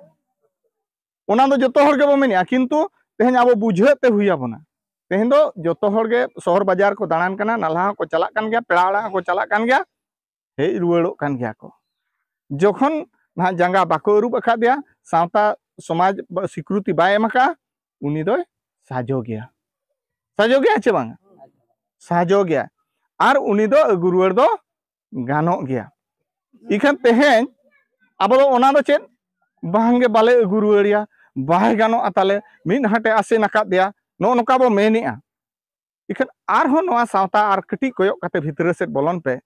ᱚᱱᱟ ᱫᱚ ᱡᱚᱛᱚ ᱦᱚᱲ ᱜᱮᱵᱚ ᱢᱮᱱᱮᱜᱼᱟ, ᱠᱤᱱᱛᱩ ᱛᱮᱦᱮᱧ ᱟᱵᱚ ᱵᱩᱡᱷᱟᱹᱜ ᱛᱮ ᱦᱩᱭ ᱟᱵᱚᱱᱟ᱾ ᱛᱮᱦᱮᱧ ᱫᱚ ᱡᱚᱛᱚ ᱦᱚᱲ ᱜᱮ ᱥᱚᱦᱚᱨ ᱵᱟᱡᱟᱨ ᱠᱚ ᱫᱟᱬᱟᱱ ᱠᱟᱱᱟ, ᱱᱟᱞᱦᱟ ᱦᱚᱸᱠᱚ ᱪᱟᱞᱟᱜ ᱠᱟᱱ ᱜᱮᱭᱟ, ᱯᱮᱲᱟ ᱚᱲᱟᱜ ᱦᱚᱸᱠᱚ ᱪᱟᱞᱟᱜ ᱠᱟᱱ ᱜᱮᱭᱟ, ᱦᱮᱡ ᱨᱩᱣᱟᱹᱲᱚᱜ ᱠᱟᱱ ᱜᱮᱭᱟ ᱠᱚ᱾ ᱡᱚᱠᱷᱚᱱ ᱱᱟᱦᱟᱜ ᱡᱟᱸᱜᱟ ᱵᱟᱠᱚ ᱟᱹᱨᱩᱵ ᱟᱠᱟᱫᱮᱭᱟ, ᱥᱟᱶᱛᱟ ᱥᱚᱢᱟᱡᱽ ᱵᱟ-, ᱥᱤᱠᱨᱩᱛᱤ ᱵᱟᱭ ᱮᱢ ᱟᱠᱟᱫᱼᱟ, ᱩᱱᱤ ᱫᱚᱭ ᱥᱟᱡᱚ ᱜᱮᱭᱟ᱾ ᱥᱟᱡᱚ ᱜᱮᱭᱟ ᱪᱮ ᱵᱟᱝ? ᱥᱟᱡᱚ ᱜᱮᱭᱟ᱾ ᱟᱨ ᱩᱱᱤ ᱫᱚ ᱟᱹᱜᱩ ᱨᱩᱣᱟᱹᱲ ᱫᱚ ᱜᱟᱱᱚᱜ ᱜᱮᱭᱟ᱾ ᱤᱠᱷᱟᱹᱱ ᱛᱮᱦᱮᱧ ᱟᱵᱚ ᱫᱚ ᱚᱱᱟ ᱫᱚ ᱪᱮᱫ? ᱵᱟᱝᱜᱮ ᱵᱟᱞᱮ ᱟᱹᱜᱩ ᱨᱩᱣᱟᱹᱲᱮᱭᱟ, ᱵᱟᱭ ᱜᱟᱱᱚᱜᱼᱟ ᱛᱟᱞᱮ, ᱢᱤᱫ ᱦᱟᱴᱮ ᱟᱥᱮᱱ ᱟᱠᱟᱫᱮᱭᱟ, ᱱᱚᱜᱼᱚ ᱱᱚᱝᱠᱟ ᱵᱚ ᱢᱮᱱᱮᱜᱼᱟ᱾ ᱤᱠᱷᱟᱹᱱ ᱟᱨᱦᱚᱸ ᱱᱚᱣᱟ ᱥᱟᱶᱛᱟ ᱟᱨ ᱠᱟᱹᱴᱤᱡ ᱠᱚᱭᱚᱜ ᱠᱟᱛᱮ ᱵᱷᱤᱛᱨᱤ ᱥᱮᱫ ᱵᱚᱞᱚᱱ ᱯᱮ,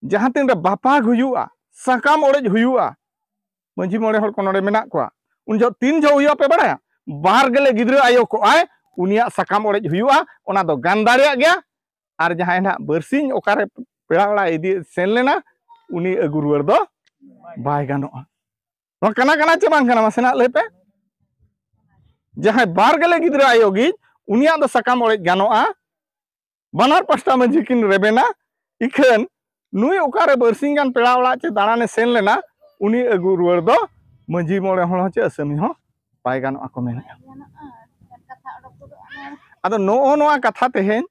ᱡᱟᱦᱟᱸ ᱛᱤᱱᱨᱮ ᱵᱟᱯᱟᱜ ᱦᱩᱭᱩᱜᱼᱟ, ᱥᱟᱠᱟᱢ ᱚᱲᱮᱡ ᱦᱩᱭᱩᱜᱼᱟ, ᱢᱟᱹᱡᱷᱤ ᱢᱚᱬᱮ ᱦᱚᱲ ᱠᱚ ᱱᱚᱰᱮ ᱢᱮᱱᱟᱜ ᱠᱚᱣᱟ, ᱩᱱ ᱡᱚᱦᱚᱜ ᱛᱤᱱ ᱡᱚᱦᱚᱜ ᱦᱩᱭᱩᱜᱼᱟ ᱯᱮ ᱵᱟᱲᱟᱭᱟ? ᱵᱟᱨ ᱜᱮᱞᱮ ᱜᱤᱫᱽᱨᱟᱹ ᱟᱭᱳ ᱠᱚᱜᱼᱟᱭ, ᱩᱱᱤᱭᱟᱜ ᱥᱟᱠᱟᱢ ᱚᱲᱮᱡ ᱦᱩᱭᱩᱜᱼᱟ, ᱚᱱᱟ ᱫᱚ ᱜᱟᱱ ᱫᱟᱲᱮᱭᱟᱜ ᱜᱮᱭᱟ᱾ ᱟᱨ ᱡᱟᱦᱟᱸᱭ ᱱᱟᱦᱟᱜ ᱵᱟᱨᱥᱤᱧ ᱚᱠᱟᱨᱮ ᱯᱮᱲᱟ ᱚᱲᱟᱜ ᱤᱫᱤ ᱥᱮᱱ ᱞᱮᱱᱟ, ᱩᱱᱤ ᱟᱹᱜᱩ ᱨᱩᱣᱟᱹᱲ ᱫᱚ ᱵᱟᱭ ᱜᱟᱱᱚᱜᱼᱟ᱾ ᱱᱚᱣᱟ ᱠᱟᱱᱟ, ᱠᱟᱱᱟ ᱪᱮ ᱵᱟᱝ ᱠᱟᱱᱟ? ᱢᱟᱥᱮ ᱱᱟᱜ ᱞᱟᱹᱭ ᱯᱮ᱾ ᱡᱟᱦᱟᱸᱭ ᱵᱟᱨ ᱜᱮᱞᱮ ᱜᱤᱫᱽᱨᱟᱹ ᱟᱭᱳ ᱜᱮ, ᱩᱱᱤᱭᱟᱜ ᱫᱚ ᱥᱟᱠᱟᱢ ᱚᱲᱮᱡ ᱜᱟᱱᱚᱜᱼᱟ, ᱵᱟᱱᱟᱨ ᱯᱟᱥᱴᱟ ᱢᱟᱹᱡᱷᱤ ᱠᱤᱱ ᱨᱮᱵᱮᱱᱟ᱾ ᱤᱠᱷᱟᱹᱱ ᱱᱩᱭ ᱚᱠᱟᱨᱮ ᱵᱟᱨᱥᱤᱧ ᱜᱟᱱ ᱯᱮᱲᱟ ᱚᱲᱟᱜ ᱪᱮ ᱫᱟᱬᱟᱱᱮ ᱥᱮᱱ ᱞᱮᱱᱟ, ᱩᱱᱤ ᱟᱹᱜᱩ ᱨᱩᱣᱟᱹᱲ ᱫᱚ ᱢᱟᱹᱡᱷᱤ ᱢᱚᱬᱮ ᱦᱚᱲ ᱦᱚᱸ ᱪᱮ ᱟᱹᱥᱟᱹᱢᱤ ᱦᱚᱸ ᱵᱟᱭ ᱜᱟᱱᱚᱜᱼᱟ ᱠᱚ ᱢᱮᱱᱮᱫᱼᱟ᱾ ᱟᱫᱚ ᱱᱚᱜᱼᱚ ᱱᱚᱣᱟ ᱠᱟᱛᱷᱟ ᱛᱮᱦᱮᱧ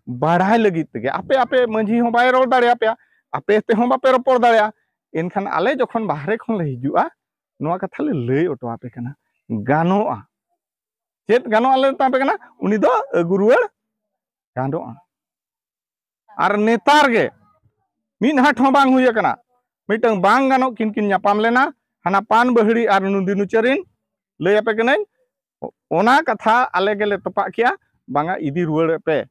ᱵᱟᱲᱟᱭ ᱞᱟᱹᱜᱤᱫ ᱛᱮᱜᱮ, ᱟᱯᱮ ᱟᱯᱮ ᱢᱟᱹᱡᱷᱤ ᱦᱚᱸ ᱵᱟᱭ ᱨᱚᱲ ᱫᱟᱲᱮᱭᱟᱯᱮᱭᱟ, ᱟᱯᱮ ᱛᱮᱦᱚᱸ ᱵᱟᱯᱮ ᱨᱚᱯᱚᱲ ᱫᱟᱲᱮᱭᱟᱜᱼᱟ, ᱮᱱᱠᱷᱟᱱ ᱟᱞᱮ ᱡᱚᱠᱷᱚᱱ ᱵᱟᱦᱨᱮ ᱠᱷᱚᱱ ᱞᱮ ᱦᱤᱡᱩᱜᱼᱟ, ᱱᱚᱣᱟ ᱠᱟᱛᱷᱟ ᱞᱮ ᱞᱟᱹᱭ ᱦᱚᱴᱚ ᱟᱯᱮ ᱠᱟᱱᱟ, ᱜᱟᱱᱚᱜᱼᱟ᱾ ᱪᱮᱫ ᱜᱟᱱᱚᱜᱼᱟ ᱞᱮ ᱢᱮᱛᱟᱯᱮ ᱠᱟᱱᱟ, ᱩᱱᱤ ᱫᱚ ᱟᱹᱜᱩ ᱨᱩᱣᱟᱹᱲ ᱜᱟᱱᱚᱜᱼᱟ᱾ ᱟᱨ ᱱᱮᱛᱟᱨ ᱜᱮ ᱢᱤᱫ ᱦᱟᱴ ᱦᱚᱸ ᱵᱟᱝ ᱦᱩᱭ ᱟᱠᱟᱱᱟ, ᱢᱤᱫᱴᱟᱝ ᱵᱟᱝ ᱜᱟᱱᱚᱜ ᱠᱤᱱ ᱠᱤᱱ ᱧᱟᱯᱟᱢ ᱞᱮᱱᱟ, ᱦᱟᱱᱟ ᱯᱟᱱ ᱵᱟᱹᱦᱲᱤ ᱟᱨ ᱱᱩᱫᱤ ᱱᱩᱪᱟᱹᱨᱤᱱ᱾ ᱞᱟᱹᱭ ᱟᱯᱮ ᱠᱟᱹᱱᱟᱹᱧ, ᱚ-, ᱚᱱᱟ ᱠᱟᱛᱷᱟ ᱟᱞᱮ ᱜᱮᱞᱮ ᱛᱚᱯᱟᱜ ᱠᱮᱜᱼᱟ, ᱵᱟᱝᱟ ᱤᱫᱤ ᱨᱩᱣᱟᱹᱲ ᱯᱮ᱾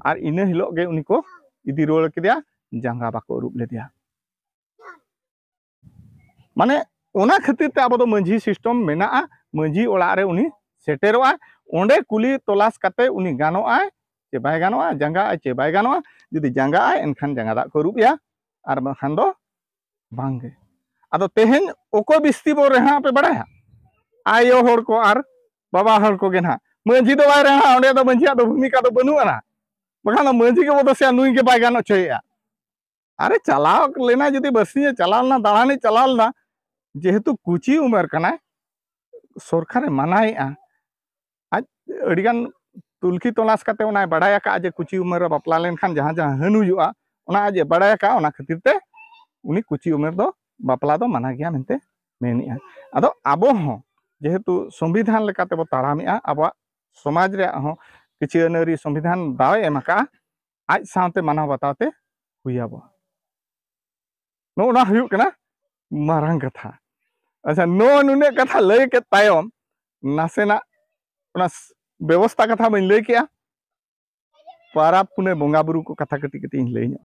ᱟᱨ ᱤᱱᱟᱹ ᱦᱤᱞᱳᱜ ᱜᱮ ᱩᱱᱤ ᱠᱚ ᱤᱫᱤ ᱨᱩᱣᱟᱹᱲ ᱠᱮᱫᱮᱭᱟ, ᱡᱟᱸᱜᱟ ᱵᱟᱠᱚ ᱟᱹᱨᱩᱵ ᱞᱮᱫᱮᱭᱟ᱾ ᱢᱟᱱᱮ ᱚᱱᱟ ᱠᱷᱟᱹᱛᱤᱨ ᱛᱮ ᱟᱵᱚ ᱫᱚ ᱢᱟᱹᱡᱷᱤ system ᱢᱮᱱᱟᱜᱼᱟ, ᱢᱟᱹᱡᱷᱤ ᱚᱲᱟᱜ ᱨᱮ ᱩᱱᱤ ᱥᱮᱴᱮᱨᱚᱜᱼᱟᱭ, ᱚᱸᱰᱮ ᱠᱩᱞᱤ ᱛᱚᱞᱟᱥ ᱠᱟᱛᱮ ᱩᱱᱤ ᱜᱟᱱᱚᱜᱼᱟᱭ ᱪᱮ ᱵᱟᱭ ᱜᱟᱱᱚᱜᱼᱟ, ᱡᱟᱸᱜᱟᱜᱼᱟᱭ ᱪᱮ ᱵᱟᱭ ᱜᱟᱱᱚᱜᱼᱟ᱾ ᱡᱩᱫᱤ ᱡᱟᱸᱜᱟᱜᱼᱟᱭ ᱮᱱᱠᱷᱟᱱ ᱡᱟᱸᱜᱟ ᱫᱟᱜ ᱠᱚ ᱟᱹᱨᱩᱵ ᱮᱭᱟ, ᱟᱨ ᱵᱟᱝᱠᱷᱟᱱ ᱫᱚ ᱵᱟᱝᱜᱮ᱾ ᱟᱫᱚ ᱛᱮᱦᱮᱧ ᱚᱠᱚᱭ ᱵᱤᱥᱛᱤ ᱵᱚ ᱨᱮᱦᱟᱸ ᱯᱮ ᱵᱟᱲᱟᱭᱟ? ᱟᱭᱳ ᱦᱚᱲ ᱠᱚ ᱟᱨ ᱵᱟᱵᱟ ᱦᱚᱲ ᱠᱚᱜᱮ ᱱᱟᱦᱟᱜ᱾ ᱢᱟᱹᱡᱷᱤ ᱫᱚ ᱵᱟᱭ ᱨᱮᱦᱟᱸ, ᱚᱸᱰᱮ ᱫᱚ ᱢᱟᱹᱡᱷᱤᱭᱟᱜ ᱫᱚ ᱵᱷᱩᱢᱤᱠᱟ ᱫᱚ ᱵᱟᱹᱱᱩᱜ ᱟᱱᱟ᱾ ᱵᱟᱠᱷᱟᱱ ᱫᱚ ᱢᱟᱹᱡᱷᱤ ᱜᱮᱵᱚ ᱫᱳᱥᱮᱭᱟ, ᱱᱩᱭ ᱜᱮ ᱵᱟᱭ ᱜᱟᱱ ᱦᱚᱪᱚᱭᱮᱫᱼᱟ᱾ ᱟᱨᱮ ᱪᱟᱞᱟᱣ ᱞᱮᱱᱟ, ᱡᱩᱫᱤ ᱵᱟᱨᱥᱤᱧᱮ ᱪᱟᱞᱟᱣ ᱞᱮᱱᱟ, ᱫᱟᱬᱟᱱᱮ ᱪᱟᱞᱟᱣ ᱞᱮᱱᱟ, ᱡᱮᱦᱮᱛᱩ ᱠᱩᱪᱤ ᱩᱢᱮᱨ ᱠᱟᱱᱟᱭ, ᱥᱚᱨᱠᱟᱨᱮ ᱢᱟᱱᱟᱭᱮᱫᱼᱟ᱾ ᱟᱡ ᱟᱹᱰᱤᱜᱟᱱ ᱛᱩᱞᱠᱷᱤ ᱛᱚᱞᱟᱥ ᱠᱟᱛᱮ ᱚᱱᱟᱭ ᱵᱟᱲᱟᱭ ᱟᱠᱟᱫᱼᱟ ᱡᱮ ᱠᱩᱪᱤ ᱩᱢᱮᱨ ᱨᱮ ᱵᱟᱯᱞᱟ ᱞᱮᱱᱠᱷᱟᱱ ᱡᱟᱦᱟᱸ ᱡᱟᱦᱟᱸ ᱦᱟᱹᱱ ᱦᱩᱭᱩᱜᱼᱟ, ᱚᱱᱟ ᱟᱡ ᱮ ᱵᱟᱲᱟᱭ ᱟᱠᱟᱫᱼᱟ᱾ ᱚᱱᱟ ᱠᱷᱟᱹᱛᱤᱨ ᱛᱮ ᱩᱱᱤ ᱠᱩᱪᱤ ᱩᱢᱮᱨ ᱫᱚ ᱵᱟᱯᱞᱟ ᱫᱚ ᱢᱟᱱᱟ ᱜᱮᱭᱟ ᱢᱮᱱᱛᱮ ᱢᱮᱱᱮᱫᱼᱟ᱾ ᱟᱫᱚ ᱟᱵᱚ ᱦᱚᱸ ᱡᱮᱦᱮᱛᱩ ᱥᱚᱝᱵᱤᱫᱷᱟᱱ ᱞᱮᱠᱟᱛᱮ ᱵᱚ ᱛᱟᱲᱟᱢᱮᱫᱼᱟ, ᱟᱵᱚᱣᱟᱜ ᱥᱚᱢᱟᱡᱽ ᱨᱮᱭᱟᱜ ᱦᱚᱸ ᱠᱤᱪᱷᱩ ᱟᱹᱱ ᱟᱹᱨᱤ ᱥᱚᱝᱵᱤᱫᱷᱟᱱ ᱫᱟᱣᱮ ᱮᱢ ᱟᱠᱟᱫᱼᱟ, ᱟᱡ ᱥᱟᱶᱛᱮ ᱢᱟᱱᱟᱣ ᱵᱟᱛᱟᱣ ᱛᱮ ᱦᱩᱭ ᱟᱵᱚ᱾ ᱱᱚᱜᱼᱚ ᱱᱚᱣᱟ ᱦᱩᱭᱩᱜ ᱠᱟᱱᱟ ᱢᱟᱨᱟᱝ ᱠᱟᱛᱷᱟ᱾ ᱟᱪᱪᱷᱟ, ᱱᱚᱜᱼᱚ ᱱᱩᱱᱟᱹᱜ ᱠᱟᱛᱷᱟ ᱞᱟᱹᱭ ᱠᱮᱫ ᱛᱟᱭᱚᱢ ᱱᱟᱥᱮᱱᱟᱜ ᱚᱱᱟ ᱥ-, ᱵᱮᱵᱚᱥᱛᱷᱟ ᱠᱟᱛᱷᱟ ᱵᱟᱹᱧ ᱞᱟᱹᱭ ᱠᱮᱜᱼᱟ, ᱯᱟᱨᱟᱵᱽ ᱯᱩᱱᱟᱹᱭ ᱵᱚᱸᱜᱟ ᱵᱩᱨᱩ ᱠᱚ ᱠᱟᱛᱷᱟ ᱠᱟᱹᱴᱤᱡ ᱠᱟᱹᱴᱤᱡ ᱤᱧ ᱞᱟᱹᱭ ᱧᱚᱜ᱾